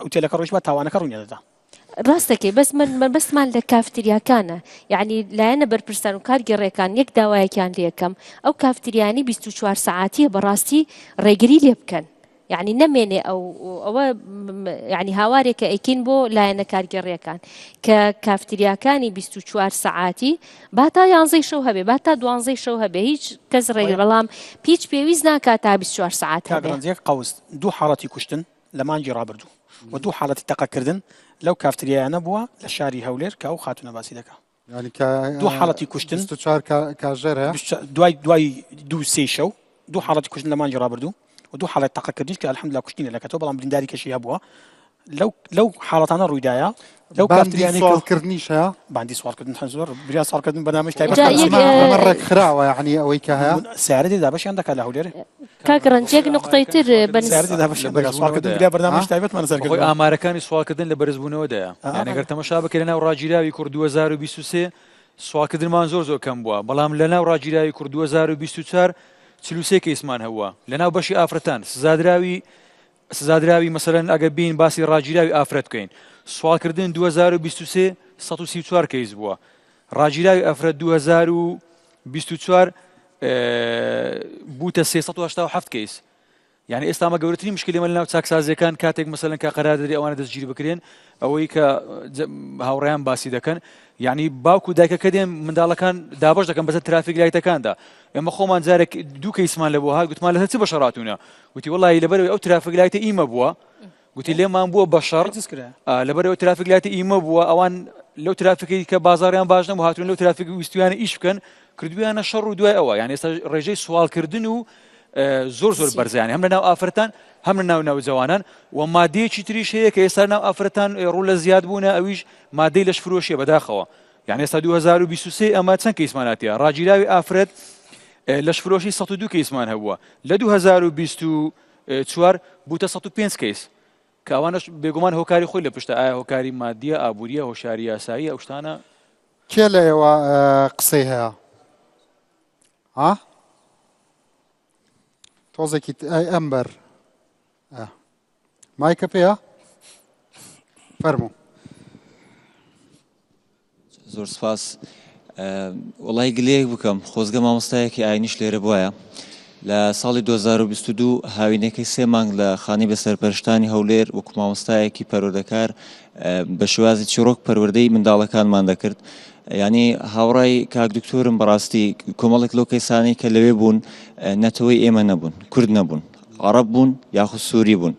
ئوتێلەکە ڕۆیشتبا تاوانەکە ڕووی نەدەدا. ڕاستەکەی بەس من مەبەستمان لە کافتریاکانە یعنی لایەنە بەرپرسان و کارگێڕیەکان یەک داوایەکیان لێکەم ئەو کافتریانی 24 سەعاتیە بەڕاستی ڕێگری لێ بکەن. یعنی نەمێنێ ئەو ئەوە یعنی هاوارێکە ئەیکەین بۆ لایەنە کارگێڕیەکان کە کافتریاکانی 24 سەعاتی با تا یانزەی شەو هەبێ با تا دوانزەی شەو هەبێ هیچ کەس ڕێگر بەڵام هیچ پێویست ناکات تا 24 سەعات کاک هەبێ. ڕەنج یەک قەوس دوو حاڵەتی کوشتن لە مانگی ڕابردوو و دوو حاڵەتی تەقەکردن لەو کافتریایانە بووە لە شاری هەولێر کە ئەو خاتوونە باسی دەکا. یانی کە دوو حاڵەتی کوشتن 24 کاژێر هەیە دوای دوای دوو سێ شەو دوو حاڵەتی کوشتن لە مانگی ڕابردوو و دوو حاڵەت تەقەکردنیش کە الحمدلله کوشتنی لەکەتەوە بەڵام برینداری کەشی هەبووە لەو لەو حاڵەتانە ڕوویدایە لەو باندی کافتریانەی کە سواڵکردنیش هەیە باندی سواڵکردن هەر زۆر بریا سواڵکردن بەرنامەی تایبەت جا هەیە. یەک ئەمە ڕێکخراوە یعنی ئەوەی کە هەیە سیارە دێ دابەشیان دەکات لە هەولێر کاک ڕەنج یەک نقطەی تر بەنس سیارە دێ دابەشیان دەکات سواڵکردن بریا بەرنامەی تایبەتمان لەسەر بەخۆی کردووە. ئامارەکانی سواڵکردن لە بەرزبوونەوەدایە یان ئەگەر تەمەشا بکەی لەناو ڕاگیراوی کوڕ 2023 سواڵکردنمان زۆر زۆر کەم بووە بەڵام لەناو ڕاگیراوی کوڕ 2024 43 کەیسمان هەبووە لەناو بەشی ئافرەتان سزادراوی سزادراوی مەسەلەن ئەگەر بین باسی ڕاگیراوی ئافرەت بکەین سواڵکردن 2023 134 کەیس بووە ڕاگیراوی ئافرەت 2024 بووتە 387 کەیس یعنی ئێستا مە گەورەترین مشکلی مە لەناو چاکسازیەکان کاتێک مەسەلەن کە قەرار دەدرێ ئەوانە دەستگیر بکرێن ئەوەی کە هاوڕێیان باسی دەکەن یعنی باوک و دایکەکە دێن منداڵەکان دابش دەکەن بەسەر ترافیک لایتەکاندا ئێمە خۆمان جارێک دوو کەیسمان لە بۆ هات گوتمان لەسەر چ بەشەڕاتونە گوتی وەڵی لەبەرەوەی ئەو ترافیک لایتە ئیمە بووە گوتی لێمان بووە بەشەڕ لەبەرەوە ترافیک لایتە ئیمە بووە ئەوان لەو ترافیکی کە بازاریان باش نەبوو هاتوون لەو ترافیک ویستویانە ئیش بکەن کردویانە شەڕ و دوای ئەوە یان ئێستا ڕێژەی سواڵکردن و زۆر زۆر بەرزیان هەم لە ناو ئافرەتان هەم لە ناو ناوجەوانان و مادەیەکی تریش هەیە کە ئێستا ناو ئافرەتان ڕوو لە زیاد بوونە ئەویش مادەی لەش فرۆشیە بەداخەوە یان ئێستا 2023 ئەمە چەند کەیسمان هاتیە ڕاگیراوی ئافرەت لەشفرۆشی 102 کەیسمان هەبووە لە 2024 بووتە 105 کەیس کە ئەوانەش بێگومان هۆکاری خۆی لە پشتە ئایا هۆکاری مادیە ئابووریە هۆشاری یاسایی ئەو شتانە کێ لە ئێوە قسەی هەیە ها تۆزێکی ئەم بەر مایکە پێیە فەرموو. زۆر سپاس وەڵی گلەیەک بکەم خۆزگە مامۆستایەکی ئاینیش لێرە بواە لە ساڵی 2022 هاوینەکەی سێ مانگ لە خانی بە سەرپەرشتانی هەولێر وەکو مامۆستایەکی پەروەردەکار بە شێوازی چیڕۆک پەروەردەی منداڵەکانمان دەکرد ینی هاوڕای کاک دکتۆرم بەڕاستی کۆمەڵێک لەو کەسانەی کە لەوێ بوون نەتەوەی ئێمە نەبوون کورد نەبوون عەڕەب بوون یاخود سووری بوون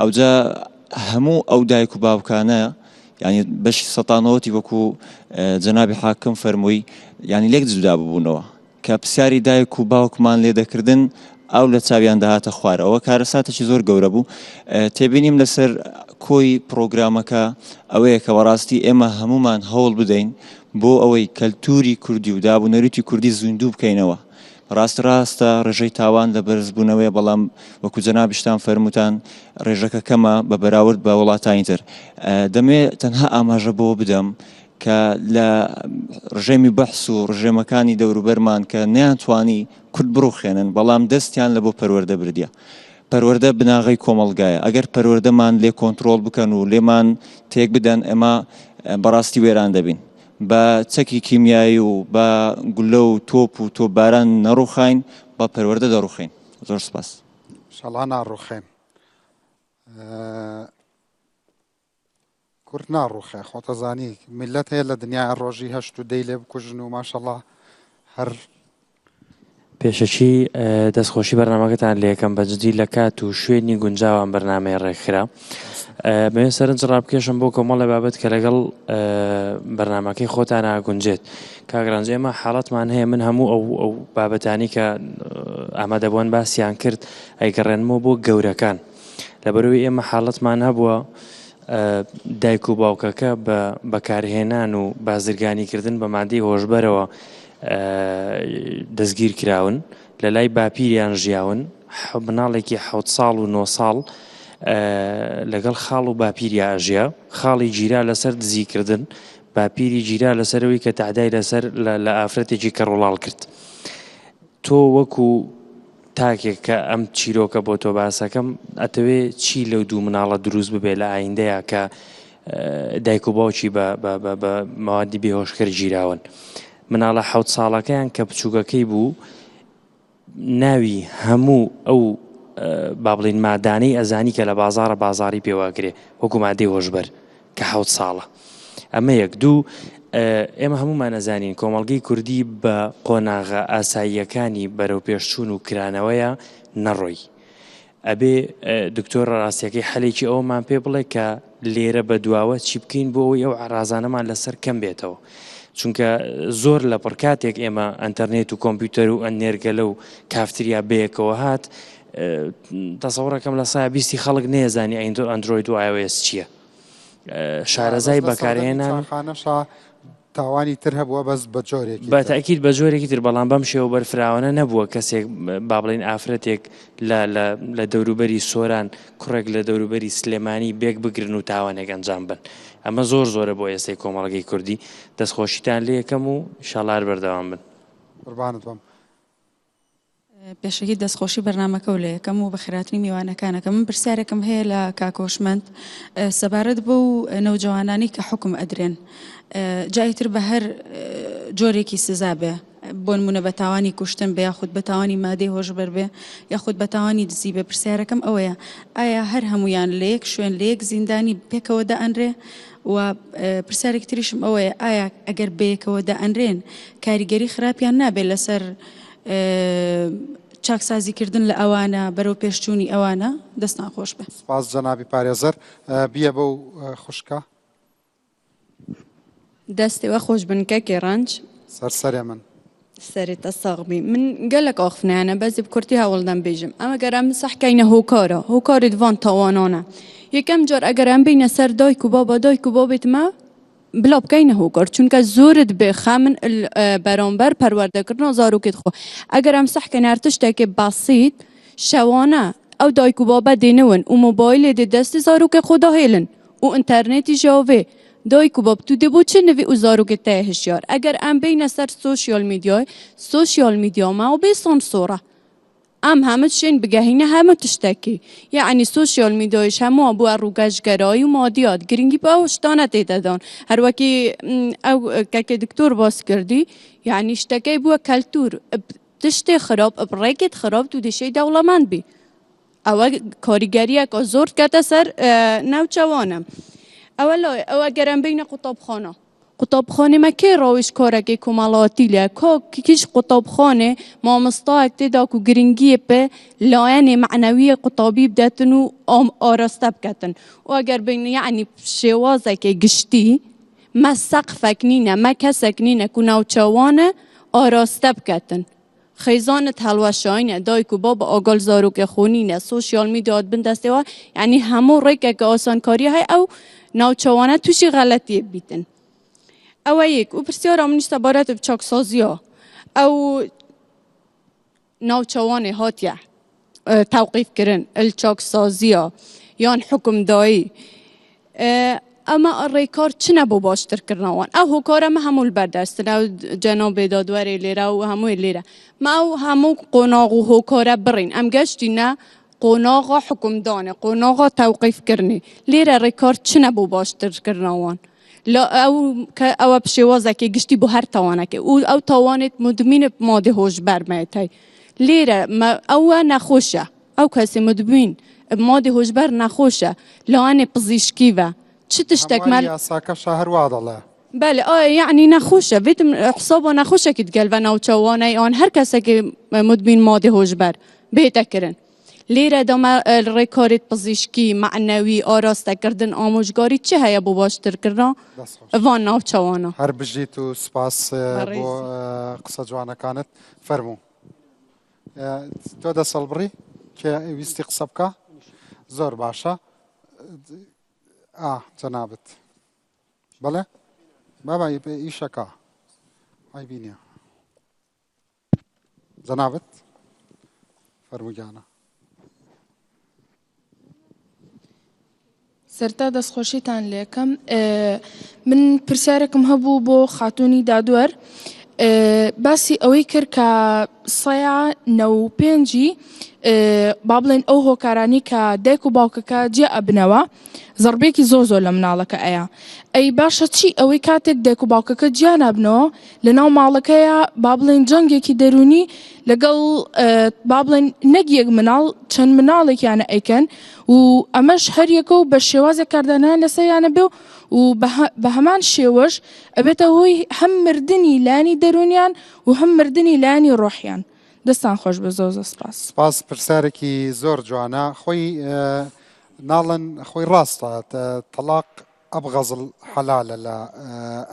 ئەوجا هەموو ئەو دایک و باوکانە یعنی بەشی سەتانەوەتی وەکو جەنابی حاکم فەرمووی یعنی لێک جودا ببوونەوە کە پرسیاری دایک و باوکمان لێ دەکردن ئاو لە چاویان دەهاتە خوارەوە کارەساتێکی زۆر گەورە بوو تێبینیم لەسەر کۆی پرۆگرامەکە ئەوەیە کە بەڕاستی ئێمە هەمومان هەوڵ بدەین بۆ ئەوەی کەلتوری کوردی و دابوونەریتی کوردی زیندوو بکەینەوە ڕاست ڕاستە ڕێژەی تاوان لە بەرزبوونەوەیە بەڵام وەکو جەنابیشتان فەرمووتان ڕێژەکە کەمە بە بەراورد بە وڵاتانی تر. دەمەوێ تەنها ئاماژە بەوە بدەم کە لە ڕژێمی بەعس و ڕژێمەکانی دەوروبەرمان کە نەیانتوانی کورد بڕوخێنن بەڵام دەستیان لە بۆ پەروەردە بردیە. پەروەردە بناغەی کۆمەڵگایە ئەگەر پەروەردەمان لێ کۆنترۆڵ بکەن و لێمان تێک بدەن ئێمە بەڕاستی وێران دەبین. بە چەکی کیمیایی و بە گوللە و تۆپ و تۆپباران نەڕوخاین، بە پەروەردە دەڕوخێین. زۆر سوپاس. ئیشەڵا ناڕوخێن. کورد ناڕوخێ خۆتەزانی میلەت هەیە لە دنیا ڕۆژی هەشت و دەی لێ بکوژن و ماشەڵا هەر پێشەکی دەستخۆشی بەرنامەکەتان لێکەم بە جدی لە کات و شوێنی گونجاو ئەم بەرنامەیە ڕێکخرا. بەێ سەرنج ڕابکێشم بۆ کۆمەڵە بابەت کە لەگەڵ بەرنامەکەی خۆتان ئاگونجێت. کاک ڕەنج ئێمە حاڵەتمان هەیە من هەموو ئەو ئەو بابەتانی کە ئامادەبووان باسیان کرد ئەیگەڕێنمەوە بۆ گەورەکان. لەبەرەوەی ئێمە حاڵەتمان هەبووە دایک و باوکەکە بە بەکارهێنان و بازرگانیکردن بە مادەی هۆشبەرەوە دەستگیر کراون لە لای باپیریان ژیاون مناڵێکی حەوت ساڵ و نۆ ساڵ لەگەڵ خاڵ و باپیریا ئەژیا خاڵی گیرا لەسەر دزیکردن باپیری گیرا لەسەرەوەی کە تەعدای لەسەر لە ئافرەتێکی کەڕوڵاڵ کرد تۆ وەکو تاکێک کە ئەم چیرۆکە بۆ تۆ باسەکەم ئەتەوێ چی لەو دوو مناڵە دروست ببێ لە ئایندەیە کە دایک و باوکی بە مەوادی بێهۆشکەر گیراون مناڵە حەوت ساڵەکەیان کە بچووکەکەی بوو ناوی هەموو ئەو با بڵێین مادانەی ئەزانی کە لە بازاڕە بازاڕی پێوە ئەکرێ وەکو مادەی هۆشبەر کە حەوت ساڵە. ئەمە یەک. دوو، ئێمە هەموومان ئەزانین کۆمەڵگەی کوردی بە قۆناغە ئاساییەکانی بەرەوپێشچوون و کرانەوەیە نەڕۆی. ئەبێ دکتۆر ڕاستیەکەی حەلێکی ئەوەمان پێ بڵێ کە لێرە بە دواوە چی بکەین بۆ ئەوەی ئەو عرازانەمان لەسەر کەم بێتەوە. چونکە زۆر لە پڕ کاتێک ئێمە ئەتەرنێت و کۆمپیوتەر و ئەنێرگەلە و کافتریا بەیەکەوە هات تەسەوڕەکەم لە سای بیستی خەڵک نێزانی ئەیندۆ ئەندرۆید و iOS چییە. شارەزای بەکارهێنان. چاخانەشا تاوانی تر هەبووە بەس بە جۆرێکی بە تاکید بە جۆرێکی تر بەڵام بەم شێوە بەرفراوانە نەبووە کەسێک با بڵێین ئافرەتێک لە لە لە دەوروبەری سۆران کوڕێک لە دەوروبەری سلێمانی بێک بگرن و تاوانێک ئەنجام بن ئەمە زۆر زۆرە بۆ ئێستەی کۆمەڵگەی کوردی دەستخۆشیتان لێ یەکەم و ئیشاڵڵا هەر بەردەوام بن. قوربانت بم. پێشەکی دەستخۆشی بەرنامەکەو لێ ئەکەم و بەخێرهاتنی میوانەکان ئەکەم من پرسیارێکم هەیە لە کاک هۆشمەند سەبارەت بەو نەوجەوانانی کە حوکم ئەدرێن جا ئیتر بە هەر جۆرێکی سزا بێ بۆ نمونە بە تاوانی کوشتن بێ یاخود بە تاوانی مادەی هۆشبەر بێ یاخود بە تاوانی دزی بێ پرسیارەکەم ئەوەیە ئایا هەر هەمویان لە یەک شوێن لە یەک زیندانی پێکەوە دائەنرێ و پرسیارێکی تریشم ئەوەیە ئایا ئەگەر بەیەکەوە دائەنرێن کاریگەری خراپیان نابێت لەسەر چاکسازی کردن لە ئەوانە بەرەو پێشچوونی ئەوانە دەستان خۆش بێ. سپاس جەنابی پارێزەر. بیە بەو خوشکە. دەستێ وە خۆش بن کەکێ ڕەنج. سەر سەرێ من. سەرێ تە ساغ بی. من گەلەک ئاخفنیانە بەس ب کورتی هەوڵ دەم بێژم. ئەم ئەگەر ئەم سەح کەینە هۆکارە هۆکارێت ڤان تاوانانە. یەکەم جار ئەگەر ئەم بینە سەر دایک و بابا دایک و بابێت مە بلا بکەینە هۆکار چونکە زۆرت بێ خەمن بەرامبەر پەروەردەکردنا زارۆکێت خۆ. ئەگەر ئەم سەح کەینە هەر تشتێکێ بەسیت شەوانە ئەو دایک و بابە دێنون و مۆبایلێ دێ دەستی زارۆکێ خۆ داهێلن و ئینتەرنێتی ژاوێ دایک و باب تو دێ بۆ چ نڤی و زارۆکێ تەیە هشیار ئەگەر ئەم بێینە سەر سۆشیال میدیای سۆشیال میدیا مە و بێ سانسۆرە ئەم هەمە شێن بگەهینە هەمە تشتەکی یەعنی سۆشیال میدیایش هەموو بووە ڕووگەشگەرایی و مادیات گرنگی بە ئەو شتانە تێدەدان هەروەکی ئەو کەکێ دکتۆر باس کردی یەعنی شتەکەی بووە کەلتور تشتێ خراپ ڕێکێت خراپ تو دێشەی دەوڵەمەند بی ئەوە کاریگەریەکە زۆر دکەتە سەر ناوچەوانە ئەوە لای ئەوە گەرم بینە قوتابخانە قوتابخانێ مە کێ ڕاوێژکارەکێ کۆمەڵاتی لە کا کیش قوتابخانێ مامۆستایەک تێدا کو گرنگیێ پێ لایەنێ مەعنەویێ قوتابی بدەتن و ئاراستە بکەتن و ئەگەر بین یەعنی شێوازەکێ گشتی مە سەقفەک نینە مە کەسەک نینە کو ناوچەوانە ئاراستە بکەتن خێزانت هەڵوەشاینە دایک و باب ئاگال زارۆکێ خۆ نینە سۆشیال میدیات بن دەستێوە یعنی هەموو ڕێکێکە ئاسانکاری هەیە ئەو ناوچەوانە تووشی غەلەتیێ بیتن ئەوە یەک و پرسیارا منیش سەبارەت بە چاکسازیە ئەو ناوچەوانێ هاتیە تەوقیف کردن ال چاکسازیە یان حکمدایی ئەمە ڕێکار چنە بۆ باشتر کردنەوەن ئەو هۆکارە مە هەموو بەردەستن ئەو جەنابێ دادوەرێ لێرە و هەمووی لێرە مە ئەو هەموو قۆناغ و هۆکارە بڕین ئەم گەشتینە قۆناغا حکومدانێ قۆناغا تەوقیفکردنی لێرە ڕێکار چنە بۆ باشترکردنەوەن لە ئەو کە ئەوە شێوازێکی گشتی بۆ هەر تاوانەکە و ئەو تاوانێت مدمین مادە هۆشبەر مێتای لێرە ئەوە نەخۆشە ئەو کەسی مدمین مادە هۆشبەر نەخۆشە لایەنێ پزیشکی و چ تشتێک مەل یاساکەشە هەر وا دەڵێ. بەلێ ئایا یەعنی نەخۆشە بێتم حسابا نەخۆشەکی دگەل و ناوچەوانەی ئان هەر کەسێکی مدمین مادە هۆشبەر بێتە کرن لێرە دەمە ڕێکارێت پزیشکی مەعنەوی ئاراستەکردن ئامۆژگاری چ هەیە بۆ باشترکردنا ڤان ناوچەوانە؟ هەر بژیت و سوپاس بۆ قسە جوانەکانت. فەرموو. تۆ دەسەڵبڕی کێ ویستی قسە بکە؟ زۆر باشە. ئا جەنابت. بەڵێ بابا ئیشەکە عەیبی نییە. جەنابت فەرموو گیانە. سەرتا دەستخۆشیتان لێکەم من پرسیارێکم هەبوو بۆ خاتوونی دادوەر باسی ئەوەی کرد کە سەیا 95ی با بڵێن ئەو هۆکارانی کە دایک و باوکەکە جیا ئەبنەوە زەڕبێکی زۆر زۆر لە مناڵەکە ئەیا. ئەی باشە چی ئەوەی کاتێک دایک و باوکەکە جیا نابنەوە لەناو ماڵەکەیا با بڵێن جەنگێکی دەروونی لەگەڵ با بڵێن نەک یەک مناڵ چەند مناڵێکیانە ئەیکەن و ئەمەش هەریەکە و بە شێوازێک کاردانەوەیان لەسەریانە بێ و بە هەمان شێوەش ئەبێتە هۆی هەم مردنی لایەنی دەروونیان و هەم مردنی لایەنی ڕۆحیان. دەستان خۆش بێ زۆر زۆر سپاس. سپاس پرسیارێکی زۆر جوانە خۆی ناڵێن خۆی ڕاستە تەڵاق ابغض الحلالە لە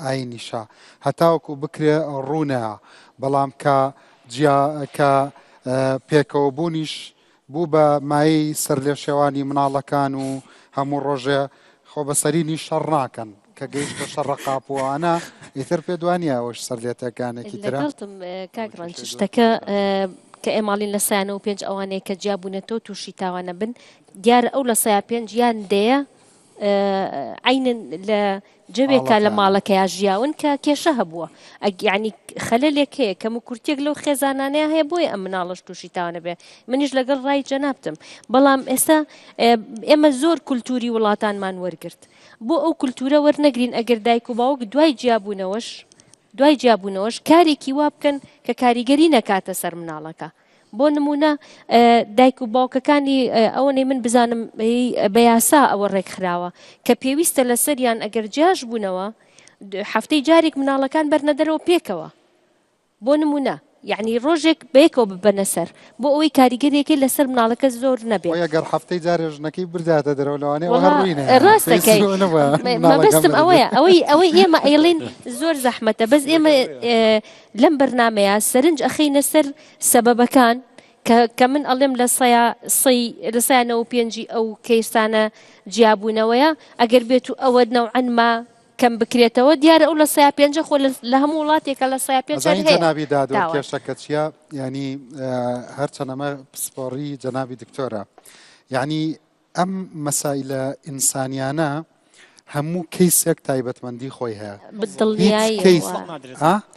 ئاینیشا هەتاوەکو بکرێ ڕوونەیە بەڵام کە جیا کە پێکەوە بوونیش بوو بە مایەی سەرلێشێوانی مناڵەکان و هەموو ڕۆژێ خۆ بە سەرینی شەڕ ناکەن کە گەیشتە شەڕە قاپووانە ئیتر پێت وانییە ئەوەش سەرلێتێکانێکی ترە؟ لەگەڵتم کاک ڕەنج شتەکە کە ئێماڵین لە سایانەوە پێنج ئەوانەیە کە جیابوونەتەوە تووشی تاوانە بن دیارە ئەو لە سەیا پێنج یان دەیە عەینەن لە جەوێکا لە ماڵەکەیا ژیاون کە کێشە هەبووە ئەگ یعنی خەلەلێک هەیە کەم و کورتێک لەو خێزانانەیە هەیە بۆیە ئەم مناڵەش تووشی تاوانە بێ منیش لەگەڵ ڕای جەنابتم بەڵام ئێستا ئێمە زۆر کولتوری وڵاتانمان وەرگرت بۆ ئەو کولتورە وەرنەگرین ئەگەر دایک و باوک دوای جیابوونەوەش دوای جیابوونەوەش کارێکی وا بکەن کە کاریگەری نەکاتە سەر مناڵەکە بۆ نموونە دایک و باوکەکانی ئەوەنەی من بزانم بە یاسا ئەوە ڕێکخراوە کە پێویستە لەسەریان ئەگەر جیاش بوونەوە هەفتەی جارێک مناڵەکان بەرنە دەرەوە پێکەوە بۆ نمونە یعنی ڕۆژێک بەیەکەوە ببەنە سەر بۆ ئەوەی کاریگەریەکەی لەسەر مناڵەکە زۆر نەبێت. خۆی ئەگەر هەفتەی جارێ ژنەکەی بردایەتە دەرەوە لەوانەیە ئەوە هەر ڕووی نەیە. ڕاستەکەی مەبەستم ئەوەیە ئەوەی ئەوەی ئێمە ئەیڵێن زۆر زەحمەتە بەس ئێمە لەم بەرنامەیە سەرنج ئەخەینە سەر سەبەبەکان کە کە من ئەڵێم لە سەیا سەی لە سەیا نەوە پێنجی ئەو کەیسانە جیابوونەوەیە ئەگەر بێت و ئەوە نەوعەن ما کەم بکرێتەوە دیارە ئەو لە سەیا پێنجە خۆ لە هەموو وڵاتێکە لە سەیا پێنج ئەزانی هەیە جەنابی دادوەر تاوان. کێشەکە چییە یعنی هەرچەند ئەمە پسپۆڕی جەنابی دکتۆرە یعنی ئەم مەسایلە ئینسانیانە هەموو کەیسێک تایبەتمەندی خۆی هەیە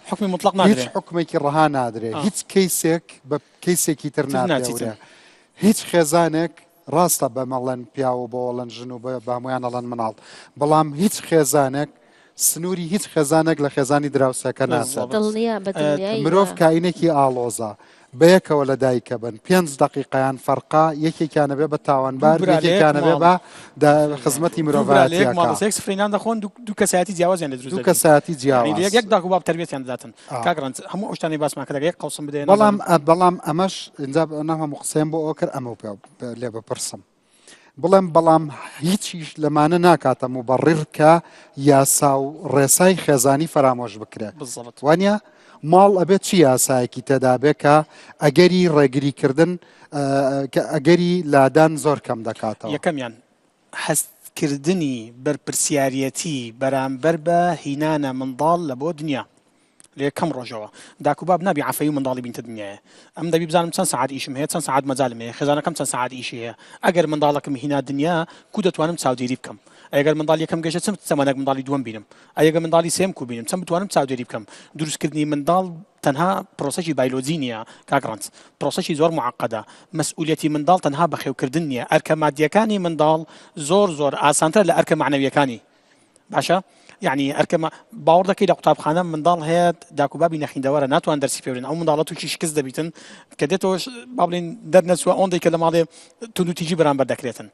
حکمی مطلق هیچ حکمێکی ڕەها نادرێ هیچ کەیسێک بە کەیسێکی تر نادرێ هیچ خێزانێک ڕاستە بە مەڵەن پیاوە و بۆڵەن ژن و بە هەمویان ئەڵەن مناڵ بەڵام هیچ خێزانێک سنووری هیچ خێزانێک لە خێزانی دراوسێکە ناسێت. مرۆڤ کائینێکی ئاڵۆزە. بەیەکەوە لە دایکە بن پێنج دەقیقەیان فەرقە یەکێکیان ئەبێ بە تاوانبار یەکێکیان ئەبێ بە خزمەتی مرۆڤایەتیەکە. ماڵ سفرەی نان دەخۆن دوو کەسایەتی جیاوازیان لێ دروست دوو کەسایەتی جیاواز یەک یەک داک و باب تەربیەتیان دەداتن کاک ڕەنج هەموو ئەو شتانەی باسمان کرد یەک قەوسم بدەیە بەڵام بەڵام ئەمەش ئینجا نەم هەموو قسەیان بۆ ئەوە کرد ئەمە لێ بپرسم. بڵێم بەڵام هیچیش لەمانە ناکاتە موبەڕڕ کە یاسا و ڕێسای خێزانی فەرامۆش بکرێ بالضبط. وانە ماڵ ئەبێت چی یاسایەکی تێدا بێ کە ئەگەری ڕێگریکردن کە ئەگەری لادان زۆر کەم دەکاتەوە یەکەمیان هەستکردنی بەرپرسیاریەتی بەرامبەر بە هینانە منداڵ لە بۆ دنیا لە یەکەم ڕۆژەوە داک و باب نابی عەفەی و منداڵی بینتە دنیایە ئەم دەبی بزانم چەند سەعات ئیشم هەیە چەند سەعات مەجالم هەیە خێزانەکەم چەند سەعات ئیشی هەیە ئەگەر منداڵەکم هینا دنیا کو دەتوانم چاودێری بکەم ئەگەر منداڵ یەکەم گەشە چەند زەمانێک منداڵی دووەم بینم ئەگەر منداڵی سێم کو بینم چەند بتوانم چاودێری بکەم دروستکردنی منداڵ تەنها پرۆسەکی بایلۆجی نییە کاک ڕەنج پرۆسەکی زۆر معقدە مەسئولیەتی منداڵ تەنها بەخێوکردن نییە ئەرکە مادیەکانی منداڵ زۆر زۆر ئاسانترە لە ئەرکە معنەویەکانی باشە یعنی ئەرکە باوەڕ دەکەی لە قوتابخانە منداڵ هەیە داک و بابی نەخیندەوەرە ناتوان دەرسی پێ بدەن ئەو منداڵە تووشی شکست دەبیتن کە دێتەوە با بڵێین دەرنەچووە ئەوەندەی کە لە ماڵێ توندوتیژی بەرامبەر دەکرێتن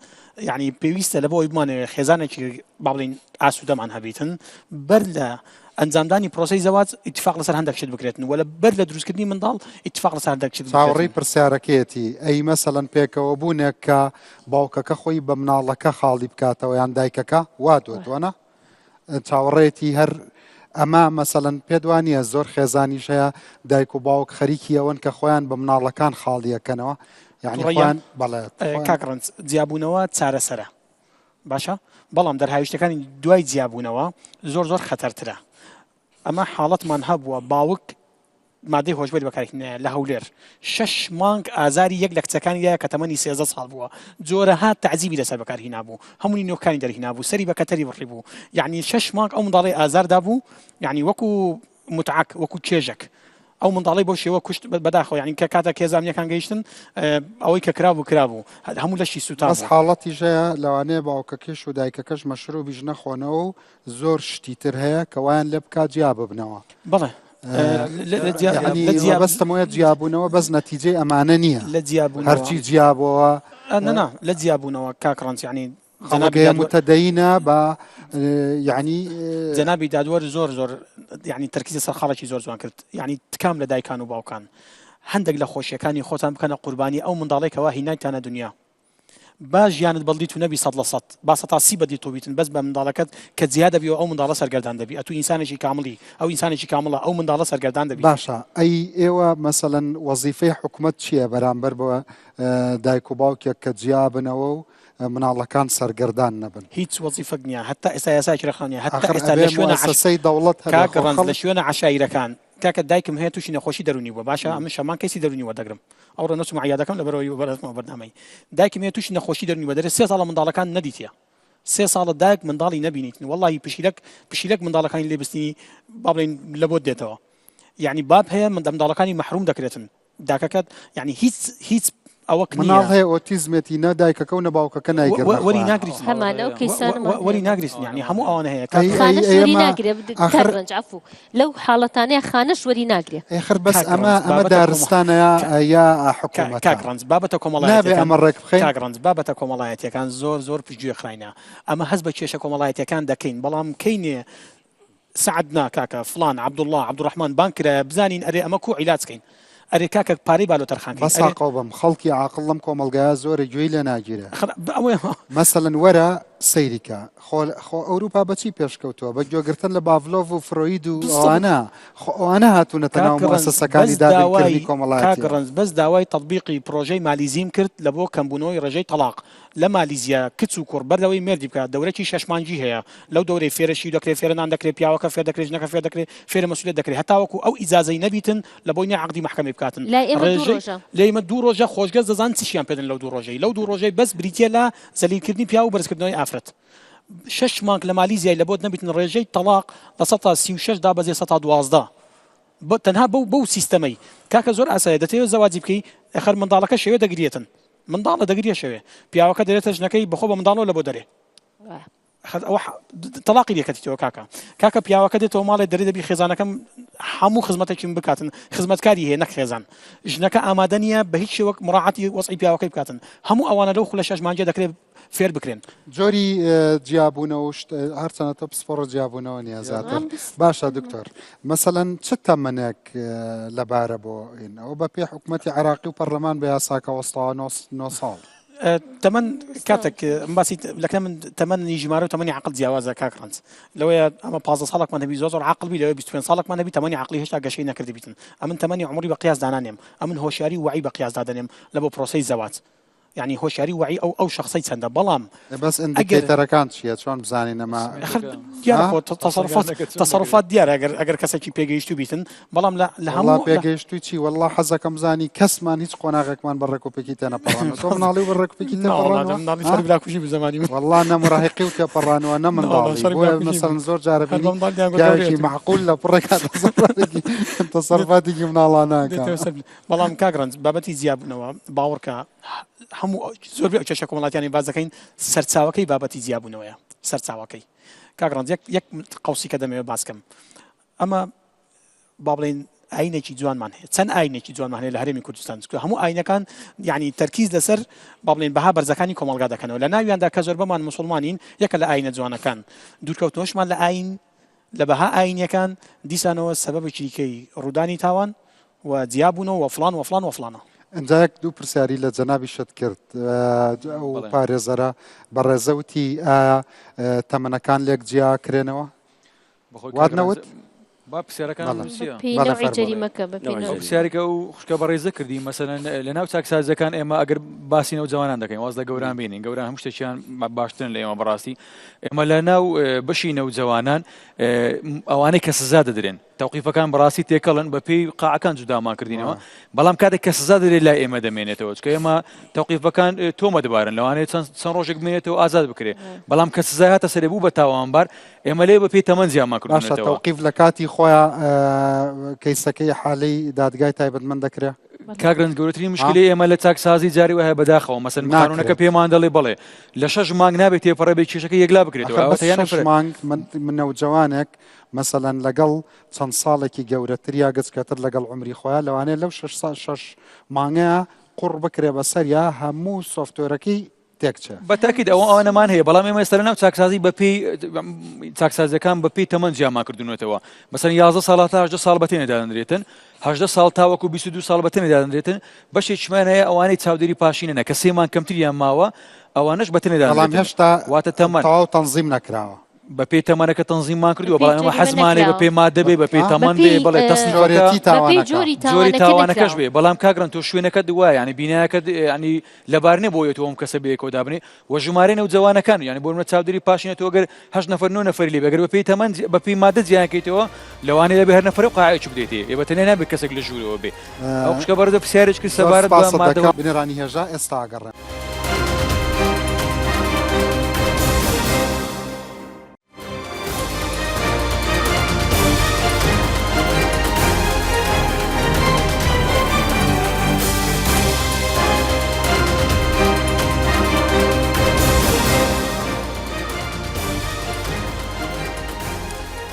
یعنی پێویستە لە بۆ ئەوی بمانەوێت خێزانێکی با بڵێین ئاسوودەمان هەبیتن بەر لە ئەنجامدانی پرۆسەی زەواج ئیتفاق لەسەر هەندێک شت بکرێتن وە لە بەر لە دروستکردنی منداڵ ئیتفاق لەسەر هەندێک شت چاوەڕێی پرسیارەکەیەتی ئەی مەسەلەن پێکەوە بوونێک کە باوکەکە خۆی بە مناڵەکە خاڵی بکاتەوە یان دایکەکە وا دۆتوەنە چاوەڕێتی هەر ئەمە مەسەلەن پێت وانە زۆر خێزانیش هەیە دایک و باوک خەریکی ئەوەن کە خۆیان بە مناڵەکان خاڵیەکەنەوە یعنی خۆیان بەڵێت کاک ڕەنج جیابوونەوە چارەسەرە باشە بەڵام دەرهاویشتەکانی دوای جیابوونەوە زۆر زۆر خەتەرترە ئەمە حاڵەتمان هەبووە باوک مادەی هۆشبەری بەکارهێنایە لە هەولێر شەش مانگ ئازاری یەک لە کچەکانی دایە کە تەمەنی 13 ساڵ بووە جۆرەها تەعزیبی لەسەر بەکارهینابوو هەمووی نۆکانی دەرهینابوو سەری بە کەتەری بڕی بوو یعنی شەش مانگ ئەو منداڵی ئازار دابوو یعنی وەکو متعەک وەکو چێژەک. ئەو منداڵەی بەو شێوە کوشت بەداخەوە یانی کە کاتێک هێزە ئەمنیەکان گەیشتن ئەوەی کە کرابوو کرابوو هەموو لەشی سووتا بەس حاڵەتیش هەیە لەوانەیە باوکەکەش و دایکەکەش مەشروبیش نەخۆنەوە و زۆر شتی تر هەیە کە وایان لێ بکات جیا ببنەوە. بەڵێ مەبەستم وایە جیابوونەوە بەس نەتیجەی ئەمانە نییە لە جیابوونەوە هەرچی جیابەوە نا لە جیابوونەوە کاک ڕەنج یعنی جەنابی متدەینە بە یعنی جەنابی دادوەر زۆر زۆر یعنی تەرکیزی سەر خاڵێکی زۆر جوان کرد یعنی تکام لە دایکان و باوکان هەندێک لە خۆشیەکانی خۆتان بکەنە قوربانی ئەو منداڵێکەوە هینایتانە دنیا با ژیانت بەڵدی تو نەبی 100 لە 100 با 30% بەدی تۆ بیتن بەس بە منداڵەکەت کە جیا دەبی و ئەو منداڵە سەرگەردان دەبی ئەتو ئینسانێکی کامڵی ئەو ئینسانێکی کامڵە ئەو منداڵە سەرگەردان دەبی. باشە ئەی ئێوە مەسەلەن وەزیفەی حکومەت چییە بەرامبەر بە دایک و باوکێک کە جیابنەوە و مناڵەکان سەرگەردان نەبن؟ هیچ وەزیفەک نییە هەتا ئێستا یاسایەکی ڕێکخراو نییە هەتا ئاخر ئێستا ئەبێ لە شوێنە عەش موئەسەسەی دەوڵەت هەبێ کاک خۆ ڕەنج لە خەڵک شوێنە عەشایرەکان کاکە دایکم هەیە تووشی نەخۆشی دەروونی بووە باشە ئەمن شەمان کەیسی دەروونی وەردەگرم ئەوڕۆ نەچوومە عیادەکەم لەبەرئەوەی بەرەزمەوە بەرنامەی دایکم هەیە تووشی نەخۆشی دەروونی بووە دەرێ سێ ساڵە منداڵەکان نەدیتیە سێ ساڵە دایک منداڵی نەبینیتن وەڵاهی پشیلەک پشیلەک منداڵەکانی لێ بستنی با بڵێین لە بۆت دێتەوە یعنی باب هەیە منداڵەکانی مەحروم دەکرێتن داکەکەت یعنی هیچ هیچ ئەوەک مناڵ هەیە ئۆتیزمێتی نە دایکەکە و نە باوکەکە نایگرنە وەری خۆیان. ناگریت هەمان ئەو کەیسانەمان وەری هەیە. ناگریت یعنی هەموو ئەوانە هەیە ئەی کاک ئەی خانەش وەری ئێمە ناگرێ ئاخر کاک ڕەنج عەفوو لەو حاڵەتانەیە خانەش وەری ناگرێ. ئێخر بەس کاک ئەمە ڕەنج ئەمە بابەتە کۆمە دارستانە یا یا حکوومەتە کاک ڕەنج بابەتە نابێ کۆمەڵایەتیەکان ئەمە ڕێک بخەین کاک ڕەنج بابەتە کۆمەڵایەتیەکان زۆر زۆر پشتگوێ خراینە ئەمە هەست بە کێشە کۆمەڵایەتیەکان دەکەین بەڵام کەینێ سەعد نا کاکە فڵان عەبدوڵڵا عەبدوڕەحمان بانگ کرایە بزانین ئەرێ ئەمە کوو عیلاج کەین ئەرێ کاکە پارەی بالۆ تەرخان کەین بەس ئەرێ. ئاقڵ بم خەڵکی عاقڵ لەم کۆمەڵگایە زۆرە گوێی لێ ناگیرێ. خرا ئەوەیە. مەسەلەن وەرە سەیری کە خۆ خۆ ئەوروپا بە چی پێشکەوتووە بە گوێگرتن لە باڤلۆڤ و فرۆید و بالضبط. ئەوانە خۆ ئەوانە هاتوونەتە ناو کاک ڕەنج موئەسەسەکانی بەس دابینکردنی داوای کاک کۆمەڵایەتیەوە. ڕەنج بەس داوای تەتبیقی پرۆژەی مالیزیم کرد لە بۆ کەمبوونەوەی ڕێژەی تەڵاق لە مالیزیا کچ و کوڕ بەر لەوەی مێردی بکات دەورەکی شەش مانگی هەیە لەو دەورەی فێرە شیر دەکرێ فێرە نان دەکرێ پیاوەکە فێر دەکرێ ژنەکە فێر دەکرێ فێرە مەسولیەت دەکرێ هەتاوەکو ئەو ئیجازەی نەبیتن لە بۆی نیە عەقدی مەحکەمەی بکاتن لای ئێمە دوو ڕێژەی ڕۆژە. لای ئێمە دوو ڕۆژە خۆشگەز دەزانن چیشیان پێدەن لەو دوو ڕۆژەی لەو دوو ڕۆژەی بەس بریتیە لە زەلیل کردنی پیاو و بەرزکردنەوەی ئافرەت شەش مانگ لە مالیزیای لە بۆت نەبیتن ڕێژەی تەڵاق لە 36% دابەزیە 12% بە تەنها بەو بەو سیستەمەی کاکە زۆر ئاسایە دەتەوێت زەواجی بکەی ئەخەر منداڵەکە شەوێ دەگریێتن منداڵە دەگریە شەوێ پیاوەکە دەرێتە ژنەکەی بەخۆ بە منداڵەوە لە بۆ دەرێ ئەوە تەڵاقی لێکەتیتەوە کاکە کاکە پیاوەکە دێتەوە ماڵێ دەرێ دەبی خێزانەکەم هەموو خزمەتێکیم بکاتن خزمەتکاری هەیە نەک خێزان ژنەکە ئامادە نییە بە هیچ شێوەک مراعاتی وەزعی پیاوەکەی بکاتن هەموو ئەوانە لەو خولە شەش مانگە دەکرێت فێر بکرێن. جۆری جیابوونەوە و شت هەرچەندە تۆ پسپۆڕ جیابوونەوە نیە زیاتر باشە دکتۆر مەسەلەن چ تەمەنێک لەبارە بۆ ئین ئەوە بە پێی حکوومەتی عراقی و پەرلەمان بە یاساکە وەستاوە نۆ ساڵ. تەمەن کاتێک باسی لەکە من تەمەنی ژمارە و تەمەنی عقل جیاوازە کاک ڕەنج لەوەیە ئەمە 15 ساڵێکمان هەبی زۆر زۆر عقل بی لەوەی 25 ساڵێکمان هەبی تەمەنی عقلی هێشتا گەشەی نەکردبیتن ئەمن تەمەنی عمری بە قیاس دانانێم ئەمن هۆشیاری و وعی بە قیاس دادەنێم لە بۆ پرۆسەی زەواج یانی هۆشیاری وەعی ئەو ئەو شەخسەی چەندە بەڵام بەس indicator ەکان چییە چۆن بزانین ئەمە دیارە خۆ تەسەروفات تەسەروفات دیارە ئەگەر ئەگەر کەسێکی پێگەیشتوو بیتن بەڵام لە لە هەموو پێگەیشتووی چی وەڵڵا حەزەکەم زانی کەسمان هیچ قۆناغێکمان بە ڕێکوپێکی تێنەپەڕاندووە تۆ مناڵی و بە ڕێکوپێکی تێپەڕاندووە مناڵی شەڕی براکوژی بوو زەمانی من وەڵڵا نە مراهقی و تێپەڕانوە نە منداڵی بۆیە مەسەلەن زۆر جارە بینی پیاوێکی مەعقول لە پڕێکا تەسەروفاتێکی مناڵانە ئەکا بەڵام کاک ڕەنج بابەتی جیابوونەوە باوەڕکە هەموو زۆربەی ئەو کێشە کۆمەڵاتیانی باس دەکەین سەرچاوەکەی بابەتی جیابوونەوەیە سەرچاوەکەی کاک ڕەنج یەک یەک قوسی کە دەمەوێت باس کەم ئەمە با بڵێین ئاینێکی جوانمان هەیە چەند ئاینێکی جوانمان هەیە لە هەرێمی کوردستان چونکە هەموو ئاینەکان یعنی تەرکیز لەسەر با بڵێین بەها بەرزەکانی کۆمەڵگا دەکەنەوە لە ناویاندا کە زۆربەمان مسلمانین یەکە لە ئاینە جوانەکان دوورکەوتنەوەشمان لە ئاین لە بەها ئایینیەکان دیسانەوە سەبەبێکی دیکەی ڕوودانی تاوان و جیابوونەوە و فڵان و فڵان و فڵانە. ئینجا یەک دوو پرسیاری لە جەنابیشت کرد ئەو پارێزەرە بەڕێزە وتی ئایا تەمەنەکان لێک جیا کرێنەوە؟ وات نەوت؟ با پرسیارەکان نووسیە. بەپێی نەوعی جەریمەکە، بەپێی نەوعی. ئەو پرسیارێکە ئەو خوشکە بەڕێزە کردی مەسەلەن لە ناو چاکسازیەکان ئێمە ئەگەر باسی نەوجەوانان دەکەین واز لە گەوران بینین گەوران هەموو شتێکیان باشترن لە ئێمە بەڕاستی ئێمە لە ناو بەشی نەوجەوانان ئەوانەی کە سزا دەدرێن. تەوقیفەکان بەڕاستی تێکەڵن بە پێی قاعەکان جودامان کردینەوە بەڵام کاتێک کە سزا دەرێت لای ئێمە دەمێنێتەوە چکە ئێمە تەوقیفەکان تۆمەتبارن لەوانەیە چەند چەند ڕۆژێک بمێنێتەوە ئازاد بکرێت بەڵام کە سزای هاتە سەرێ بوو بە تاوانبار ئێمە لێ بە پێی تەمەن جیامان باشە کردونەتەوە. تەوقیف لە کاتی خۆیان کەیسەکەی حالەی دادگای تایبەتمەند دەکرێ؟ کاک رەنج گەورەترین مشکلەی ئێمە لە چاکسازی جاری وایە بەداخەوە مەسەن قانونەکە ناکرێت. پێمان دەڵێ بەڵێ لە شەش مانگ نابێت تێپەڕێ بێ کێشەکە یەکلا بکرێتەوە ئەخە بەس ئەوەتە یان شەش نەفرەت. مانگ من من نەوجەوانێک مەسەلەن لەگەڵ چەند ساڵێکی گەورەتر یا گچکەتر لەگەڵ عومری خۆیان لەوانەیە لەو شەش سا شەش مانگەیا قوڕ بکرێ بەسەریا هەموو سۆفتۆرەکەی تێکچێ. بە تاکید ئەوە ئەوانەمان هەیە بەڵام ئێمە ئێستا لەناو چاکسازی بە پێی چاکسازیەکان بە پێی تەمەن جیامان کردوونەتەوە مەسەن 11 ساڵ تا 18 ساڵ بە تێنێ دادەنرێتن 18 ساڵ تاوەکو 22 ساڵ بە تێنێ دادەنرێتن بەشێکیشمان هەیە ئەوانەی چاودێری پاشینەنە کە سێ مانگ کەمتریان ماوە ئەوانەش بە تێنێ بەڵام دادەنرێتن هێشتا واتە تەمەن تەواو تەنزیم نەکراوە. بە پێی تەمەنەکە تەنزیممان کردووە بەپێی بەڵام ئێمە جەریمە حەزمانێ بە نەکراوە. پێی مادە بێ بە پێی تەمەن بێ بەپێی بەڵێ تەسنیفەکە جۆرێتی بەپێی تاوانەکە. جۆری جۆری تاوانەکە تاوانەکەش نەکراوە. بێ بەڵام کاک رەنج تۆ شوێنەکەت وایە یانی بینایەکەت یانی لەبار نیە بۆ تۆ ئەم کەسە بەیەکەوە دابنێ و ژمارەی نەوجەوانەکان یانی بۆ نمونە چاودێری پاشینە تۆ گەر هەشت نەفەر نۆ نەفەری لێ بێ گەر بەپێی تەمەن بەپێی مادە جیایان کەیتەوە لەوانەیە بێ هەر نەفەرە و قاعەیەکی بدەیتێ ئێ بە تەنیا نابێت کەسێک لە ژوورەوە بێ ئەو خوشکە بەڕێزە پرسیارێکی کرد زۆر سەبارەت بە سپاست مادە دەکەم بینەرانی هێژا ئێستا ئەگەڕێم.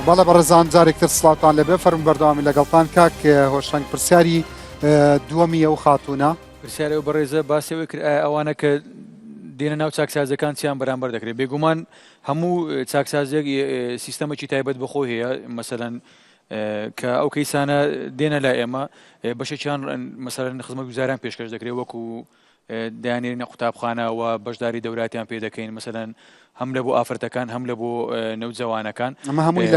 بەڵێ بەڕێزان جارێکتر سڵاوتان لەبێ فەرم بەردەوامی لەگەڵتان کاک هۆشەنگ پرسیاری دووەمی ئەو خاتوونە. پرسیاری ئەو بەڕێزە باسی ئەوەی کرد ئایا ئەوانە کە دێنە ناو چاکسازیەکان چیان بەرامبەر دەکرێت بێگومان هەموو چاکسازیەک سیستەمێکی تایبەت بە خۆی هەیە مەسەلەن کە ئەو کەیسانە دێنە لای ئێمە بەشێکیان مەسەلەن خزمەتگوزاریان پێشکەش دەکرێت وەکو دەیانێرینە قوتابخانە و بەشداری دەوراتیان پێ دەکەین مەسەلەن هەم لە بۆ ئافرەتەکان هەم لە بۆ نەوجەوانەکان. ئەمە هەمووی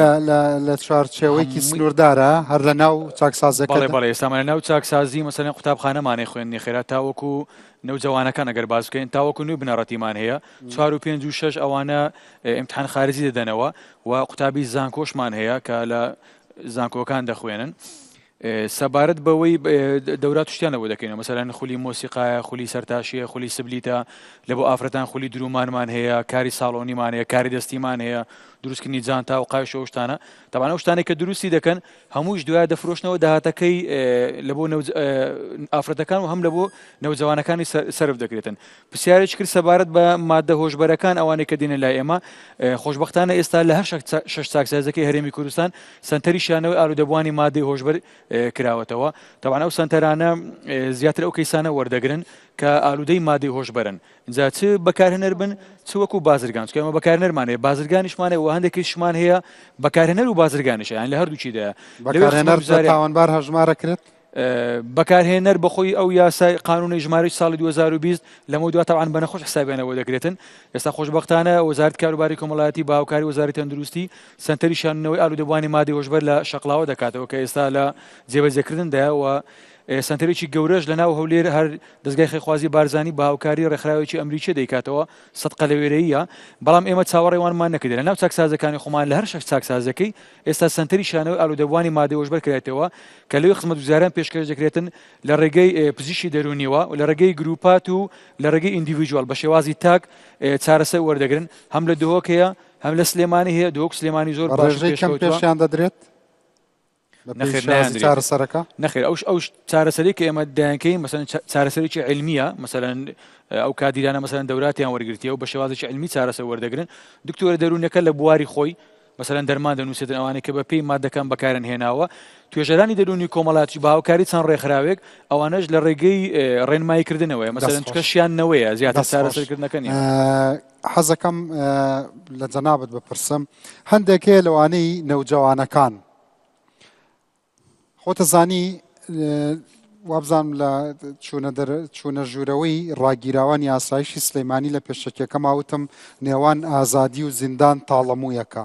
لە چوارچێوەیەکی سنووردارە هەر لە ناو چاکسازیەکە؟ بەڵێ بەڵێ ئێستا لە ناو چاکسازی مەسەلەن قوتابخانەمانەی خوێندنی خێرا تاوەکو نەوجەوانەکان ئەگەر باس بکەین تاوەکو نوێی بنەڕەتیمان هەیە چوار و پێنج و شەش ئەوانە ئیمتحان خارجی دەدەنەوە و قوتابی زانکۆشمان هەیە کە لە زانکۆکان دەخوێنن. سەبارەت بەوەی دەورات شتیان لەبۆ دەکەینەوە مەسەلەن خولی مۆسیقایە خولی سەرتاشیە خولی سبلیتە لە بۆ ئافرەتان خولی درومانمان هەیە کاری ساڵۆنیمان هەیە کاری دەستیمان هەیە دروستکردنی جانتا و قایش و شتانە تەبعەن ئەو شتانەی کە دروستی دەکەن هەمووش دوای دەفرۆشنەوە داهاتەکەی لە بۆ ئافرەتەکان و هەم لە بۆ نەوجەوانەکانی سەرف دەکرێتن پرسیارێکی کرد سەبارەت بە مادە هۆشبەرەکان ئەوانەی کە دێنە لای ئێمە خۆشبەختانە ئێستا لە هەر شەش چاکسازەکەی هەرێمی کوردستان سەنتەری شیانەوەی ئالوودەبووانی مادەی هۆشبەر کراوەتەوە تەبعەن ئەو سەنتەرانە زیاتر ئەو کەیسانە وەردەگرن کە ئالوودەی مادەی هۆشبەرن جا چ بەکارهێنەر بن چ وەکو بازرگان چونکە ئێمە بەکارهێنەرمان هەیە بازرگانیشمان هەیە و هەندێک کەیسیشمان هەیە بەکارهێنەر و بازرگانیش یان لە هەردووکیدایە لەوێ بەکارهێنەر بە خزمەتگوزاریان تاوانبار هەژمارەکرێت؟ بەکارهێنەر بەخۆی ئەو یاسای قانونی ژمارەی ساڵی 2020 لەمەودوا تەبعەن بە نەخۆش حسابیانە بۆ دەکرێتن ئێستا خۆشبەختانە وەزارەتی کاروباری کۆمەڵایەتی بە هاوکاری وەزارەتی تەندروستی سەنتەری شاندنەوەی ئالوودەبووانی مادەی هۆشبەر لە شەقڵاوە دەکاتەوە کە ئێستا لە جێبەجێکردندایە و سەنتەرێکی گەورەش لە ناو هەولێر هەر دەزگای خێرخوازی بارزانی بە هاوکاری ڕێکخراوێکی ئەمریکی دەیکاتەوە سەد قەلەوێرەییە بەڵام ئێمە چاوەڕێوانمان نەکردە لە ناو چاکسازەکانی خۆمان لە هەر شەش چاکسازەکەی ئێستا سەنتەری شانەوەی ئالوودەبووانی مادەی هۆشبەر کرایتەوە کە لەوێ خزمەتگوزاریان پێشکەش دەکرێتن لە ڕێگەی پزیشکی دەروونیەوە و لە ڕێگەی گروپات و لە ڕێگەی individual بە شێوازی تاک چارەسەر وەردەگرن هەم لە دهۆک هەیە هەم لە سلێمانی هەیە دهۆک سلێمانی زۆر بە باش ڕێژەی کەم پێشکەوتووە. پێشیان دەدرێت؟ بە پێی نەخێر شێوازی نایاندرێت. چارەسەرەکە؟ نەخێر ئەو ئەو چارەسەری کە ئێمە دەیانکەین مەسەلەن چارەسەرێکی عیلمییە مەسەلەن ئەو کادیرانە مەسەلەن دەوراتیان وەرگرتیە و بە شێوازێکی عیلمی چارەسەر وەردەگرن دکتۆرە دەروونەکە لە بواری خۆی مەسەلەن دەرمان دەنووسێتن ئەوانەی کە بەپێی مادەکان بەکاریان هێناوە، توێژەرانی دەروونی کۆمەڵایەتیش بە هاوکاری چەند ڕێکخراوێک، ئەوانەش لە ڕێگەی ڕێنماییکردنەوەیە، مەسەلەن دەست چونکە خۆش. شیاندنەوەیە زیاتر دەست خۆش. چارەسەرکردنەکە نییە. حەزەکەم لە جەنابت بپرسم هەندێک هەیە لەوانەی نەوجەوانەکان خۆتەزانی وابزانم لە چوونە ژوورەوەی ڕاگیراوانی ئاسایشی سلەیمانی لە پێشەکیەکەما وتم نێوان ئازادی و زیندان تاڵەموویەکە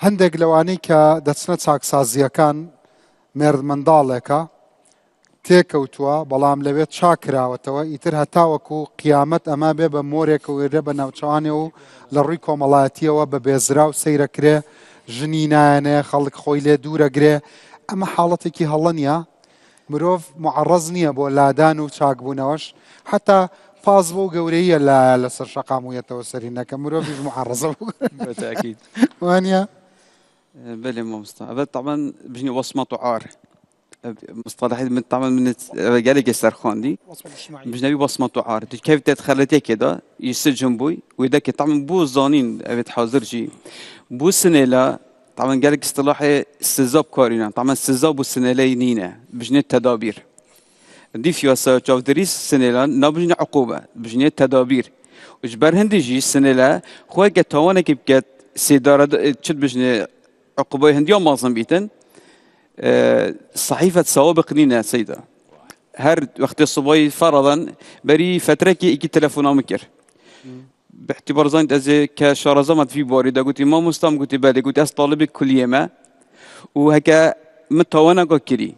هەندێک لەوانەی کە دەچنە چاکسازیەکان مێردمنداڵێکە تێکەوتووە بەڵام لەوێ چاک کراوەتەوە ئیتر هەتاوەکو قیامەت ئەمە بێ بە مۆرێک و ئێرە بە ناوچەوانێ و لە ڕووی کۆمەڵایەتیەوە بە بێزراو سەیرەکرێ ژنی نایەنێ خەڵک خۆی لێ دوورەگرێ ئەمە حاڵەتێکی هەڵە نییە مرۆڤ معڕەز نییە بۆ لادان و چاکبوونەوەش حتا پاس بۆ گەورەیە لایە لەسەر شەقام و یەتەوە سەری نەکە مرۆڤیش معڕەزە بەتاکید وانە بەلێ مامۆستا ئەڤە تەبعەن بژنی وەسمەت و عار مصطلح من طبعا من قالك سەرخواندی بژنەوی وەسمەت و عار کەف تێت خەلەتێکێ دا یسجن بووی و دەکە طبعا بۆ زانین ئەوێت حاضر جی بۆ سنێلا طبعا قالك اصطلاح سزا بکارینە طبعا سزا بۆ سنێلەی نینە بژنێت تەدابیر دیف یاسا چاودێری سنێلا نابژنە عقوبە بژنێت تەدابیر و ji ber hindî jî sinêle xwe ke tawanekî biket sêdare çi dibijnê عقوبەی هندیا مازن بیتن صحیفة سوابق نینە سەیدا هەر وەختێ صبای فرضا بەری فترەکی ئیکی تەلەفۆنا کرد باعتبار زانیت ئەزێ کە شارەزامەت فی باری دا گوتی مامۆستام گوتی بەلێ گوتی ئەس طالبی کولیەمە و هەکە من تاوانەکە کری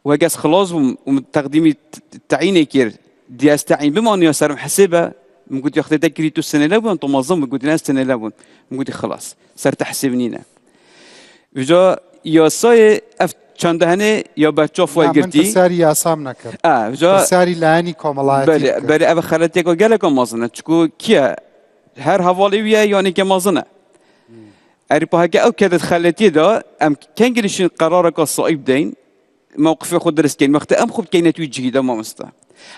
و هەکە ئەس خلاص بووم و من تەقدیمی تعیینێ کرد دی ئەس تعیین بمان یا سەرم حسێبە من گوتی وەختێ تە کری تو سنێلە بوون تو مەزن بوو گوتی ئەس سنێلە بوون من گوتی خلاص سەر تحسێب نینە وجا یاسای ئەف چەندە هەنێ یا بەرچاو نا، من گرتی پرسیاری یاسام نەکرد ئا وجا پرسیاری لایەنی کۆمەڵایەتی بەلێ کرد. بەلێ ئەڤ خەلەتێکە گەلەکە مەزنە چکو کیە هەر هەواڵی ویە یانێکە مەزنە ئەری پا هەکە ئەو کەدت خەلەتیە دا ئەم کەنگریشین قەرارەکە سائیب دەین موقفی خود درست کەین وەختە ئەم خو بکەینە توی جهیدا مامۆستا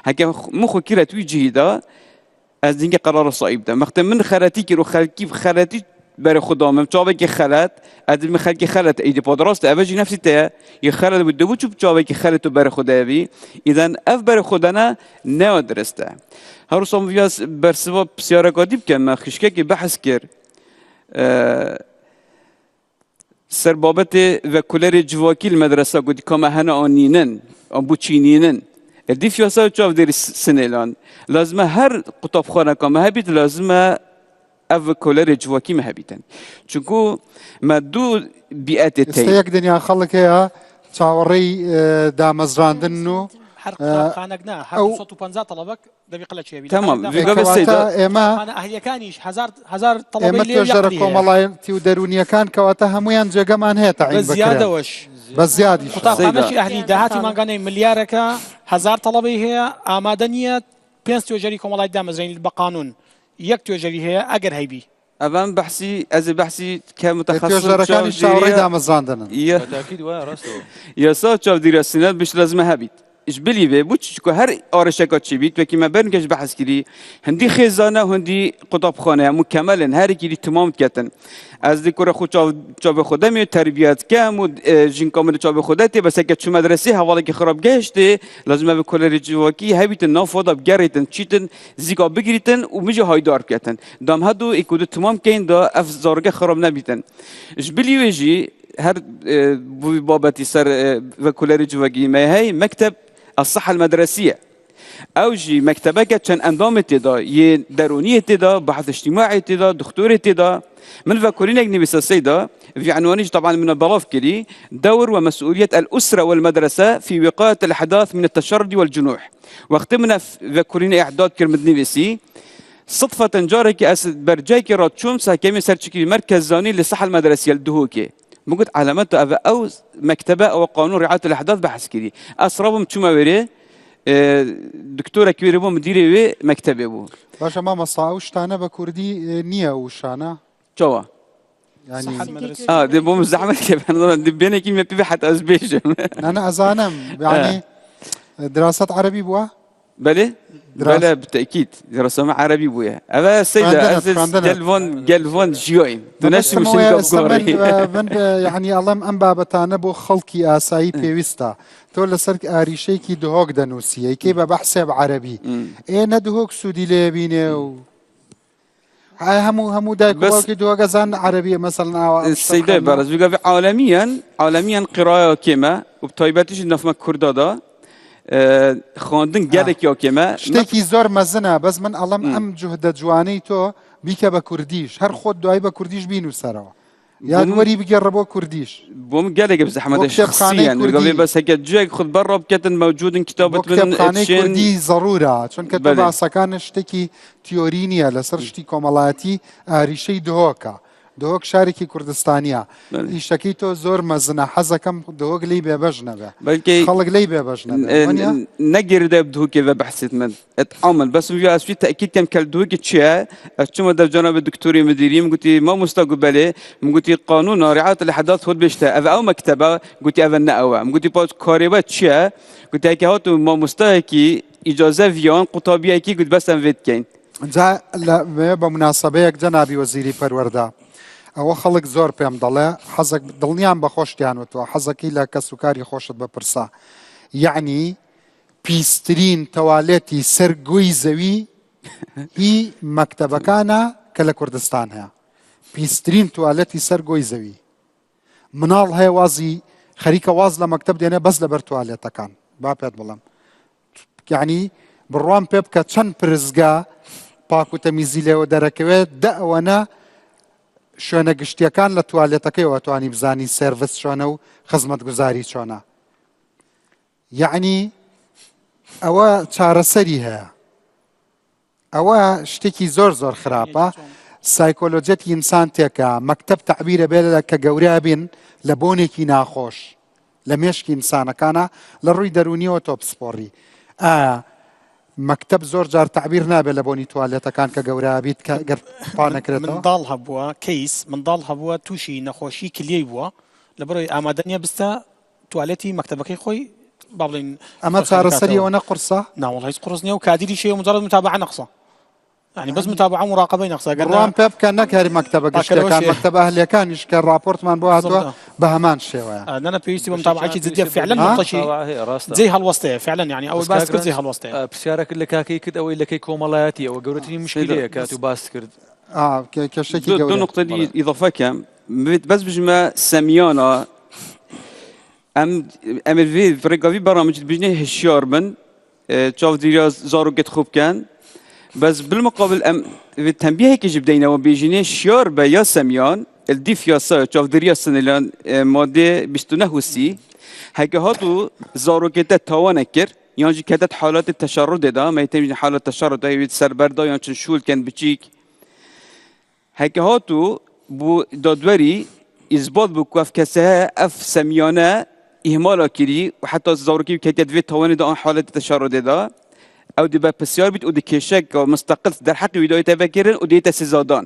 هەکە من خو کرە توی جهیدا ئەس دینگە قەرارە سائیب دەم وەختە من خەلەتی کرد و خەلکی خەلەتی بەرە خدا من چاوێکی خەلەت ئەد من خەلکی خەلەت ئیدی پا ڕاستە ئەڤ ژی نەفسی تەیە یە خەلەت بوو دەبوو چوو چاوێکی خەلەت و بەرە خدایەوی ئیدەن ئەف بەرە خودانە نەوە درستە هەروسام ویاس بەرسڤ پرسیارەکە دی بکەم خشکێکی بەحس کرد سەر بابەتێ ڤەکولەرێ جڤاکی li مەدرەسە گوتی کامە هەنە ئان نینن ئان بۆ چی نینن دیف یاسا چاودێری سنێلان لازمە هەر قوتابخانەکە مە هەبیت لازمە ئەv کۆلەرێ جڤاکی مە هەبیتن چونکو مە دوو بیئەتێ ئێستا تەی یەک دنیا خەڵک هەیە چاوەڕێی دامەزراندن و هەر قوتابخانەک نا هەر ئەو 250 تەڵەبەک دەبی قلە چێبی لە تەمام کاتێکدا ڤێگا بێ کەواتە سەیدا ئێمە قوتابخانە ئەهلیەکانیش هەزار هەزار ئێمە تەڵەبەی لێ توێژەرە یەقلی هەیە کۆمەڵایەتی و دەروونیەکان کەواتە هەمویان جێگەمان هەیە بە تەعین بکرێن زیادەوەش بە زیادیشەوە قوتابخانەشی سەیدا ئەهلی داهاتی مانگانەی ملیارەکە هەزار تەڵەبەی هەیە ئامادە نییە پێنج توێژەری کۆمەڵایەتی دامەزرێنیت بە قانون یەک توێژەری هەیە ئەگەر هەیبی. ئەڤان بەحسی ئەزێ بەحسی کە متخصص توێژەرەکانی چاوەڕێی چاودێریە دامەزراندنن. یە بەتاکید وایە ڕاستەوە. یاسا چاودێریە سنەت بش لازمە هەبیت ji bilî vê bû çi her arêşeka çi bît wekî me bernkeş behs kirî hindî xêzane hindî qutapxane mukemelin herekî dî temam diketin ez dî kure xwe çav çavê xwe demê terbiye dikem û jinka min çavê xwe de tê bes heke çû medresê hevalekî xirab gehiştê lazim e bi kolerê civakî hebîtin nav xwe de bigerêtin çîtin zîka bigirîtin û min jî haydar biketin dam hedû ê ku du temam keyin da ev zaroke xirab nebîtin ji bilî wê jî هەر بووی بابەتی سەر ڤەکولەری جڤاکی me hey mekteb الصحة المدرسية ئەو ژی مەکتەبەکە چەند ئەندامێ تێدا یê دەرونیە تێدا بحث اجتماعي تێدا دکتۆرێ تێدا من ڤەکولینێک نویسە سەیدا في عنوانيش طبعا من بلاف كري دور ومسؤولية الأسرة والمدرسة في وقاية الأحداث من التشرد والجنوح وقت من ڤەکولین إعداد كرمد نویسی صدفة جارك أس برجايك راتشوم ساكمي سرچكي مركز زاني للصحة المدرسية الدهوكي موجود علامات أو أو مكتبة أو قانون رعاية الأحداث بحث كري أسرابهم تشوما وري دکتۆرە کوێرە بۆ مدیرێ وێ مەکتەبێ بوو. باشە مامۆستا ئەو شتانە بە کوردی نییە ئەو شانە چاوە؟ یعنی دێ بۆم زەحمەت کە بێنێکی مە پێ حتا ئەز بێژم. نا نا ئەزانم یعنی دراست عەرەبی بووە؟ بەلێ دراسة. بەلێ بالتأكيد دراسة ما عربي بويا ئەوە سەیدە خوێندنت، ئەز خوێندنت. گەلڤۆن گەلڤۆن ژیۆین تو نەشتی مەبەستم مشتێکە ئەوەیە ئێستا من بگۆڕی. من یعنی ئەڵێم ئەم بابەتانە بۆ خەڵکی ئاسایی پێویستە تۆ لەسەر ئاریشەیەکی دهۆک دەنووسی ئەیکەی بە بەحسێ بە عەرەبی ئێ نە دهۆک سوودی لێ بینێ و ئایا هەموو هەموو دایک و بەس باوکی دهۆک ئەزان عەرەبیە مەسەڵەن ئاوا ئەم شتە سەیدای بخوێننەوە؟ بەڕێز بگەڤ عالەمیان عالەمیان قیرایە کێمە و بەتایبەتیش نەفمە کوردادا خواندن گەلێک یا کێمە شتێکی زۆر مەزنە بەس من ئەڵەم ئەم جوهدە جوانەی تۆ بیکە بە کوردیش هەر خۆت دوای بە کوردیش بینووسەرەوە. یان وەری بگێڕە بۆ کوردیش. بۆ من گەلێک زەحمەتە بۆ کتێبخانەی شخصیەن کوردی. لەگەڵ بەس هەکە جێک خود بەڕ بکەتن مەوجودن بۆ کتابت من کتێبخانەی چێن کوردی زەڕورە چونکە تۆ بەلێ. باسەکانت شتێکی تیۆری نییە لەسەر شتی کۆمەڵایەتی ئاریشەی دهۆکە دهۆک شارێکی کوردستانیە بەلێ. ئیشەکەی تۆ زۆر مەزنە حەزەکەم دهۆک لێی بێبەش نەبێ بەلکی خەڵک لێی بێبەش نەبێ وەنیە؟ نەگیردە دهوکێ ڤە بەحسێت من اتعامل بس ویا ئەسوی تەئکید کەم کە دهوکێ چیە ئەس چومە دەف جەناب دکتۆری مدیری من گوتی مامۆستا گو بەلێ من گوتی قانون رعایة الاحداث خود بێشتە ئەڤ ئەو مەکتەبە گوتی ئەڤ نە ئەوە من گوتی پاش کارێوە چیە گوتی هەکە هاتو مامۆستایەکی ئیجازە ڤیان قوتابیەکی گوت بەس ئەم ڤێت کەین جا لە بە مناسبەیەک جەنابی وەزیری پەروەردە ئەوە خەڵک زۆر پێم دەڵێ حەزەک دڵنیام بە خۆشتیان وتووە حەزەکەی لە کەس و کاری خۆشت بپرسە یەعنی پیسترین تەوالێتی سەر گۆی زەوی هی مەکتەبەکانە کە لە کوردستان هەیە پیسترین توالەتی سەر گۆی زەوی مناڵ هەیە وازی خەریکە واز لە مەکتەب دێنێ بەس لەبەر توالێتەکان با پێت بڵم یعنی بڕوام پێ بکە چەند پرزگا پاک و تەمیزی لێوە دەرەکەوێت دە ئەوەنە شوێنە گشتیەکان لە توالێتەکەیەوە توانی بزانی سێرڤس چۆنە و خزمەتگوزاری چۆنە یەعنی ئەوە چارەسەری هەیە ئەوە شتێکی زۆر زۆر خراپە سایکۆلۆجیەتی ئینسان تێکە مەکتب تعبیرە بێت لە کە گەورە بین لە بۆنێکی ناخۆش لە مێشکی ئینسانەکانە لە ڕووی دەرونیەوە تۆ پسپۆڕی ئایا مەکتب زۆر جار تعبیر نابێت لە بۆنی توالێتەکان کە گەورە بیت کە گەر پانەکرێتەوە منداڵ هەبووە کەیس منداڵ هەبووە تووشی نەخۆشی کلیەی بووە لەبەرئەوەی ئامادە نییە بستە توالێتی مەکتەبەکەی خۆی با بڵێین ئەمە چارەسەری ئەوەنە قورسە؟ نا وەڵا هیچ قورس نییە و کادیریش هەیە مجرد متابعە نەقسە یعنی بەس متابعە و مراقبەی نەقسە گەر بڕوام پێ بکە نەک هەر مەکتەبە گشتیەکان مەکتەبە ئەهلیەکانیش کە ڕاپۆرتمان بۆ هاتووە بە هەمان شێوەیە نەنا پێویستی بە متابعەکی جدیە فعلا نقطەکی جێی هەڵوەستەیە فعلا یعنی ئەوەی باس کرد جێی هەڵوەستەیە پرسیارەکرد لە کاکەی کرد ئەوەی لەکەی کۆمەڵایەتی ئەوە گەورەترین مشکلەیە کات و باست کرد کێشەکی دو نقطە ئیضافە کەم بەس بژمە سەمیانە ئەم ئەمر vê ڕێگا vî برنامج بژنێ هشیار بن چاودێریا زارۆکت خۆ بکەن بەس بالمقابل ئەم تەنبیهێکی ژ بدەینەوە بێژینێ شیار بە یا سەمیان الدیف یاسا چاودێریا سنلان مادێ 29 و 30 هەکە هات و زارۆکێ te تاوانە کرد یان jî ketet حالات تشردێ دا me tê حالات تشرد هەوی سەربەردا یان چن شûl ken biçîk هەکە هات و بۆ دادوەری ئیزبات بوو ku ev kese heye ev semiyane îhmala kirî û heta zarokî ketiye di vê tawanê de an haletê teşerrudê de ew dibe pisyar bît û di kêşeke misteqil derheqê wî de hête vekirin û dihête sizadan.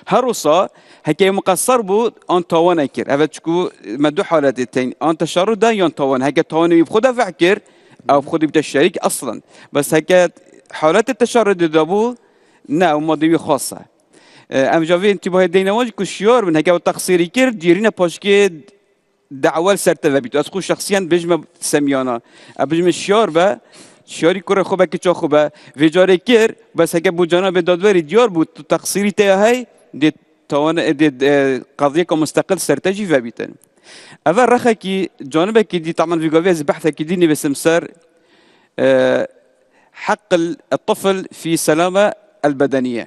Her wisa heke ew miqeser bû an tawane kir. Ev e çiku me du haletê tên an teşerrud de yan tawan. Heke tawanê wî bi xwe de vekir ew bi xwe dibîte şerîk eslen. Bes heke haletê teşerrudê de bû ne ew madê wî xas e. Em ji vê întîbahê deyne wan jî ku şiyar bin heke ew teqsîrî kir dîrîne paşkê de'we li ser te vebît. Ez xwe şexsiyen bêjime semiyana. Ez bêjime şiyar be, şiyarî kurê xwe be kiça xwe be. Vê carê kir bes heke bo canabê dadwerî diyar bû tu teqsîrî te ya hey dê tawane dê qeziyeka misteqil ser te jî vebîtin. Ev e rexekî canibekî dî taman vî gavê ez behsekî dî nivîsim ser حق الطفل في سلامة البدنية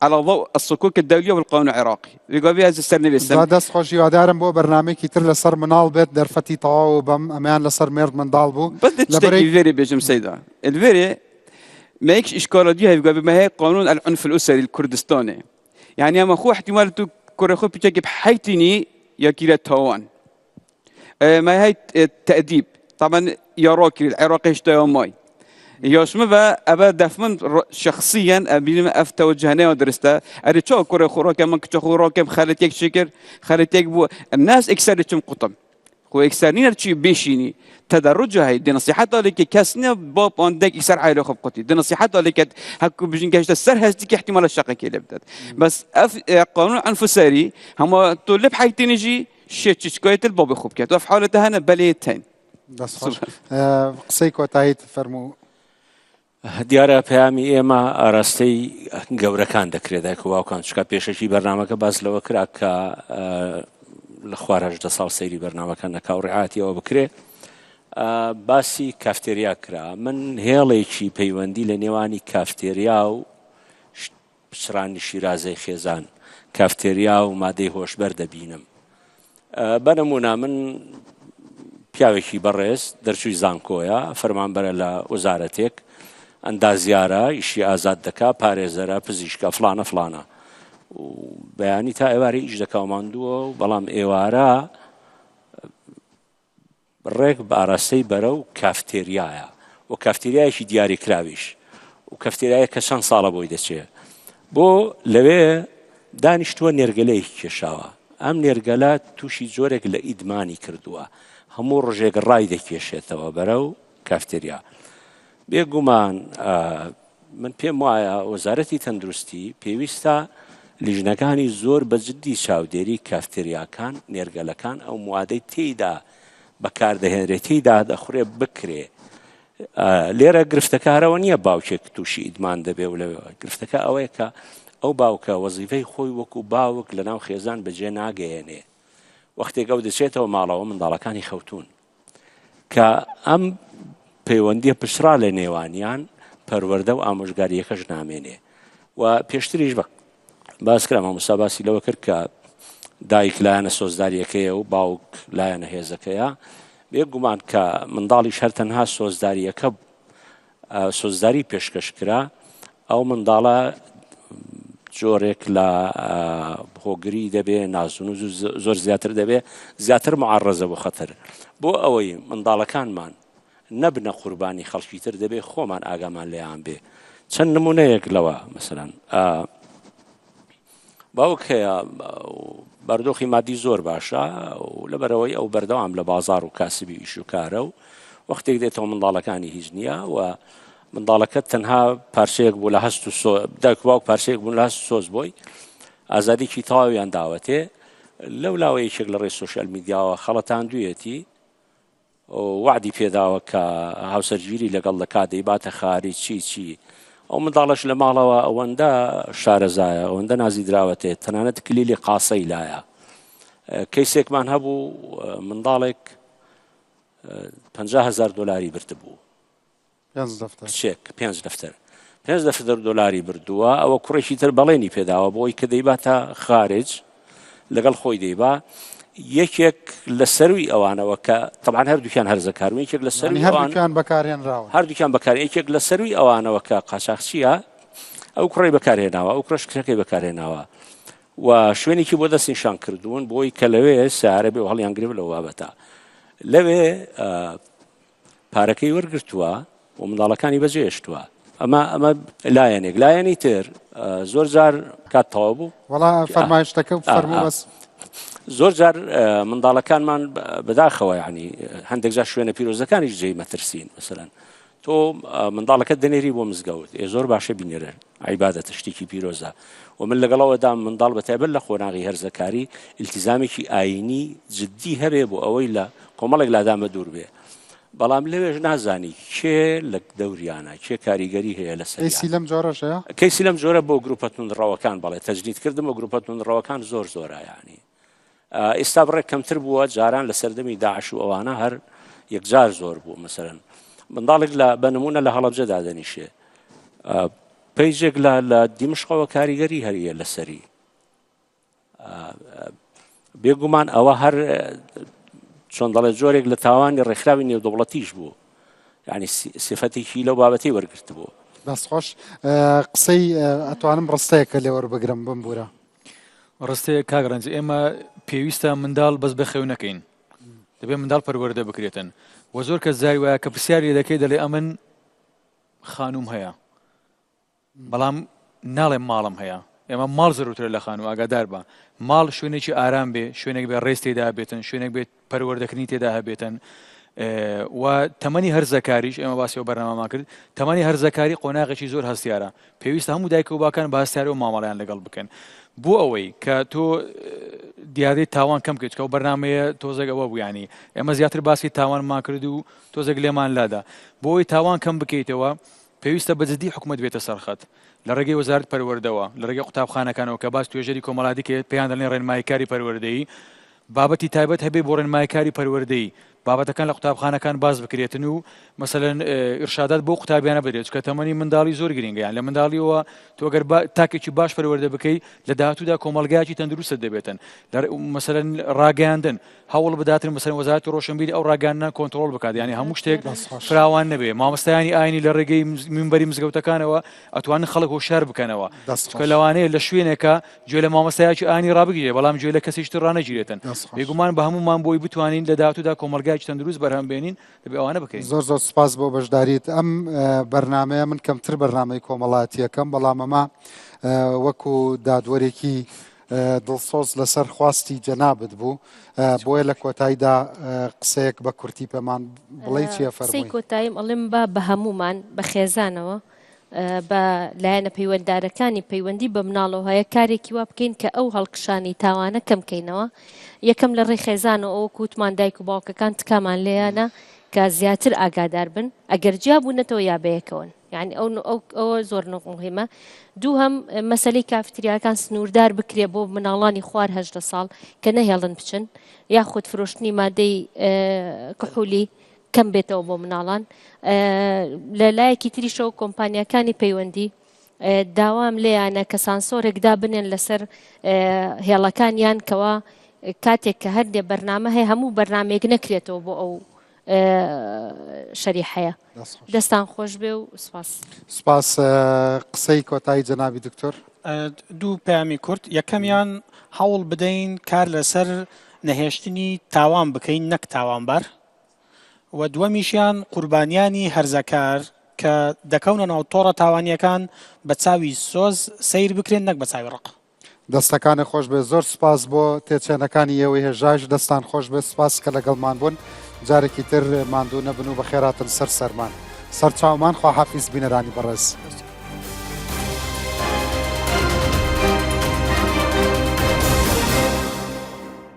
على ضوء الصكوك الدولية والقانون العراقي ویگاوی از سەر نویسم جا دەست خۆش هیوادارم بۆ بەرنامەیەکی تر لەسەر مناڵ بێت دەرفەتی تەواو بەم ئەمەیان لەسەر مێرد منداڵ بوو بەس لە لەبەرەی شتێکی ڤێرێ بێژم سەیدا الڤێرێ ما یەکش ئیشکالە دی هەیە ویگاوی ما هەیە قانون العنف الأسري الكردستاني يعني ئەمە خۆ احتمال تو کوڕێ خۆ پیچێکی بحەیتینی یا کیرە تاوان ما هي تأديب طبعا يا راكي العراقي هشتا ماي يا شمبا ابا دفمن شخصيا ابي اف توجهنا ودرستا اري تشو كره خوراك من كتشو خوراك خالتك شكر خالتك بو الناس اكسر تشم قطم خو اكسرنين تشي بيشيني تدرج هاي دي نصيحة لك كاسنا باب عندك اكسر عائلة خب قطي دي نصيحة لك هكو بجين كاش السر هستيك احتمال الشقة كي لبدت بس اف قانون انفساري هما طلب حيتين يجي شێت چچکایتر بابی خوب کرد و حالت هەنە بەلێ تەین. دەست خۆش. قسەی کۆتاییت فەرموو. دیارە پەیامی ئێمە ئاراستەی گەورەکان دەکرێت دایک و باوکان چکا پێشەکی بەرنامەکە باس لەوە کرا کە لە خوار 18 ساڵ سەیری بەرنامەکە نەکا و ڕعاتی ئەوە بکرێ باسی کافتێریا کرا من هێڵێکی پەیوەندی لە نێوانی کافتێریا و پچڕانی شیرازەی خێزان، کافتێریا و مادەی هۆشبەر دەبینم. بە نموونە من پیاوێکی بەڕێز دەرچووی زانکۆیە، فەرمانبەرە لە وەزارەتێک، ئەندازیارە، ئیشی ئازاد دەکا، پارێزەرە، پزیشکە، فڵانە فڵانە. و بەیانی تا ئێوارە ئیش دەکا و ماندووە و بەڵام ئێوارە ڕێک بە ئاراستەی بەرەو کافتێریایە و کافتێریایەکی دیاریکراویش و کەفتێریایە کە چەند ساڵە بۆی دەچێ بۆ لەوێ دانیشتووە نێرگەلەیەکی کێشاوە ئەم نێرگەلە تووشی جۆرێک لە ئیدمانی کردووە هەموو ڕژێک ڕای دەکێشێتەوە بەرەو کافتێریا بێگومان من پێم وایە وەزارەتی تەندروستی پێویستە لیژنەکانی زۆر بە جدی چاودێری کافتریاکان، نێرگەلەکان، ئەو موادەی تێیدا بەکاردەهێنرێ تێیدا دەخورێ بکرێ. لێرە گرفتەکە هەرەوە نییە باوکێک تووشی ئیدمان دەبێ و لەوێ گرفتەکە ئەوەیە کە ئەو باوکە وەزیفەی خۆی وەکو باوک لەناو خێزان بەجێ ناگەیەنێ. وەختێک ئەو دەچێتەوە ماڵەوە منداڵەکانی خەوتوون. کە ئەم پەیوەندیە پچڕا لە نێوانیان پەروەردە و ئامۆژگاریەکەش نامێنێ و پێشتریش بە باس کرا مامۆستا باسی لەوە کرد کە دایک لایەنە سۆزداریەکەیە و باوک لایەنە هێزەکەیە بێگومان کە منداڵیش هەر تەنها سۆزداریەکە سۆزداری پێشکەش کرا ئەو منداڵە جۆرێک لە هۆگری دەبێ نازونوز زۆر زیاتر دەبێ زیاتر معڕزە بۆ خەتەر بۆ ئەوەی منداڵەکانمان نەبنە قوربانی خەڵکی تر دەبێ خۆمان ئاگامان لێیان بێ چەند نمونەیەک لەوە مەسەلەن باوک هەیە بارودۆخی مادی زۆر باشە و لەبەرەوەی ئەو بەردەوام لە بازار و کاسبی ئیش و کارە و وەختێک دێتەوە منداڵەکانی هیچ نییە و منداڵەکە تەنها پارچەیەک بوو لە هەست و سۆ دایک باوک پارچەیەک بوون لە هەست سۆز بۆی ئازادیکی تەواویان داوەتێ لەو لاوە یەکێک لە ڕێی سۆشیال میدیاوە خەڵەتاندوویەتی وەعدی پێداوە کە هاوسەرگیری لەگەڵ دەکات دەیباتە خاریج چی چی ئەو منداڵەش لە ماڵەوە ئەوەندە شارەزایە ئەوەندە نازی دراوەتێ تەنانەت کلیلی قاسەی لایە کەیسێکمان هەبوو منداڵێک 50 هزار دلاری بردبوو پێنج دەفتەر. کچێک پێنج دەفتەر پێنج دەفتەر دۆلاری بردووە ئەوە کوڕێکی تر بەڵێنی پێداوە بۆی کە دەیباتە خارج لەگەڵ خۆی دەیبا یەکێک لە سەروی ئەوانەوە کە طبعا هەردووکیان هەرزەکار و یەکێک لە سەروی هەردووکیان بەکارهێنراون هەردووکیان بەکار یەکێک لە سەروی ئەوانەوە کە قاچاخچیە ئەو کوڕی بەکارهێناوە ئەو کوڕەش کچەکەی بەکارهێناوە و شوێنێکی بۆ دەست نیشان کردوون بۆی کە لەوێ سیارە بێ و هەڵیان گرێ لەو بابەتە لەوێ پارەکەی وەرگرتووە و منداڵەکانی بەجێهێشتووە. ئەمە ئەمە لایەنێک لایەنی تر زۆر جار کات تەواو بوو. وەڵا فەرمایشتەکە فەرموو بەس. زۆر جار منداڵەکانمان بەداخەوە یعنی هەندێک جار شوێنە پیرۆزەکانیش جێی مەترسین مەسەلەن تۆ منداڵەکەت دەنێری بۆ مزگەوت ئێ زۆر باشە بینێرە عیبادەتە شتێکی پیرۆزە و من لەگەڵەوەدام منداڵ بەتایبەت لە قۆناغی هەرزەکاری ئیلتیزامێکی ئایینی جدی هەبێ بۆ ئەوەی لە کۆمەڵێک لادان بە دوور بێ بەڵام لەوێش نازانی کێ لە دەوریانە کێ کاریگەری هەیە لەسەر کەیسی لەم جۆرەش هەیە؟ کەیسی لەم جۆرە بۆ گروپە توندڕەوەکان بەڵێ تەجنید کردن بۆ گروپە توندڕەوەکان زۆر زۆرە یانی ئێستا بڕێک کەمتر بووە جاران لە سەردەمی داعش و ئەوانە هەر یەکجار زۆر بوو مەسەرەن منداڵێک لە بە نمونە لە هەڵەبجە دادەنیشێ پەیجێک لە لە دیمشقەوە کاریگەری هەریە لەسەری بێگومان ئەوە هەر چۆن دەڵێ جۆرێک لە تاوانی ڕێکخراوی نێودەوڵەتیش بوو یعنی سفەتێکی لەو بابەتی وەرگرت بوو دەست خۆش قسەی ئەتوانم ڕستەیەکە لێ وەربگرم بمبوورە ڕستەیەک کاک ڕەنج ئێمە پێویستە منداڵ بەس بەخێو نەکەین دەبێ منداڵ پەروەردە بکرێتن وە زۆر کەس جاری وایە کە پرسیاری لێ دەکەی دەڵێ ئەمن خانوم هەیە بەڵام ناڵێم ماڵم هەیە ئێمە ماڵ زەروترە لە خانوو ئاگادار بە ماڵ شوێنێکی ئارام بێ شوێنێک بێ ڕێز تێدا بێتن شوێنێک بێت پەروەردەکردنی تێدا هەبێتن و تەمەنی هەرزەکاریش ئێمە باسی ئەو بەرنامەمان کرد تەمەنی هەرزەکاری قۆناغێکی زۆر هەستیارە پێویستە هەموو دایک و باکان بە هەستیارەوە مامەڵەیان لەگەڵ بکەن بۆ ئەوەی کە تۆ دیاردەی تاوان کەم بکەیت چکە ئەو بەرنمەیە تۆزێک ئەوە بوو ینی ئێمە زیاتر باسی تاوانمان کرد و تۆزێک لێمان لادا بۆ ئەوەی تاوان کەم بکەیتەوە پێویستە بە جدی حکومەت بێتە سەرخەت لە ڕێگەی وەزارەت پەروەردەوە لە ڕێگەی قوتابخانەکانەوە کە باس توێژەری کۆمەڵاتی کە پێیان دەڵێن ڕێنماییکاری پەروەردەیی بابەتی تایبەت هەبێ بۆ ڕێنماییکاری پەروەردەیی. بابەتەکان لە قوتابخانەکان باس بکرێتن و مەسەلەن ئیرشادات بۆ قوتابیانە بدرێت چونکە تەمەنی منداڵی زۆر گرینگە یان لە منداڵیەوە تۆ گەر تاکێکی باش پەروەردە بکەی لە داهاتوودا کۆمەڵگایەکی تەندروستت دەبێتن مەسەلەن ڕاگەیاندن هەوڵ بداتن مەسەلەن وەزارەتی ڕۆشنبیری ئەو ڕاگەیاندنە کۆنتڕۆڵ بکات یانی هەموو شتێک فراوان نەبێ مامۆستایانی ئاینی لە ڕێگەی مینبەری مزگەوتەکانەوە ئەتوانن خەڵک هۆشیار بکەنەوە چونکە لەوانەیە لە شوێنێکە گوێ لە مامۆستایەکی ئاینی ڕابگیرێ بەڵام گوێ لە کەسێکی تر ڕانەگیرێتن بێگومان بە هەموومان بۆی بتوانین لە داهاتوودا کۆمەڵگایەکی تەندروست بەرهەم بێنین دەبێ ئەوانە بکەین. زۆر زۆر سوپاس بۆ بەشداریت ئەم بەرنامەیە من کەمتر بەرنامەی کۆمەڵاتیەکەم بەڵام ئەمە وەکو دادوەرێکی دڵسۆز لەسەر خواستی جەنابت بوو بۆیە لە کۆتاییدا قسەیەک بە کورتی پێمان بڵێ چیە فەرمووی قسەی کۆتاییم ئەڵێم با بە هەموومان بە خێزانەوە بە لایەنە پەیوەنددارەکانی پەیوەندی بە مناڵەوە هەیە کارێکی وا بکەین کە ئەو هەڵکشانی تاوانە کەم کەینەوە یەکەم لە ڕێی خێزانەوە ئەوە کوتمان دایک و باوکەکان تکامان لێیانە کە زیاتر ئاگادار بن ئەگەر جیا بوونەتەوە یا بەیەکەوەن یعنی ئەو ئەو ئەوە زۆر مهمە دووهەم مەسلەی کافتریاکان سنووردار بکرێ بۆ مناڵانی خوار هەژدە ساڵ کە نەهێڵن بچن یاخود فرۆشتنی مادەی کحولی کەم بێتەوە بۆ مناڵان لە لایەکی تریشەوە کۆمپانیاکانی پەیوەندی داوام لێیانە کە سانسۆرێک دابنێن لەسەر هێڵەکانیان کەوا کاتێک کە هەندێ بەرنامە هەیە هەموو بەرنمەیەک نەکرێتەوە بۆ ئەو شەریحەیە دەستان خۆش بێ و سپاس. سپاس قسەی کۆتایی جەنابی دکتۆر. دوو پەیامی کورت یەکەمیان هەوڵ بدەین کار لەسەر نەهێشتنی تاوان بکەین نەک تاوانبار و دووەمیشیان قوربانیانی هەرزەکار کە دەکەونە ناو تۆڕە تاوانییەکان بە چاوی سۆز سەیر بکرێن نەک بە چاوی ڕق. دەستەکانت خۆش بێت زۆر سوپاس بۆ تێچێنەکانی ئێوەی هێژاش دەستان خۆش بێت سوپاس کە لەگەڵمان بوون جارێکی تر ماندوو نەبن و بەخێراتن سەر سەرمان سەرچاومان خواحافیز بینەرانی بەڕێز.